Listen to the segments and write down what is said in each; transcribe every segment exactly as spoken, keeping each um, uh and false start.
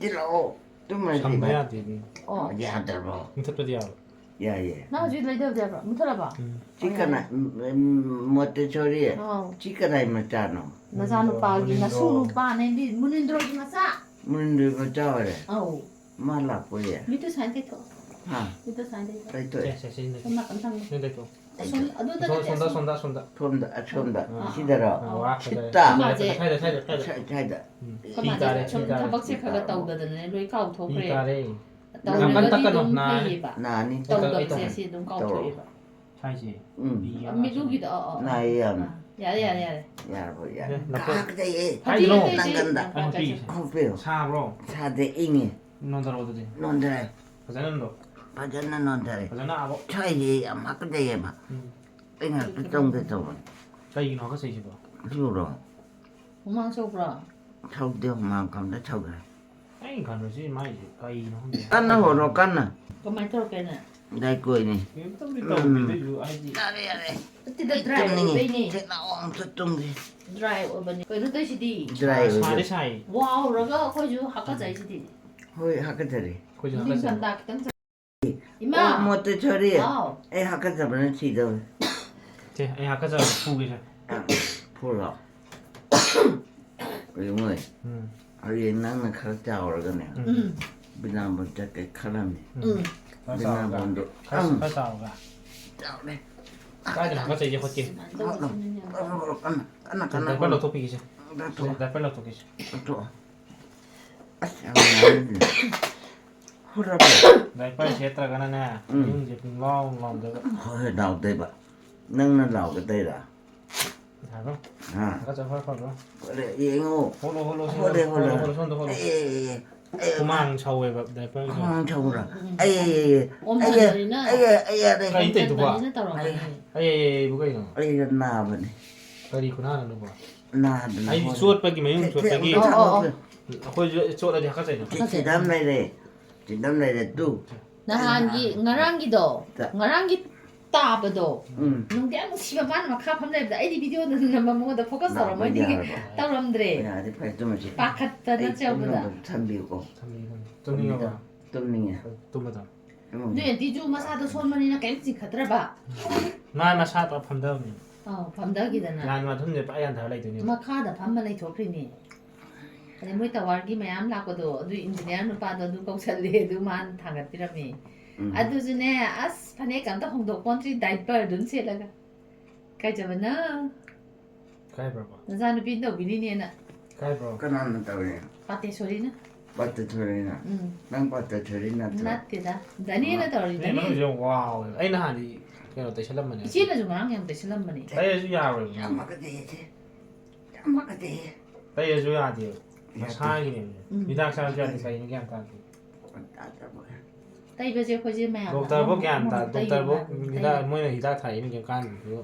ꯇꯤꯜꯂꯛꯑꯣ꯫ ꯇꯨꯝꯃꯗꯤ ꯁꯝꯕ ꯐꯩ꯫ ꯌꯥꯗꯦ꯫ ꯑꯣ꯫ ꯌꯥꯗ꯭ꯔꯕꯣ? ꯃꯨꯊꯠꯄꯗꯤ ꯌꯥꯕ꯫ ꯌꯥꯏꯌꯦ꯫ ꯅꯪ ꯍꯧꯖꯤꯛ ꯂꯩꯗꯕꯗꯤ ꯌꯥꯕ꯭ꯔꯣ? ꯃꯨꯊꯠꯂꯕ? ꯎꯝ꯫ ꯁꯤ ꯀꯅꯥ, ꯎꯝ, ꯎꯝ, ꯃꯣꯇꯦꯁꯣꯔꯤ? ꯑꯥꯎ꯫ ꯁꯤ ꯀꯅꯥꯏ ꯃꯆꯥꯅꯣ? ꯅꯆꯥꯅꯨꯄꯥꯒꯤ ꯃꯨꯅꯤꯟꯗ꯭ꯔꯣ꯫ ꯅꯁꯨ ꯅꯨꯄꯥꯅꯦ, ꯃꯨꯅꯤꯟꯗ꯭ꯔꯣꯒꯤ ꯃꯆꯥ꯫ ꯃꯨꯅꯤꯟꯗ꯭ꯔꯣꯒꯤ ꯃꯆꯥ ꯑꯣꯏꯔꯦ? ꯑꯧ꯫ ꯃꯥ ꯂꯥꯛꯄ ꯌꯥꯏ꯫ ꯃꯤꯠꯇꯨ ꯁꯨꯃꯥꯏꯅ ꯇꯩꯊꯣꯛꯑꯣ꯫ ꯍꯥ? ꯃꯤꯠꯇꯨ ꯁꯨꯃꯥꯏꯅ ꯇꯩꯊꯣꯛꯑꯣ꯫ ꯇꯩꯊꯣꯛꯑꯦ꯫ ꯁꯦ, ꯁꯦ, ꯁꯦ, ꯁꯣꯝ ꯅꯥꯀꯟ ꯊꯝꯃꯣ꯫ ꯁꯦ, ꯇꯩꯊꯣꯛꯑꯣ꯫ ꯑꯁꯣꯝ, ꯑꯗꯨꯗ ꯁꯣꯝꯗ, ꯅꯠꯇꯦ, ꯁꯣꯝꯗ, ꯑꯁꯣꯝ꯫ ꯁꯣꯝꯗ꯫ ꯑꯁꯣꯝꯗ, ꯑꯁꯣꯝꯗ꯫ ꯑꯥ꯫ ꯁꯤꯗꯔꯣ? ꯑꯥ, ꯋꯥ ꯁꯤꯠꯇ꯫ ꯐꯖꯔꯦ꯫ ꯑꯩꯈꯣꯏ ꯃꯥꯁꯦ ꯁ꯭ꯋꯥꯏꯗ, ꯁ꯭ꯋꯥꯏꯗ, ꯁ꯭ꯋꯥꯏꯗ꯫ ꯁ꯭ꯋꯥꯏ-, ꯁ꯭ꯋꯥꯏꯗ꯫ ꯎꯝ꯫ ꯑꯩꯈꯣꯏ ꯃꯥꯁꯦ ꯐꯤ ꯇꯥꯔꯦ, ꯁꯨꯝ ꯐꯤ ꯇꯥꯔꯦ꯫ ꯊꯕꯛꯁꯦ ꯈꯔ ꯈꯔ ꯇꯧꯗꯗꯅꯅꯦ ꯂꯣꯏ ꯀꯥꯎꯊꯣꯛꯈ꯭ꯔꯦ꯫ ꯐꯤ ꯇꯥꯔꯦ꯫ ꯇꯧꯔꯒꯗꯤ ꯌꯥꯝ ꯀꯟꯅ ꯇꯛꯀꯅꯣ, ꯑꯗꯨꯝ ꯅꯥꯅꯤ꯫ ꯍꯩꯌꯦꯕ꯫ ꯅꯥꯅꯤ꯫ ꯇꯧꯗꯕꯁꯦ ꯇꯧꯔꯣ꯫ ꯁꯤ ꯑꯗꯨꯝ ꯀꯥꯎꯊꯣꯛꯑꯦꯕ꯫ ꯁ꯭ꯋꯥꯏꯁꯦ꯫ ꯎꯝ꯫ ꯐꯤ ꯑꯃ ꯃꯤꯠꯂꯨꯒꯤꯗꯣ, ꯑꯣ, ꯑꯣ꯫ ꯅꯥꯏꯌꯦ ꯌꯥꯝꯅ꯫ ꯑꯥ, ꯌꯥꯔꯦ, ꯌꯥꯔꯦ, ꯌꯥꯔꯦ꯫ ꯌꯥꯔꯕꯣ? ꯌꯥꯔꯦ꯫ ꯑꯦ, ꯂꯐꯨ꯫ ꯀꯥꯗꯦ꯫ ꯀꯥꯏꯗꯅꯣ? ꯅꯪꯒꯟꯗ꯫ ꯑꯩ ꯅꯨꯄꯤꯒꯤꯁꯦ꯫ ꯈꯣꯡꯄꯤꯌꯣ꯫ ꯁꯥꯕ꯭ꯔꯣ? ꯁꯥꯗꯦ, ꯏꯪꯉꯤ꯫ ꯅꯣꯟꯊꯔꯛꯑꯣ ꯑꯗꯨꯗꯤ꯫ ꯅꯣꯟꯊꯔꯦ꯫ ꯐꯖꯅ ꯅꯣꯟꯊꯔꯣ꯫ ꯐꯖꯅ ꯅꯣꯟꯊꯔꯦ꯫ ꯐꯖꯅ ꯑꯕꯣ-, ꯁ꯭ꯋꯥꯏꯁꯦ ꯌꯥꯝ ꯍꯥꯀꯠꯆꯩꯌꯦꯕ꯫ ꯎꯝ꯫ ꯑꯩ ꯉꯥꯛꯇ ꯆꯪꯒꯦ ꯇꯧꯕꯅꯤ꯫ ꯀꯩꯒꯤꯅꯣ ꯍꯥꯀꯠꯆꯩꯁꯤꯕꯣ? ꯁꯤꯕꯨꯔꯣ? ꯍꯨꯃꯥꯡ ꯁꯧꯕ꯭ꯔꯣ? ꯁꯧꯗꯦ, ꯍꯨꯃꯥꯡ ꯀꯝꯇ ꯁꯧꯗ꯭ꯔꯦ꯫ ꯑꯩꯅ ꯈꯟꯕꯁꯤ ꯃꯥꯏꯁꯦ ꯀꯩꯅꯣ ꯈꯪꯗꯦ꯫ ꯀꯟꯅ ꯍꯣꯠꯂꯣ, ꯀꯟꯅ꯫ ꯀꯃꯥꯏꯅ ꯇꯧꯔꯛꯀꯦꯅꯦ? ꯗꯥꯏ ꯀꯣꯏꯅꯤ꯫ ꯀꯩꯝꯇꯕꯨꯗꯤ ꯇꯧꯗꯦ, ꯎꯝ꯫ ꯑꯗꯨꯏꯁꯨ ꯍꯥꯏꯗꯤ ꯌꯥꯔꯦ, ꯌꯥꯔꯦ꯫ ꯅꯠꯇꯦꯗ, ꯑꯩ dry ꯇꯨꯝꯅꯤꯡꯉꯤ꯫ ꯑꯣꯏꯕꯩꯅꯦ꯫ ꯆꯦ, ꯂꯥꯛꯑꯣ, ꯑꯝꯇ ꯇꯨꯝꯒꯦ꯫ Dry ꯑꯣꯏꯕꯅꯤ꯫ ꯀꯩꯅꯣ ꯇꯧꯔꯤꯁꯤꯗꯤ? Dry ꯑꯣꯏꯕ꯫ ꯁꯥꯗꯤ ꯁꯥꯏ꯫ ꯋꯥꯎꯔꯒ ꯑꯩꯈꯣꯏꯁꯨ ꯍꯥꯀꯠꯆꯩꯁꯤꯗꯤ꯫ ꯍꯣꯏ, ꯍꯥꯀꯠꯆꯔꯦ꯫ ꯑꯩꯈꯣꯏꯁꯨ ꯍꯥꯀꯠꯆꯔꯦ꯫ ꯅꯤꯡꯊꯝꯊꯥ ꯈꯤꯇꯪ ꯆꯪ-, ꯏꯃꯥ! ꯑꯣ, ꯃꯣꯇꯦꯁꯣꯔꯤ꯫ ꯍꯥꯎ꯫ ꯑꯩ ꯍꯥꯀꯠꯆꯕꯅ ꯁꯤꯗꯧꯔꯦ꯫ ꯁꯦ, ꯑꯩ ꯍꯥꯀꯠꯆꯕ ꯐꯨꯒꯦꯁꯦ꯫ ꯑ, ꯐꯨꯔꯣ꯫ ꯏꯕꯨꯡꯉꯣ, ꯎꯝ꯫ ꯍꯌꯦꯡ ꯅꯪꯅ ꯈꯔ ꯆꯥꯎꯔꯒꯅꯦ, ꯎꯝ꯫ ꯎꯝ꯫ ꯕꯤꯅꯥꯕꯣꯟ ꯆꯠꯀꯦ ꯈꯜꯂꯝꯃꯤ꯫ ꯎꯝ꯫ ꯎꯝ꯫ ꯈꯔ ꯆꯥꯎꯔꯒ꯫ ꯕꯤꯅꯥꯕꯣꯟꯗꯣ, ꯈꯔ, ꯎꯝ꯫ ꯈꯔ ꯆꯥꯎꯔꯒ꯫ ꯆꯥꯎꯔꯦ꯫ ꯀꯥꯏꯗꯅꯣ ꯍꯥꯀꯠꯆꯩꯁꯦ ꯍꯣꯠꯀꯦ? ꯁꯨꯃꯥꯏꯅ ꯇꯧꯕ ꯍꯣꯠꯂꯣ꯫ ꯁꯤꯅꯅꯦ꯫ ꯍꯣꯠꯂꯣ, ꯍꯣꯠꯂꯣ, ꯀꯟꯅ, ꯀꯟꯅ, ꯀꯟꯅ diaper ꯍꯣꯠꯂꯣ꯫ ꯂꯧꯊꯣꯛꯄꯤꯒꯦꯁꯦ꯫ ꯂꯧꯊꯣꯛꯑꯣ꯫ Diaper ꯂꯧꯊꯣꯛꯀꯦꯁꯦ꯫ ꯂꯧꯊꯣꯛꯑꯣ꯫ ꯑꯁ, ꯌꯥꯝ ꯅꯥꯏꯌꯦ꯫ ꯍꯨꯔꯕꯣ? Diaper ꯁꯦꯠꯇ꯭ꯔꯒꯅꯅꯦ, ꯎꯝ꯫ ꯃꯌꯨꯡꯁꯦ ꯄꯨꯡꯂꯥꯎ ꯂꯥꯎꯗꯣꯏꯕ꯫ ꯍꯣꯏ, ꯍꯣꯏ, ꯂꯥꯎꯗꯣꯏꯕ꯫ ꯅꯪꯅ ꯂꯥꯎꯒꯗꯣꯏꯔꯥ? ꯌꯥꯕ꯭ꯔꯣ? ꯍꯥ? ꯍꯥꯀꯠꯆꯕ ꯐꯔꯛꯄ꯭ꯔꯣ? ꯐꯔꯦ, ꯌꯦꯡꯉꯣ꯫ ꯍꯣꯠꯂꯣ, ꯍꯣꯠꯂꯣ, ꯁꯣꯝꯗ ꯍꯣꯠꯂꯦ, ꯍꯣꯠꯂꯦ, ꯍꯣꯠꯂꯣ, ꯍꯣꯠꯂꯦ꯫ ꯍꯣꯠꯂꯣ, ꯁꯣꯝꯗ ꯍꯣꯠꯂꯣ꯫ ꯑꯦ, ꯑꯦ, ꯑꯦ, ꯑꯦ, ꯍꯨꯃꯥꯡ ꯁꯧꯋꯦꯕ diaper ꯁꯦ꯫ ꯍꯨꯃꯥꯡ ꯁꯧꯕ꯭ꯔꯥ? ꯎꯝ, ꯎꯝ꯫ ꯑꯩ, ꯑꯩ, ꯑꯩ, ꯑꯩ, ꯑꯣꯝꯁꯤꯟꯕꯅꯤꯅ, ꯑꯩ, ꯑꯩ, ꯑꯩ, ꯑꯩ, ꯑꯩ, ꯑꯩ, ꯑꯣꯝꯁꯤꯟꯕꯅꯤꯅ ꯇꯧꯔꯝꯒꯅꯤ꯫ ꯑꯩ, ꯑꯩ, ꯑꯩ, ꯑꯩꯕꯨ ꯀꯩꯅꯣ? ꯑꯩꯒ ꯅꯥꯕꯅꯦ꯫ ꯀꯔꯤ ꯈꯨꯅꯥꯅꯣ ꯑꯗꯨꯕꯣ? ꯅꯥꯗꯅ ꯑꯩꯗꯤ ꯍꯣꯔꯦ꯫ ꯆꯣꯠꯄꯒꯤ ꯃꯌꯨꯡ ꯊꯦ-, ꯊꯦ-, ꯆꯣꯠꯄꯒꯤ꯫ ꯑꯣ, ꯑꯣ, ꯑꯣ꯫ ꯑꯩꯈꯣꯏꯁꯨ ꯆꯣꯠꯂꯗꯤ ꯍꯥꯀꯠꯆꯩꯗꯅ꯫ ꯁꯤ ꯁꯤꯗ ꯑꯃ ꯂꯩꯔꯦ꯫ ꯁꯤꯗ ꯑꯃ ꯂꯩꯔꯦ, ꯇꯨ꯫ ꯅꯍꯥꯟꯒꯤ, ꯉꯔꯥꯡꯒꯤꯗꯣ, ꯇ-, ꯉꯔꯥꯡꯒꯤ ꯇꯥꯕꯗꯣ꯫ ꯎꯝ꯫ ꯅꯨꯡꯗꯤ ꯌꯥꯝ ꯅꯨꯡꯁꯤꯕ, ꯃꯥꯅ ꯃꯈꯥ ꯐꯝ ꯂꯩꯕꯗ ꯑꯩꯗꯤ ꯚꯤꯗꯤꯑꯣꯗ ꯅꯝꯕ ꯃꯉꯣꯟꯗ ꯐꯣꯀꯁ ꯇꯧꯔꯝꯃꯣꯏꯗꯤ ꯌꯥꯔꯕ? ꯇꯧꯔꯝꯗ꯭ꯔꯦ꯫ ꯌꯥꯔꯗꯤ ꯐꯔꯦ, ꯇꯨꯝꯃꯁꯤ꯫ ꯄꯥꯈꯠꯇꯅ ꯑꯩ ꯆꯦꯜꯕꯗ꯫ ꯇꯨꯝꯅꯕ ꯊꯝꯕꯤꯌꯨꯀꯣ꯫ ꯊꯝꯕꯤꯌꯨ, ꯊꯝꯕꯤꯌꯨ꯫ ꯇꯨꯝꯅꯤꯡꯉꯕ? ꯇꯨꯝꯅꯤꯡꯉꯦ꯫ ꯇꯨꯝꯃꯗ꯫ ꯇꯨꯝꯃꯗ꯫ ꯅꯣꯏ ꯑꯟꯇꯤꯁꯨ ꯃꯁꯥꯗꯣ ꯁꯣꯟꯕꯅꯤꯅ ꯀꯩꯝ ꯆꯤꯡꯈꯠꯇ꯭ꯔꯕ? ꯃꯥ ꯃꯁꯥ ꯄꯨꯔꯥ ꯐꯝꯊꯕꯅꯤ꯫ ꯑꯧ, ꯐꯝꯊꯈꯤꯗꯅ꯫ ꯂꯥꯟ ꯃꯊꯨꯝꯁꯦ ꯄꯨꯔꯥ ꯌꯥꯟꯊꯔ ꯂꯩꯗꯣꯏꯅꯦꯕ꯫ ꯃꯈꯥꯗ ꯐꯝꯃ ꯂꯩꯊꯣꯛꯈ꯭ꯔꯤꯅꯦ꯫ ꯑꯗꯩ ꯃꯣꯏ ꯇꯋꯥꯔꯒꯤ ꯃꯌꯥꯝ ꯂꯥꯛꯄꯗꯣ, ꯑꯗꯨ ꯏꯟꯖꯤꯅꯤꯌꯥꯔ ꯅꯨꯄꯥꯗꯣ ꯑꯗꯨ ꯀꯧꯁꯜꯂꯦ, ꯑꯗꯨ ꯃꯥꯅ ꯊꯥꯡꯒꯠꯄꯤꯔꯝꯃꯦ꯫ ꯎꯝ꯫ ꯑꯗꯨꯁꯨꯅꯦ, ꯑꯁ, ꯐꯅꯦꯛ ꯑꯝꯇ ꯍꯣꯡꯗꯣꯛ ꯄꯣꯟꯇ꯭ꯔꯤ, ꯗꯥꯏꯄꯔ ꯑꯗꯨꯝ ꯁꯦꯠꯂꯒ꯫ ꯀꯥꯏ ꯆꯠꯄꯅꯣ? ꯀꯥꯏꯕ꯭ꯔꯕ? ꯅꯆꯥꯅꯨꯄꯤ ꯇꯧꯕꯤꯔꯤꯅꯦꯅ꯫ ꯀꯥꯏꯕ꯭ꯔꯣ? ꯀꯅꯥꯅ ꯇꯧꯔꯤ? ꯄꯥꯇꯦꯁꯣꯔꯤꯅ꯫ ꯄꯥꯇꯦꯁꯣꯔꯤꯅ? ꯎꯝ꯫ ꯅꯪ ꯄꯥꯇꯦꯁꯣꯔꯤ ꯅꯠꯇ꯭ꯔꯣ? ꯅꯠꯇꯦꯗ, ꯗꯅꯤꯅ ꯃꯥ-, ꯇꯧꯔꯤ, ꯃꯤ ꯗꯅꯤ꯫ ꯃꯅꯨꯡꯁꯦ ꯌꯥꯝ ꯋꯥꯎꯋꯦ꯫ ꯑꯩ ꯅꯍꯥꯟꯗꯤ ꯀꯩꯅꯣ ꯇꯩꯁꯜꯂꯝꯕꯅꯦ꯫ ꯏꯆꯦꯅꯁꯨ ꯉꯔꯥꯡ ꯌꯥꯝ ꯇꯩꯁꯜꯂꯝꯕꯅꯦ꯫ ꯇꯩꯔꯁꯨ ꯌꯥꯔꯣꯏꯕ꯫ ꯌꯥꯝ ꯍꯥꯀꯠꯆꯩꯌꯦ, ꯏꯆꯦ꯫ ꯌꯥꯝ ꯍꯥꯀꯠꯆꯩꯌꯦ꯫ ꯇꯩꯔꯁꯨ ꯌꯥꯗꯦꯕ꯫ ꯌꯥꯗꯦ꯫ ꯃꯁꯥꯒꯤꯅꯦꯕ꯫ ꯎꯝ꯫ ꯍꯤꯗꯥꯛ ꯆꯥꯔꯁꯨ ꯌꯥꯗꯦ, ꯀꯩꯅꯣ ꯒ꯭ꯌꯥꯟ ꯇꯥꯗꯦ꯫ ꯇꯩꯕꯁꯦ ꯑꯩꯈꯣꯏꯁꯦ ꯃꯌꯥꯝ ꯗꯣꯛꯇꯔꯕꯨ ꯑꯃꯃꯨꯛ ꯒ꯭ꯌꯥꯟ ꯇꯥ-, ꯑꯃꯃꯨꯛ ꯇꯩ ꯗꯣꯛꯇꯔꯕꯨ ꯍꯥꯏꯕ ꯍꯤꯗꯥꯛ, ꯇꯩ-꯫ ꯃꯣꯏꯅ ꯍꯤꯗꯥꯛ ꯊꯥꯔꯛꯏ ꯃꯈꯩ ꯀꯥꯟꯗꯦ꯫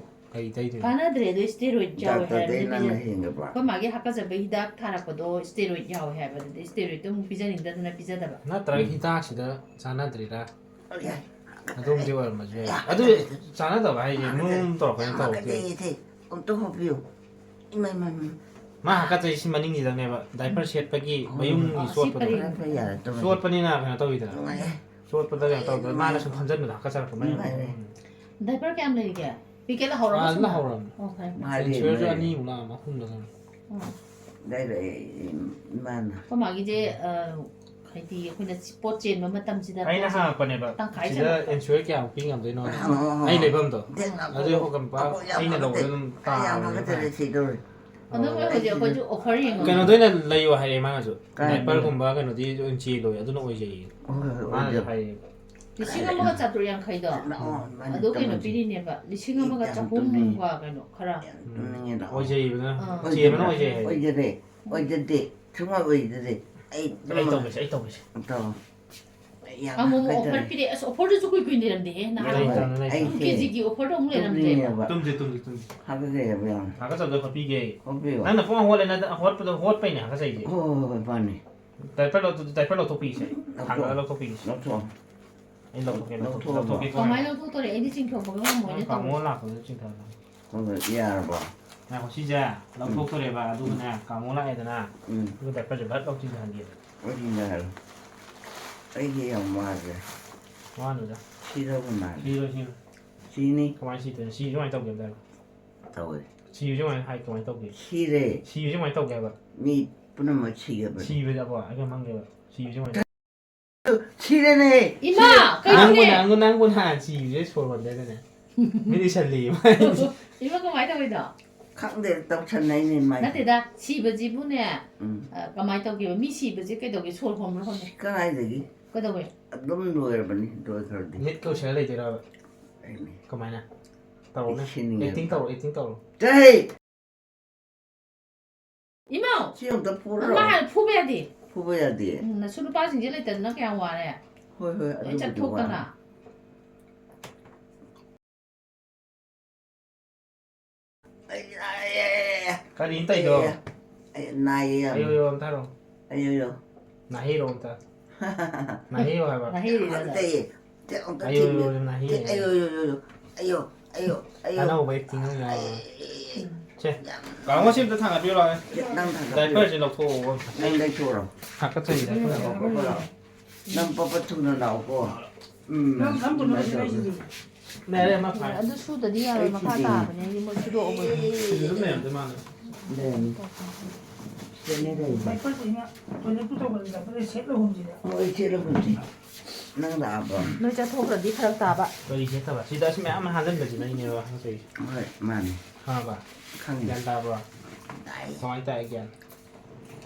ꯀꯩ ꯇꯩꯗꯣꯏꯅꯣ? ꯀꯥꯟꯅꯗ꯭ꯔꯦ, ꯑꯗꯣ steroid ꯌꯥꯎꯋꯦ ꯗꯥꯛꯇꯔꯗꯩ ꯍꯥꯏꯔꯕꯅꯤꯅ ꯅꯪꯅ ꯄꯤꯖ-꯫ ꯍꯦꯟꯒꯗ꯭ꯔꯣ? ꯑꯩꯈꯣꯏ ꯃꯥꯒꯤ ꯍꯥꯀꯠꯆꯕ ꯍꯤꯗꯥꯛ ꯊꯥꯔꯛꯄꯗꯣ steroid ꯌꯥꯎꯋꯦ ꯍꯥꯏꯕ, ꯑꯗꯨꯗꯤ steroidꯇꯣ ꯑꯃꯨꯛ ꯄꯤꯖꯅꯤꯡꯗꯗꯅ ꯄꯤꯖꯗꯕ꯫ ꯅꯠꯇ꯭ꯔꯒ ꯎꯝ꯫ ꯍꯤꯗꯥꯛꯁꯤꯗ ꯆꯥꯟꯅꯗ꯭ꯔꯤꯔꯥ? ꯑꯣ, ꯌꯥꯏ꯫ ꯑꯗꯨꯝꯗꯤ ꯑꯣꯏꯔꯝꯕꯁꯨ ꯌꯥꯏ꯫ ꯌꯥꯝ ꯑꯗꯨ ꯍꯥꯀꯠꯆꯩ꯫ ꯆꯥꯟꯅꯗꯕ ꯍꯥꯏꯁꯦ ꯌꯥꯝ ꯃꯔꯨꯝ ꯍꯥꯀꯠꯆꯩ꯫ ꯇꯧꯔꯛꯄꯅꯤꯅ ꯌꯥꯝ ꯇꯧꯔꯛꯇꯦ꯫ ꯍꯥꯀꯠꯆꯩ, ꯏꯆꯦ꯫ ꯑꯝꯇ ꯍꯣꯄꯤꯌꯨ꯫ ꯏꯃꯥ, ꯏꯃꯥ, ꯏꯃꯥ꯫ ꯃꯥ ꯍꯥꯀꯠꯆꯩꯁꯤ ꯃꯅꯤꯡꯁꯤꯗꯅꯦꯕ, diaper ꯁꯦꯠꯄꯒꯤ ꯎꯝ꯫ ꯃꯌꯨꯝꯒꯤ ꯑꯣ, ꯁꯤ ꯆꯣꯠꯄꯗꯣ꯫ ꯄꯔꯦꯡ꯫ ꯌꯥꯔꯦ, ꯌꯥꯔꯦ, ꯇꯨꯝꯃꯁꯤ꯫ ꯆꯣꯠꯄꯅꯤꯅ ꯀꯩꯅꯣ ꯇꯧꯋꯤꯗꯅ꯫ ꯅꯨꯡꯉꯥꯏꯌꯦ꯫ ꯆꯣꯠꯄꯗ ꯀꯩꯅꯣ ꯇꯧꯗꯅ ꯃꯥꯅ ꯅꯨꯡꯉꯥꯏꯌꯦ꯫ ꯁꯨꯝ ꯐꯝꯖꯟꯕꯗ ꯍꯥꯀꯠꯆꯔꯛꯄ ꯃꯌꯥꯝ꯫ ꯅꯨꯡꯉꯥꯏꯌꯦ꯫ ꯎꯝ꯫ Diaper ꯀꯌꯥꯝ ꯂꯩꯔꯤꯒꯦ? ꯄꯤꯀꯦꯠ ꯂꯧꯍꯧꯔꯕꯣ ꯑꯥ, ꯁꯨꯝ? ꯂꯧꯍꯧꯔꯕꯅꯦ꯫ ꯑꯣ, ꯐꯔꯦ꯫ ꯃꯥꯗꯤ ꯁꯦꯟꯁꯨꯔꯁꯨ ꯂꯩꯔꯦ꯫ ꯑꯅꯤꯃꯨꯛ ꯂꯥꯛꯑꯝꯃ, ꯑꯍꯨꯝꯂ ꯀꯩꯅꯣ꯫ ꯑꯣ꯫ ꯂꯩꯔꯦ, ꯏꯃꯥꯅ꯫ ꯑꯩꯈꯣꯏ ꯃꯥꯒꯤꯁꯦ, ꯑ, ꯍꯥꯏꯗꯤ ꯑꯩꯈꯣꯏꯅ ꯄꯣꯠ ꯆꯦꯟꯕ ꯃꯇꯝꯁꯤꯗ ꯑꯩꯅ ꯄꯣꯠꯁꯦ ꯍꯪꯉꯛꯄꯅꯦꯕ, ꯇꯪꯈꯥꯏ ꯁꯤꯗ ꯆꯪꯉꯛꯄ꯫ Insurance ꯀꯌꯥꯃꯨꯛ ꯄꯤ ꯉꯝꯗꯣꯏꯅꯣ? ꯑꯣ, ꯑꯣ, ꯑꯣ꯫ ꯑꯩ ꯂꯩꯐꯝꯗꯣ꯫ ꯊꯦꯡꯅ ꯑꯗꯨ ꯀꯣꯜꯂꯣ꯫ ꯀꯝꯄꯥ-, ꯑꯩꯈꯣꯏ ꯌꯥꯝ ꯑꯩꯅ ꯂꯧꯕꯗ ꯐꯒꯠꯆꯔꯦ, ꯑꯗꯨꯝ ꯑꯩ ꯌꯥꯝ ꯇꯥꯕꯅꯦ꯫ ꯐꯒꯠꯆꯔꯦ, ꯁꯤꯗꯧꯔꯦ꯫ ꯑꯗꯣ ꯃꯣꯏ ꯍꯧꯖꯤꯛ ꯑꯩꯈꯣꯏꯁꯨ offer ꯌꯦꯡꯉꯣ꯫ ꯀꯩꯅꯣꯗ ꯑꯣꯏꯅ ꯂꯩꯌꯣ ꯍꯥꯏꯔꯛꯑꯦ ꯃꯥꯅꯁꯨ꯫ ꯀꯥꯏꯗꯅꯣ? Diaperꯒꯨꯝꯕ ꯀꯩꯅꯣꯗꯤ ꯑꯣꯏꯅ ꯆꯦꯜꯂꯣ, ꯑꯗꯨꯅ ꯑꯣꯏꯖꯩꯌꯦ꯫ ꯍꯣꯏ, ꯍꯣꯏ, ꯃꯥꯅꯁꯨ ꯑꯣꯏꯖꯩ꯫ ꯍꯥꯏꯌꯦ꯫ ꯂꯤꯁꯤꯡ ꯑꯃꯒ ꯆꯥꯇ꯭ꯔꯨꯛ ꯌꯥꯡꯈꯩꯗꯣ꯫ ꯑꯣ, ꯃꯥꯅ ꯑꯗꯨ ꯀꯩꯅꯣ ꯇꯧꯔꯤꯁꯦ꯫ ꯄꯤꯔꯤꯅꯦꯕ꯫ ꯂꯤꯁꯤꯡ ꯑꯃꯒ ꯌꯥꯝ ꯆꯍꯨꯝꯒ ꯇꯨꯝꯅꯤꯡꯉꯦ꯫ ꯀꯩꯅꯣ ꯈꯔ꯫ ꯌꯥꯝ ꯇꯨꯝꯅꯤꯡꯉꯦ, ꯂꯥꯛꯑꯣ꯫ ꯑꯣꯏꯖꯩꯌꯦꯕ ꯑꯗꯨꯅ꯫ ꯑꯥ꯫ ꯆꯦꯟꯕꯅ ꯑꯣꯏꯖꯩ ꯍꯥꯏꯌꯦ꯫ ꯑꯣꯏꯖꯗꯦ, ꯑꯣꯏꯖꯗꯦ꯫ ꯁꯨꯡꯑꯣꯏ ꯑꯣꯏꯖꯗꯦ꯫ ꯑꯩ ꯑꯩ ꯇꯨꯝꯃꯒꯦ꯫ ꯇꯧꯒꯦꯁꯦ, ꯑꯩ ꯇꯧꯒꯦꯁꯦ꯫ ꯇꯧ꯫ ꯑꯩ ꯌꯥꯝ ꯑꯃꯨꯛ ꯑꯃꯨꯛ ꯍꯥꯀꯠꯆꯔꯦ꯫ Offer ꯄꯤꯔꯛꯑꯦ꯫ ꯑꯁ, offerꯒꯤ ꯑꯃꯨꯛ ꯂꯩꯔꯝꯗꯦꯍꯦ, ꯅꯍꯥꯟ꯫ ꯂꯩꯇꯕꯅꯦ, ꯂꯩꯇꯕꯅꯦ꯫ ꯑꯩꯁꯦ ꯀꯦꯖꯤꯒꯤ offer ꯑꯃꯨꯛ ꯂꯩꯔꯝꯗꯦꯕ꯫ ꯇꯨꯝꯅꯤꯡꯉꯦꯕ꯫ ꯇꯨꯝꯁꯦ, ꯇꯨꯝꯁꯦ, ꯇꯨꯝꯁꯦ꯫ ꯍꯥꯀꯠꯆꯩꯌꯦꯕ ꯌꯥꯝ꯫ ꯍꯥꯀꯠꯆꯕꯗꯣ ꯍꯣꯠꯄꯤꯒꯦ꯫ ꯍꯣꯠꯄꯤꯌꯣ꯫ ꯅꯪꯅ ꯄꯨꯡꯍꯣꯠ ꯍꯣꯠꯂꯦ, ꯅꯪ ꯍꯣꯠꯄꯗꯣ ꯍꯣꯠꯄꯩꯅꯦ ꯍꯥꯀꯠꯆꯩꯁꯦ꯫ ꯍꯣꯏ, ꯍꯣꯏ, ꯍꯣꯏ, ꯃꯥꯅꯦ꯫ Diaper ꯂꯧꯊꯣꯛ-, diaper ꯂꯧꯊꯣꯛꯄꯤꯁꯦ꯫ ꯂꯧꯊꯣꯛꯑꯣ꯫ ꯊꯥꯡꯒꯠꯂꯒ ꯂꯧꯊꯣꯛꯄꯤꯁꯦ꯫ ꯂꯧꯊꯣꯛꯑꯣ꯫ ꯑꯩ ꯂꯧꯊꯣꯛꯀꯦ, ꯂꯧꯊꯣꯛꯀꯦ, ꯂꯧꯊꯣꯛꯑꯣ꯫ ꯂꯧꯊꯣꯛꯀꯦꯀꯣ꯫ ꯀꯃꯥꯏꯅ ꯂꯧꯊꯣꯛꯇꯣꯔꯦ? ꯑꯩꯗꯤ ꯆꯤꯡꯊꯣꯛꯄꯒ ꯉꯝꯃꯣꯏꯅꯦ ꯅꯪ ꯀꯥꯃꯣ ꯇꯧꯔꯤꯁꯦ꯫ ꯂꯥꯛꯄꯗꯨꯗ ꯆꯤꯡꯊꯣꯛꯑꯣ꯫ ꯍꯣꯏ, ꯍꯣꯏ, ꯌꯥꯔꯕꯣ? ꯉꯥꯏꯈꯣ, ꯁꯤꯁꯦ ꯂꯧꯊꯣꯛꯇꯣꯔꯦꯕ, ꯑꯗꯨꯒꯅꯦ, ꯀꯥꯃꯣ ꯂꯥꯛꯑꯦꯗꯅ, ꯎꯝ꯫ ꯑꯗꯨꯒ diaperꯁꯦ ꯚꯠ ꯂꯧ ꯆꯤꯡꯊꯍꯟꯒꯦ꯫ ꯑꯩ ꯌꯥꯔꯣꯏ꯫ ꯑꯩꯗꯤ ꯌꯥꯝ ꯋꯥꯈ꯭ꯔꯦ꯫ ꯋꯥꯅꯨꯗ꯫ ꯁꯤꯗꯧꯕ ꯃꯥꯜꯂꯦ꯫ ꯁꯤꯔꯣꯏ, ꯁꯤꯔꯣꯏ꯫ ꯁꯤꯅꯤ꯫ ꯀꯃꯥꯏꯅ ꯁꯤꯗꯣꯏꯅꯣ? ꯁꯤꯔꯗꯤ ꯀꯃꯥꯏꯅ ꯇꯧꯒꯦ ꯑꯝꯇ ꯍꯥꯏꯔꯣ? ꯇꯧꯋꯦ꯫ ꯁꯤꯔꯗꯤ ꯀꯃꯥꯏꯅ ꯍꯥꯏ, ꯀꯃꯥꯏꯅ ꯇꯧꯒꯦ? ꯁꯤꯔꯦ꯫ ꯁꯤꯔꯗꯤ ꯀꯃꯥꯏꯅ ꯇꯧꯒꯦ ꯍꯥꯏꯕ? ꯃꯤ ꯄꯨꯝꯅꯃꯛ ꯁꯤꯒꯕꯅꯤ꯫ ꯁꯤꯕꯗꯤ ꯑꯕꯣ, ꯑꯩ ꯀꯩꯅꯣꯝ ꯍꯪꯒꯦꯕ꯫ ꯁꯤꯕꯁꯦ ꯀꯃꯥꯏꯅ ꯇꯧ- ꯁꯤꯔꯦꯅꯦ! ꯏꯃꯥ! ꯁꯤ-, ꯀꯩꯅꯣꯅꯦ? ꯅꯪꯕꯨ, ꯅꯪꯕꯨ, ꯅꯪꯕꯨ ꯅꯍꯥꯟ ꯁꯤꯕꯁꯦ ꯁꯣꯔ ꯍꯣꯟꯗꯦꯗꯅꯦ꯫ ꯃꯤꯠ ꯎꯏꯁꯜꯂꯤ, ꯏꯃꯥ꯫ ꯏꯃꯥ ꯀꯃꯥꯏꯅ ꯇꯧꯔꯤꯅꯣ? ꯈꯪꯗꯦ, ꯇꯧꯁꯟꯅꯩꯅꯦ ꯃꯥꯏ꯫ ꯅꯠꯇꯦꯗ, ꯁꯤꯕꯁꯤꯕꯨꯅꯦ, ꯎꯝ꯫ ꯑ, ꯀꯃꯥꯏꯅ ꯇꯧꯒꯦꯕ? ꯃꯤ ꯁꯤꯕꯁꯦ ꯀꯩꯗꯧꯒꯦ? ꯁꯣꯔ ꯍꯣꯟꯕ꯭ꯔꯥ ꯍꯣꯟꯗꯦ? ꯀꯗꯥꯏꯗꯒꯤ? ꯀꯩꯗꯧꯋꯦ? ꯑꯗꯨꯝ ꯂꯣꯏꯔꯕꯅꯤ, ꯂꯣꯏꯈ꯭ꯔꯗꯤ꯫ ꯃꯤꯠꯀ ꯎꯏꯁꯜꯂ ꯂꯩꯗꯣꯏꯔꯕ? ꯑꯩꯅꯦ꯫ ꯀꯃꯥꯏꯅ? ꯇꯧꯔꯣꯅꯦ꯫ ꯁꯤꯅꯤꯡꯉꯦ꯫ Acting ꯇꯧꯔꯣ, acting ꯇꯧꯔꯣ꯫ ꯆꯠꯂꯍꯦ! ꯏꯃꯥꯎ! ꯁꯤ ꯑꯝꯇ ꯐꯨꯔꯣ꯫ ꯅꯃꯥ ꯍꯥꯟꯅ ꯐꯨꯕ ꯌꯥꯗꯦ꯫ ꯐꯨꯕ ꯌꯥꯗꯦ꯫ ꯎꯝ, ꯅꯁꯨ ꯅꯨꯄꯥꯁꯤꯡꯁꯦ ꯂꯩꯇꯗꯅ ꯀꯌꯥꯝ ꯋꯥꯔꯦ꯫ ꯍꯣꯏ, ꯍꯣꯏ, ꯂꯣꯏ ꯑꯗꯨꯕꯨꯗꯤ ꯆꯠꯊꯣꯛꯇꯅ꯫ ꯋꯥꯔꯦ꯫ ꯑꯩ ꯅꯥꯏꯌꯦ꯫ ꯀꯔꯤꯅꯣ ꯇꯧꯔꯤꯗꯣ? ꯑꯩ ꯅꯥꯏꯌꯦ ꯌꯥꯝ꯫ ꯑꯌꯣ, ꯑꯌꯣ, ꯑꯝꯇ ꯍꯥꯏꯔꯣ꯫ ꯑꯌꯣ, ꯑꯌꯣ꯫ ꯅꯥꯍꯦꯔꯣ ꯑꯝꯇ꯫ ꯅꯥꯍꯦꯔꯣ ꯍꯥꯏꯕ꯫ ꯅꯥꯍꯦꯔꯤꯔꯣ? ꯑꯝꯇ ꯌꯦ-, ꯑꯝꯇ ꯑꯌꯣ, ꯊꯤꯜꯂꯨ꯫ ꯑꯌꯣ, ꯅꯥꯍꯦꯔꯣ꯫ ꯑꯌꯣ, ꯑꯌꯣ, ꯑꯌꯣ, ꯑꯌꯣ꯫ ꯑꯌꯣ, ꯑꯌꯣ, ꯑꯌꯣ꯫ ꯑꯅꯧꯕ acting ꯑꯃ ꯌꯥꯎꯔꯦ꯫ ꯑꯩ ꯁꯦ, ꯌꯥꯝ ꯀꯥꯡꯉꯣ ꯁꯤ ꯑꯝꯇ ꯊꯥꯡꯒꯠꯄꯤꯔꯣ ꯂꯥꯛꯑꯣ꯫ ꯅꯪ ꯊꯥꯡꯒꯠꯄꯤꯔꯣ꯫ Diaperꯁꯦ ꯂꯧꯊꯣꯛꯑꯣ꯫ ꯅꯪ ꯂꯩꯊꯣꯛꯎꯔꯣ꯫ ꯍꯥꯀꯠꯆꯩꯌꯦ꯫ ꯂꯧꯊꯣꯛꯑꯣ ꯂꯥꯛꯑꯣ꯫ ꯅꯪ ꯄꯞ ꯄꯞ ꯊꯨꯅ ꯂꯥꯛꯑꯣꯀꯣ꯫ ꯎꯝ, ꯅꯪ ꯅꯝꯕꯨ ꯑꯗꯨꯃꯥꯏꯅ ꯅꯝꯕꯨ ꯇꯧꯔꯒ꯫ ꯂꯩꯁꯤꯗꯤ꯫ ꯂꯩꯔꯦ, ꯃꯈꯥ꯫ ꯑꯗꯨ ꯁꯨꯗꯗꯤ ꯌꯥꯔꯣꯏ, ꯑꯩ ꯃꯈꯥ ꯁꯤꯗꯤ ꯇꯥꯕꯅꯦ, ꯑꯩꯗꯤ ꯃꯣꯏ ꯁꯨꯗꯣꯛꯑꯣ꯫ ꯁꯤꯗ ꯑꯗꯨꯝ ꯂꯩꯔꯝꯗꯣꯏ ꯃꯥꯜꯂꯦ꯫ ꯂꯩꯔꯝꯅꯤ꯫ ꯁꯤꯗꯅꯦ ꯂꯩꯔꯤꯁꯦ꯫ Diaperꯁꯤꯅ toilet ꯄꯨ ꯇꯧꯕꯗ diaperꯁꯦ ꯁꯦꯠ ꯂꯧꯍꯨꯝꯁꯤꯗ꯫ ꯍꯣꯏ, ꯁꯦꯠ ꯂꯧꯍꯨꯝꯁꯤ꯫ ꯅꯪ ꯂꯥꯛꯑꯕꯣ? ꯅꯣꯏ ꯆꯠꯊꯣꯛꯈ꯭ꯔꯗꯤ ꯐꯔꯛ ꯇꯥꯕ꯫ ꯀꯔꯤ ꯁꯦꯠꯇꯕ? ꯁꯤꯗ ꯑꯁꯤ ꯃꯌꯥꯝ ꯍꯥꯟꯖꯟꯕꯁꯤꯅ ꯑꯩꯅꯦꯕ ꯍꯥꯀꯠꯆꯩꯁꯦ꯫ ꯍꯣꯏ, ꯃꯥꯅꯤ꯫ ꯈꯪꯉꯕ? ꯈꯪꯉꯤ꯫ ꯒ꯭ꯌꯥꯟ ꯇꯥꯕ꯭ꯔꯣ? ꯇꯥꯏ꯫ ꯀꯃꯥꯏꯅ ꯇꯥꯏ ꯒ꯭ꯌꯥꯟ?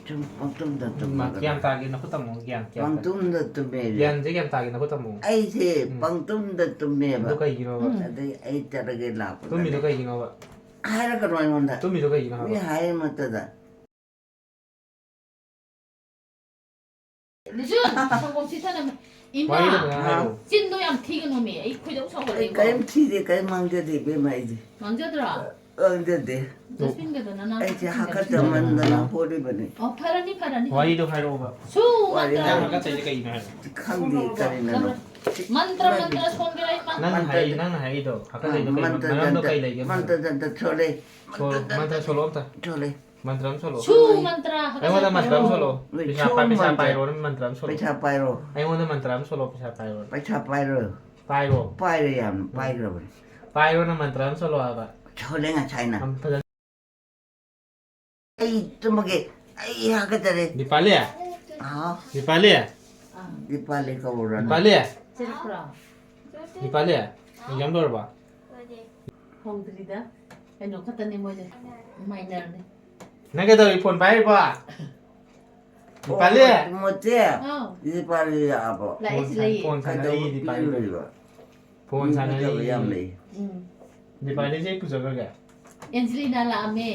ꯁꯨꯝ ꯄꯪꯇꯨꯝꯗ ꯎꯝ, ꯇꯨꯝꯃꯒ ꯒ꯭ꯌꯥꯟ ꯂꯩ꯫ ꯇꯥꯒꯦ, ꯅꯈꯨꯠ ꯊꯝꯃꯣ, ꯒ꯭ꯌꯥꯟ, ꯒ꯭ꯌꯥꯟ ꯇꯥꯒꯦ꯫ ꯄꯪꯇꯨꯝꯗ ꯇꯨꯝꯃꯦ ꯑꯩꯁꯦ꯫ ꯒ꯭ꯌꯥꯟꯁꯦ ꯒ꯭ꯌꯥꯟ ꯇꯥꯒꯦ, ꯅꯈꯨꯠ ꯊꯝꯃꯣ꯫ ꯑꯩꯁꯦ ꯎꯝ꯫ ꯄꯪꯇꯨꯝꯗ ꯇꯨꯝꯃꯦꯕ꯫ ꯑꯗꯨ ꯀꯩꯒꯤꯅꯣꯕ? ꯎꯝ꯫ ꯑꯗꯩ ꯑꯩ ꯆꯠꯂꯒꯦ ꯂꯥꯛꯄꯗꯅꯦ꯫ ꯇꯨꯝꯃꯤꯗꯣ ꯀꯩꯒꯤꯅꯣꯕ? ꯍꯥꯏꯔꯛꯀꯅꯣ ꯑꯩꯉꯣꯟꯗ꯫ ꯇꯨꯝꯃꯤꯗꯣ ꯀꯩꯒꯤꯅꯣ ꯍꯥꯏꯕ? ꯃꯤ ꯍꯥꯏꯔꯤꯃꯛꯇꯗ꯫ ꯂꯤꯖꯨꯟ, ꯁꯪꯒꯣꯝ ꯁꯤꯊꯅꯕ꯫ ꯏꯃꯥ, ꯋꯥꯔꯤꯗꯣ ꯐꯖꯅ ꯍꯥꯏꯔꯛꯑꯣ꯫ ꯆꯤꯟꯗꯣ ꯌꯥꯝ ꯊꯤꯒꯅꯣꯃꯤ꯫ ꯑꯩ ꯈꯣꯏꯗꯧ ꯑꯩ ꯁꯥꯎꯒꯠꯂꯦꯀꯣ꯫ ꯀꯔꯤꯝ ꯊꯤꯗꯦ, ꯀꯔꯤꯝ ꯉꯥꯡꯖꯗꯦ ꯏꯕꯦꯝꯃ ꯑꯩꯗꯤ꯫ ꯉꯥꯡꯖꯗ꯭ꯔꯣ? ꯉꯥꯡꯖꯗꯦ꯫ Dustbinꯒꯗꯣ ꯅꯅꯥꯛꯇ ꯑꯩꯁꯦ ꯊꯝꯖꯤꯜꯂꯣ꯫ ꯍꯥꯀꯠꯆꯃꯟꯗꯅ ꯍꯣꯔꯤꯕꯅꯤ꯫ ꯑꯣ, ꯐꯔꯅꯤ, ꯐꯔꯅꯤ꯫ ꯋꯥꯔꯤꯗꯣ ꯍꯥꯏꯔꯛꯑꯣꯕ꯫ ꯁꯨ ꯅꯪ ꯉꯥꯡꯗ꯭ꯔꯣ? ꯍꯥꯀꯠꯆꯩꯁꯦ ꯀꯩꯒꯤꯅꯣ ꯍꯥꯏꯔꯛꯑꯣ꯫ ꯈꯪꯗꯦ ꯀꯔꯤꯅꯣ꯫ ꯅꯪ ꯃꯟꯇ꯭ꯔ, ꯃꯟꯇ꯭ꯔ ꯁꯣꯟꯒꯦꯔꯥ, ꯏꯃꯥ? ꯅꯪꯅ ꯍꯥꯏ, ꯃꯟꯇ꯭ꯔ ꯅꯪꯅ ꯍꯥꯏꯔꯤꯗꯣ ꯍꯥꯀꯠꯆꯩꯗꯣ ꯀꯩ, ꯃꯟꯇ꯭ꯔ ꯃꯔꯝꯗꯣ ꯗꯟꯇ, ꯀꯩ ꯂꯩꯒꯦ? ꯃꯟꯇ꯭ꯔ ꯗꯟꯇ ꯁꯣꯜꯂꯦ꯫ ꯁꯣꯜ-, ꯃꯟꯇ꯭ꯔ ꯁꯣꯜꯂꯣ ꯑꯝꯇ꯫ ꯁꯣꯜꯂꯦ꯫ ꯃꯟꯇ꯭ꯔ ꯑꯃ ꯁꯣꯜꯂꯣ꯫ ꯁꯨ ꯃꯟꯇ꯭ꯔ ꯑꯩꯉꯣꯟꯗ ꯃꯟꯇ꯭ꯔ ꯑꯃ ꯁꯣꯜꯂꯣ꯫ ꯍꯣꯏ, ꯄꯩꯁꯥ ꯁꯨ ꯄꯥꯏ-, ꯄꯩꯁꯥ ꯃꯟꯇ꯭ꯔ꯫ ꯄꯥꯏꯔꯣ, ꯅꯪ ꯃꯟꯇ꯭ꯔ ꯑꯃ ꯁꯣꯜꯂꯣ꯫ ꯄꯩꯁꯥ ꯄꯥꯏꯔꯣ꯫ ꯑꯩꯉꯣꯟꯗ ꯃꯟꯇ꯭ꯔ ꯑꯃ ꯁꯣꯜꯂꯣ, ꯄꯩꯁꯥ ꯄꯥꯏꯔꯣ꯫ ꯄꯩꯁꯥ ꯄꯥꯏꯔꯣ꯫ ꯄꯥꯏꯔꯣ꯫ ꯄꯥꯏꯔꯦ, ꯌꯥꯝ ꯄꯥꯏꯈ꯭ꯔꯕꯅꯤ꯫ ꯄꯥꯏꯔꯣ, ꯅꯪ ꯃꯟꯇ꯭ꯔ ꯑꯃ ꯁꯣꯜꯂꯣ ꯍꯥꯏꯕ꯫ ꯁꯣꯜꯂꯦ ꯉꯁꯥꯏꯅ꯫ ꯌꯥꯝ ꯐꯖꯅ꯫ ꯑꯩ ꯇꯨꯝꯃꯒꯦ꯫ ꯑꯩ ꯍꯥꯀꯠꯆꯔꯦ꯫ ꯗꯤꯄꯥꯂꯤ? ꯍꯥꯎ꯫ ꯗꯤꯄꯥꯂꯤ? ꯗꯤꯄꯥꯂꯤ ꯀꯧꯔꯅꯨ꯫ ꯗꯤꯄꯥꯂꯤ? ꯆꯠꯈ꯭ꯔꯣ꯫ ꯗꯤꯄꯥꯂꯤ? ꯑꯦꯛꯖꯥꯝ ꯂꯣꯏꯔꯕꯣ? ꯍꯧꯗ꯭ꯔꯤꯗ꯫ ꯀꯩꯅꯣ ꯈꯛꯇꯅꯦ ꯃꯣꯏꯗꯤ꯫ ꯃꯥꯏꯅꯔꯅꯦ꯫ ꯅꯪ ꯀꯩꯗꯧꯔꯤ? ꯐꯣꯟ ꯄꯥꯏꯔꯤꯕꯣ? ꯗꯤꯄꯥꯂꯤ? ꯑꯣ, ꯃꯣꯆꯦ꯫ ꯍꯥꯎ꯫ ꯗꯤꯄꯥꯂꯤ ꯂꯥꯛꯑꯕꯣ? ꯂꯥꯛꯑꯦ, ꯐꯣꯟ ꯁꯤ ꯂꯩꯌꯦ꯫ ꯁꯥꯟ-, ꯐꯣꯟ ꯁꯥꯟꯅꯔꯤ ꯀꯩꯗꯧꯕ ꯗꯤꯄꯥꯂꯤ꯫ ꯄꯤꯔꯨꯔꯤꯕ? ꯐꯣꯟ ꯃꯤ ꯁꯥꯟꯅꯔꯤ꯫ ꯐꯠꯇꯕ ꯌꯥꯝ ꯂꯩ꯫ ꯎꯝ꯫ ꯗꯤꯄꯥꯂꯤꯁꯦ ꯄꯨꯖꯈ꯭ꯔꯒꯦ? ꯑꯦꯟꯖꯂꯤꯅꯥ ꯂꯥꯛꯑꯝꯃꯦ꯫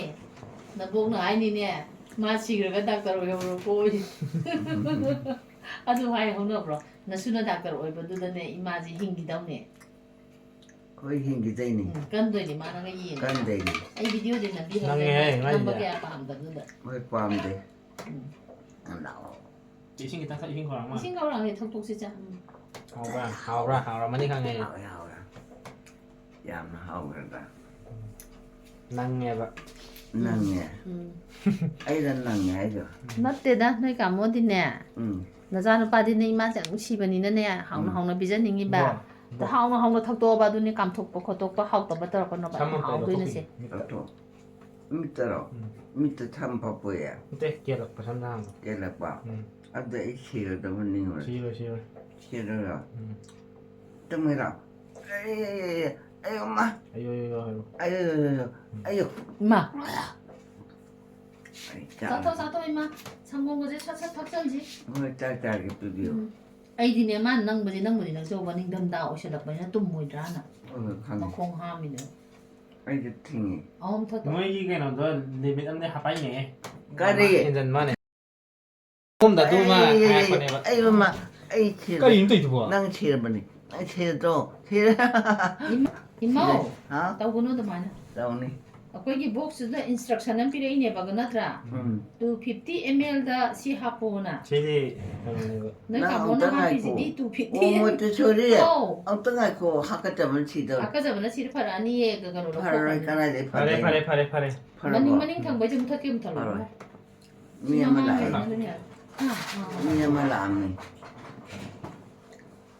ꯅꯕꯣꯛꯅ ꯍꯥꯏꯅꯤꯅꯦ, "ꯃꯥ ꯁꯤꯈ꯭ꯔꯒ ꯗꯥꯛꯇꯔ ꯑꯣꯏꯍꯧꯔꯣꯀꯣ"꯫ ꯑꯗꯨ ꯍꯥꯏ ꯍꯧꯅꯕ꯭ꯔꯣ? ꯅꯁꯨꯅ ꯗꯥꯛꯇꯔ ꯑꯣꯏꯕꯗꯨꯗꯅꯦ ꯏꯃꯥꯁꯦ ꯍꯤꯡꯈꯤꯗꯧꯅꯦ꯫ ꯑꯩꯈꯣꯏ ꯍꯤꯡꯈꯤꯗꯣꯏꯅꯤ꯫ ꯎꯝ, ꯀꯟꯗꯣꯏꯅꯦ ꯃꯥ ꯅꯪꯒ ꯌꯦꯡꯉꯒ꯫ ꯀꯟꯗꯣꯏꯅꯤ꯫ ꯑꯩ ꯚꯤꯗꯤꯑꯣꯗꯤ ꯅꯝꯕꯤꯍꯧꯗ꯭ꯔꯦ, ꯅꯪꯉꯦꯍꯦ, ꯅꯝꯕ ꯃꯥꯏꯁꯦ꯫ ꯀꯌꯥ ꯄꯥꯝꯗꯕꯗꯨꯗ꯫ ꯍꯣꯏ, ꯄꯥꯝꯗꯦ꯫ ꯎꯝ꯫ ꯂꯥꯛꯑꯣ꯫ ꯏꯁꯤꯡ ꯈꯤꯇꯪ ꯊꯛ, ꯏꯁꯤꯡ ꯈꯧꯔꯥꯡ ꯃꯥꯜꯂꯦ꯫ ꯏꯁꯤꯡ ꯈꯧꯔꯥꯡꯉꯦ, ꯊꯛꯇꯣꯛꯁꯤ ꯆꯥ꯫ ꯎꯝ꯫ ꯍꯥꯎꯕ꯭ꯔꯥ? ꯍꯥꯎꯕ꯭ꯔꯥ? ꯍꯥꯎꯔꯝꯃꯅꯤ ꯈꯪꯉꯦ꯫ ꯍꯥꯎꯔꯦ, ꯍꯥꯎꯔꯦ꯫ ꯌꯥꯝꯅ ꯍꯥꯎꯈ꯭ꯔꯗ꯫ ꯅꯪꯉꯦꯕ꯫ ꯅꯪꯉꯦ꯫ ꯎꯝ꯫ ꯑꯩꯅ ꯅꯪꯉꯦ ꯍꯥꯏꯗꯣ꯫ ꯅꯠꯇꯦꯗ, ꯅꯣꯏ ꯀꯥꯃꯣꯗꯤꯅꯦ꯫ ꯎꯝ꯫ ꯅꯆꯥꯅꯨꯄꯥꯗꯤꯅꯦ, ꯏꯃꯥꯁꯦ ꯌꯥꯝ ꯅꯨꯡꯁꯤꯕꯅꯤꯅꯅꯦ, ꯍꯥꯎꯅ ꯎꯝ꯫ ꯍꯥꯎꯅ ꯄꯤꯖꯅꯤꯡꯉꯤꯕ꯫ ꯕꯣ, ꯕꯣ꯫ ꯍꯥꯎꯅ ꯍꯥꯎꯅ ꯊꯛꯇꯣꯛꯑꯣꯕ, ꯑꯗꯨꯅꯦ ꯀꯥꯝꯊꯣꯛꯄ ꯈꯣꯠꯇꯣꯛꯄ ꯍꯥꯎꯇꯕ ꯇꯧꯔꯛꯀꯅꯣꯕ, ꯁꯝ ꯌꯥꯝ ꯑꯝꯇ ꯍꯥꯎꯗꯣꯏꯅꯦ ꯂꯧꯊꯣꯛꯈꯤꯒꯦ, ꯁꯦ꯫ ꯃꯤꯠꯇ꯫ ꯂꯧꯊꯣꯛ꯫ ꯃꯤꯠꯇꯔꯣ? ꯎꯝ꯫ ꯃꯤꯠꯇ ꯁꯝ ꯐꯛꯄꯣꯏꯌꯦ? ꯅꯠꯇꯦ, ꯀꯦꯜꯂꯛꯄ ꯁꯝꯅ ꯍꯥꯟꯕ꯫ ꯀꯦꯜꯂꯛꯄ? ꯎꯝ꯫ ꯑꯗꯨ ꯑꯩ ꯁꯤꯔꯗꯕ ꯅꯤꯡꯉꯨꯔꯦ꯫ ꯁꯤꯔꯣꯏ, ꯁꯤꯔꯣꯏ꯫ ꯁꯤꯔꯣꯏꯔꯣ? ꯎꯝ꯫ ꯇꯨꯝꯃꯤꯔꯣ? ꯑꯩ, ꯑꯩ, ꯑꯩ, ꯑꯩ, ꯑꯩ, ꯑꯃ꯫ ꯑꯌꯣ, ꯑꯌꯣ, ꯑꯌꯣ ꯍꯥꯏꯔꯣ꯫ ꯑꯌꯣ, ꯑꯌꯣ, ꯑꯌꯣ, ꯑꯌꯣ, ꯎꯝ꯫ ꯑꯌꯣ꯫ ꯏꯃꯥ꯫ ꯑꯩ ꯆꯥ-, ꯆꯥꯊꯣꯛ, ꯆꯥꯊꯣꯛ, ꯏꯃꯥ꯫ ꯁꯪꯒꯣꯝꯒꯁꯦ ꯁꯠ ꯁꯠ ꯊꯛꯆꯟꯁꯤ꯫ ꯍꯣꯏ, ꯆꯥꯛ ꯆꯥꯒꯦ ꯄꯤꯕꯤꯌꯨ꯫ ꯎꯝ꯫ ꯑꯩꯗꯤꯅꯦ, ꯃꯥꯅ ꯅꯪꯕꯨꯗꯤ ꯅꯪꯕꯨꯗꯤ ꯅꯪꯖꯧꯕ, ꯅꯤꯡꯊꯝꯊꯥ ꯑꯣꯏꯁꯜꯂꯛꯄꯅꯤꯅ ꯇꯨꯝꯃꯣꯏꯗ꯭ꯔꯥꯅ꯫ ꯍꯣꯏ, ꯍꯣꯏ, ꯈꯪꯉꯦ꯫ ꯃꯈꯣꯡ ꯍꯥꯝꯃꯤꯗꯨꯅ꯫ ꯑꯩꯗꯤ ꯊꯤꯡꯉꯤ꯫ ꯑꯍꯨꯝ ꯊꯛꯇꯣꯛ꯫ ꯅꯣꯏꯒꯤ ꯀꯩꯅꯣꯗꯣ limit ꯑꯃꯗꯤ ꯍꯥꯞꯄꯛꯏꯅꯦ꯫ ꯀꯔꯤ? ꯍꯦꯟꯖꯟ ꯃꯥꯅꯦ꯫ ꯁꯣꯝꯗ ꯑꯗꯨꯃ ꯑꯩ, ꯑꯩ, ꯑꯩ, ꯍꯥꯏꯔꯛꯄꯅꯦꯕ꯫ ꯑꯩ, ꯃꯃꯥ, ꯑꯩ ꯁꯤꯔꯕ-, ꯀꯔꯤꯅꯣ ꯇꯧꯔꯤꯗꯨꯕꯣ? ꯅꯪ ꯁꯤꯔꯕꯅꯤ꯫ ꯅꯪ ꯁꯤꯔꯗ꯭ꯔꯣ? ꯁꯤꯔꯦ꯫ ꯏꯃ-, ꯏꯃꯧ, ꯍꯥ? ꯇꯧꯒꯅꯨ ꯑꯗꯨꯃꯥꯏꯅ꯫ ꯇꯧꯅꯤ꯫ ꯑꯩꯈꯣꯏꯒꯤ ꯕꯣꯛꯁꯇꯨꯗ ꯏꯟꯁꯇ꯭ꯔꯛꯁꯟ ꯑꯃ ꯄꯤꯔꯛꯏꯅꯦꯕ, ꯅꯠꯇ꯭ꯔꯥ? ꯎꯝ꯫ ꯇꯨ ꯐꯤꯐꯇꯤ ꯑꯦꯝ ꯑꯦꯜꯗ ꯁꯤ ꯍꯥꯞꯄꯣꯅ꯫ ꯁꯤꯗꯤ ꯀꯩꯅꯣꯅꯦꯕ꯫ ꯅꯣꯏ ꯅꯪ ꯇꯥꯃꯣꯅ ꯑꯝꯇ ꯍꯥꯞꯄꯤꯁꯤꯗꯤ ꯉꯥꯏꯈꯣ꯫ Two fifty. ꯑꯣ, ꯃꯣꯇꯦꯁꯣꯔꯤ꯫ ꯑꯧ꯫ ꯑꯝꯇ ꯉꯥꯏꯈꯣ, ꯍꯥꯀꯠꯆꯕꯅ ꯁꯤꯗꯧꯔꯦ꯫ ꯍꯥꯀꯠꯆꯕꯅ ꯁꯤꯔ ꯐꯔꯛꯑꯅꯤꯌꯦ, ꯀꯩꯅꯣ ꯐꯔꯔꯣꯏ, ꯂꯧꯊꯣꯛꯈ꯭ꯔꯅꯤ꯫ ꯀꯗꯥꯏꯗꯩ ꯐꯔꯦ ꯐꯗꯣꯏꯅꯣ? ꯐꯔꯦ ꯐꯔꯦ ꯐꯔꯦ꯫ ꯃꯅꯤꯡ ꯐꯔꯕꯣ? ꯃꯅꯤꯡ ꯊꯪꯕꯩꯁꯦ ꯃꯨꯊꯠꯀꯦ, ꯃꯨꯊꯠꯂꯣ꯫ ꯐꯔꯣꯏ꯫ ꯁꯤ ꯃꯤ ꯑꯃ ꯃꯃꯥꯡ ꯂꯥꯛꯑꯦ꯫ ꯃꯅꯤꯡ ꯃꯅꯤꯡ꯫ ꯑꯥ, ꯑꯥ, ꯑꯥ꯫ ꯃꯤ ꯑꯃ ꯂꯥꯛꯑꯝꯃꯤ꯫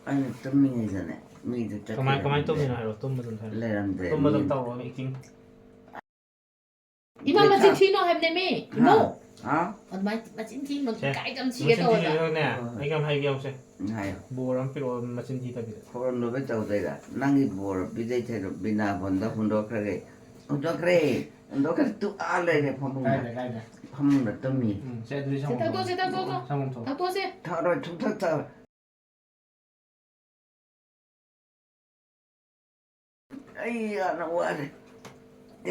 ꯑꯩꯅ ꯇꯨꯝꯃꯤꯉꯩꯗꯅꯦ, ꯃꯤꯗꯨ ꯆꯠꯈꯤꯕꯅꯤ꯫ ꯀꯃꯥꯏ ꯀꯃꯥꯏꯅ ꯇꯧꯃꯤꯅꯣ ꯍꯥꯏꯔꯣ, ꯇꯨꯝꯕ ꯑꯗꯨꯝ ꯍꯥꯏꯔꯣ꯫ ꯂꯩꯔꯝꯗ꯭ꯔꯦ꯫ ꯇꯨꯝꯕ ꯑꯗꯨꯝ ꯃꯤ ꯇꯧꯔꯣ, ꯑꯦꯛꯇꯤꯡ꯫ ꯏꯃꯥ, ꯃꯆꯤꯟ ꯊꯤꯅꯣ ꯍꯥꯏꯕꯅꯦꯃꯤ꯫ ꯏꯃꯧ꯫ ꯍꯥ? ꯑꯗꯨꯃꯥꯏꯅ ꯃꯆꯤꯟ ꯊꯤꯅꯣ, ꯁꯦ, ꯏꯀꯥꯏꯗ ꯌꯥꯝ ꯁꯤꯒꯦ ꯃꯆꯤꯟ ꯇꯧꯋꯦꯕ꯫ ꯊꯤꯔꯒꯅꯦ, ꯑꯩ ꯀꯩꯅꯣꯝ ꯍꯥꯏꯒꯦ ꯌꯦꯡꯉꯨꯁꯦ꯫ ꯍꯥꯏꯌꯣ꯫ ꯕꯣꯔ ꯑꯃ ꯄꯤꯔꯛꯑꯣ, ꯃꯆꯤꯟ ꯊꯤꯗꯕꯤꯗ꯫ ꯈꯣꯏꯔꯝꯗꯕꯩ ꯇꯧꯗꯣꯏꯔꯥ? ꯅꯪꯒꯤ ꯕꯣꯔ ꯄꯤꯖꯩ ꯊꯦꯗꯣ ꯕꯤꯅꯥ ꯐꯣꯟꯗ ꯍꯨꯟꯗꯣꯛꯈ꯭ꯔꯒꯦ꯫ ꯍꯨꯟꯗꯣꯛꯈ꯭ꯔꯦ꯫ ꯍꯨꯟꯗꯣꯛꯈ꯭ꯔꯦ꯫ ꯇꯨ ꯑꯥ ꯂꯩꯔꯦ ꯐꯃꯨꯡꯗ꯫ ꯀꯥꯏꯗ, ꯀꯥꯏꯗ? ꯐꯃꯨꯡꯗ ꯇꯨꯝꯃꯤ꯫ ꯎꯝ, ꯁꯦ, ꯑꯗꯨꯗꯤ ꯁꯦ, ꯁꯪꯒꯣꯝ ꯊꯛꯇꯣꯛꯑꯣ, ꯁꯦ, ꯊꯛꯇꯣꯛꯑꯣ, ꯊꯛꯇꯣꯛꯑꯣ꯫ ꯁꯪꯒꯣꯝ ꯊꯛꯑꯣ꯫ ꯊꯛꯇꯣꯛꯑꯣꯁꯦ꯫ ꯊꯛꯑꯔꯣꯏ, ꯁꯨꯡꯊꯛ ꯊꯛꯑꯔꯣꯏ꯫ ꯑꯩ ꯌꯥꯝꯅ ꯋꯥꯔꯦ꯫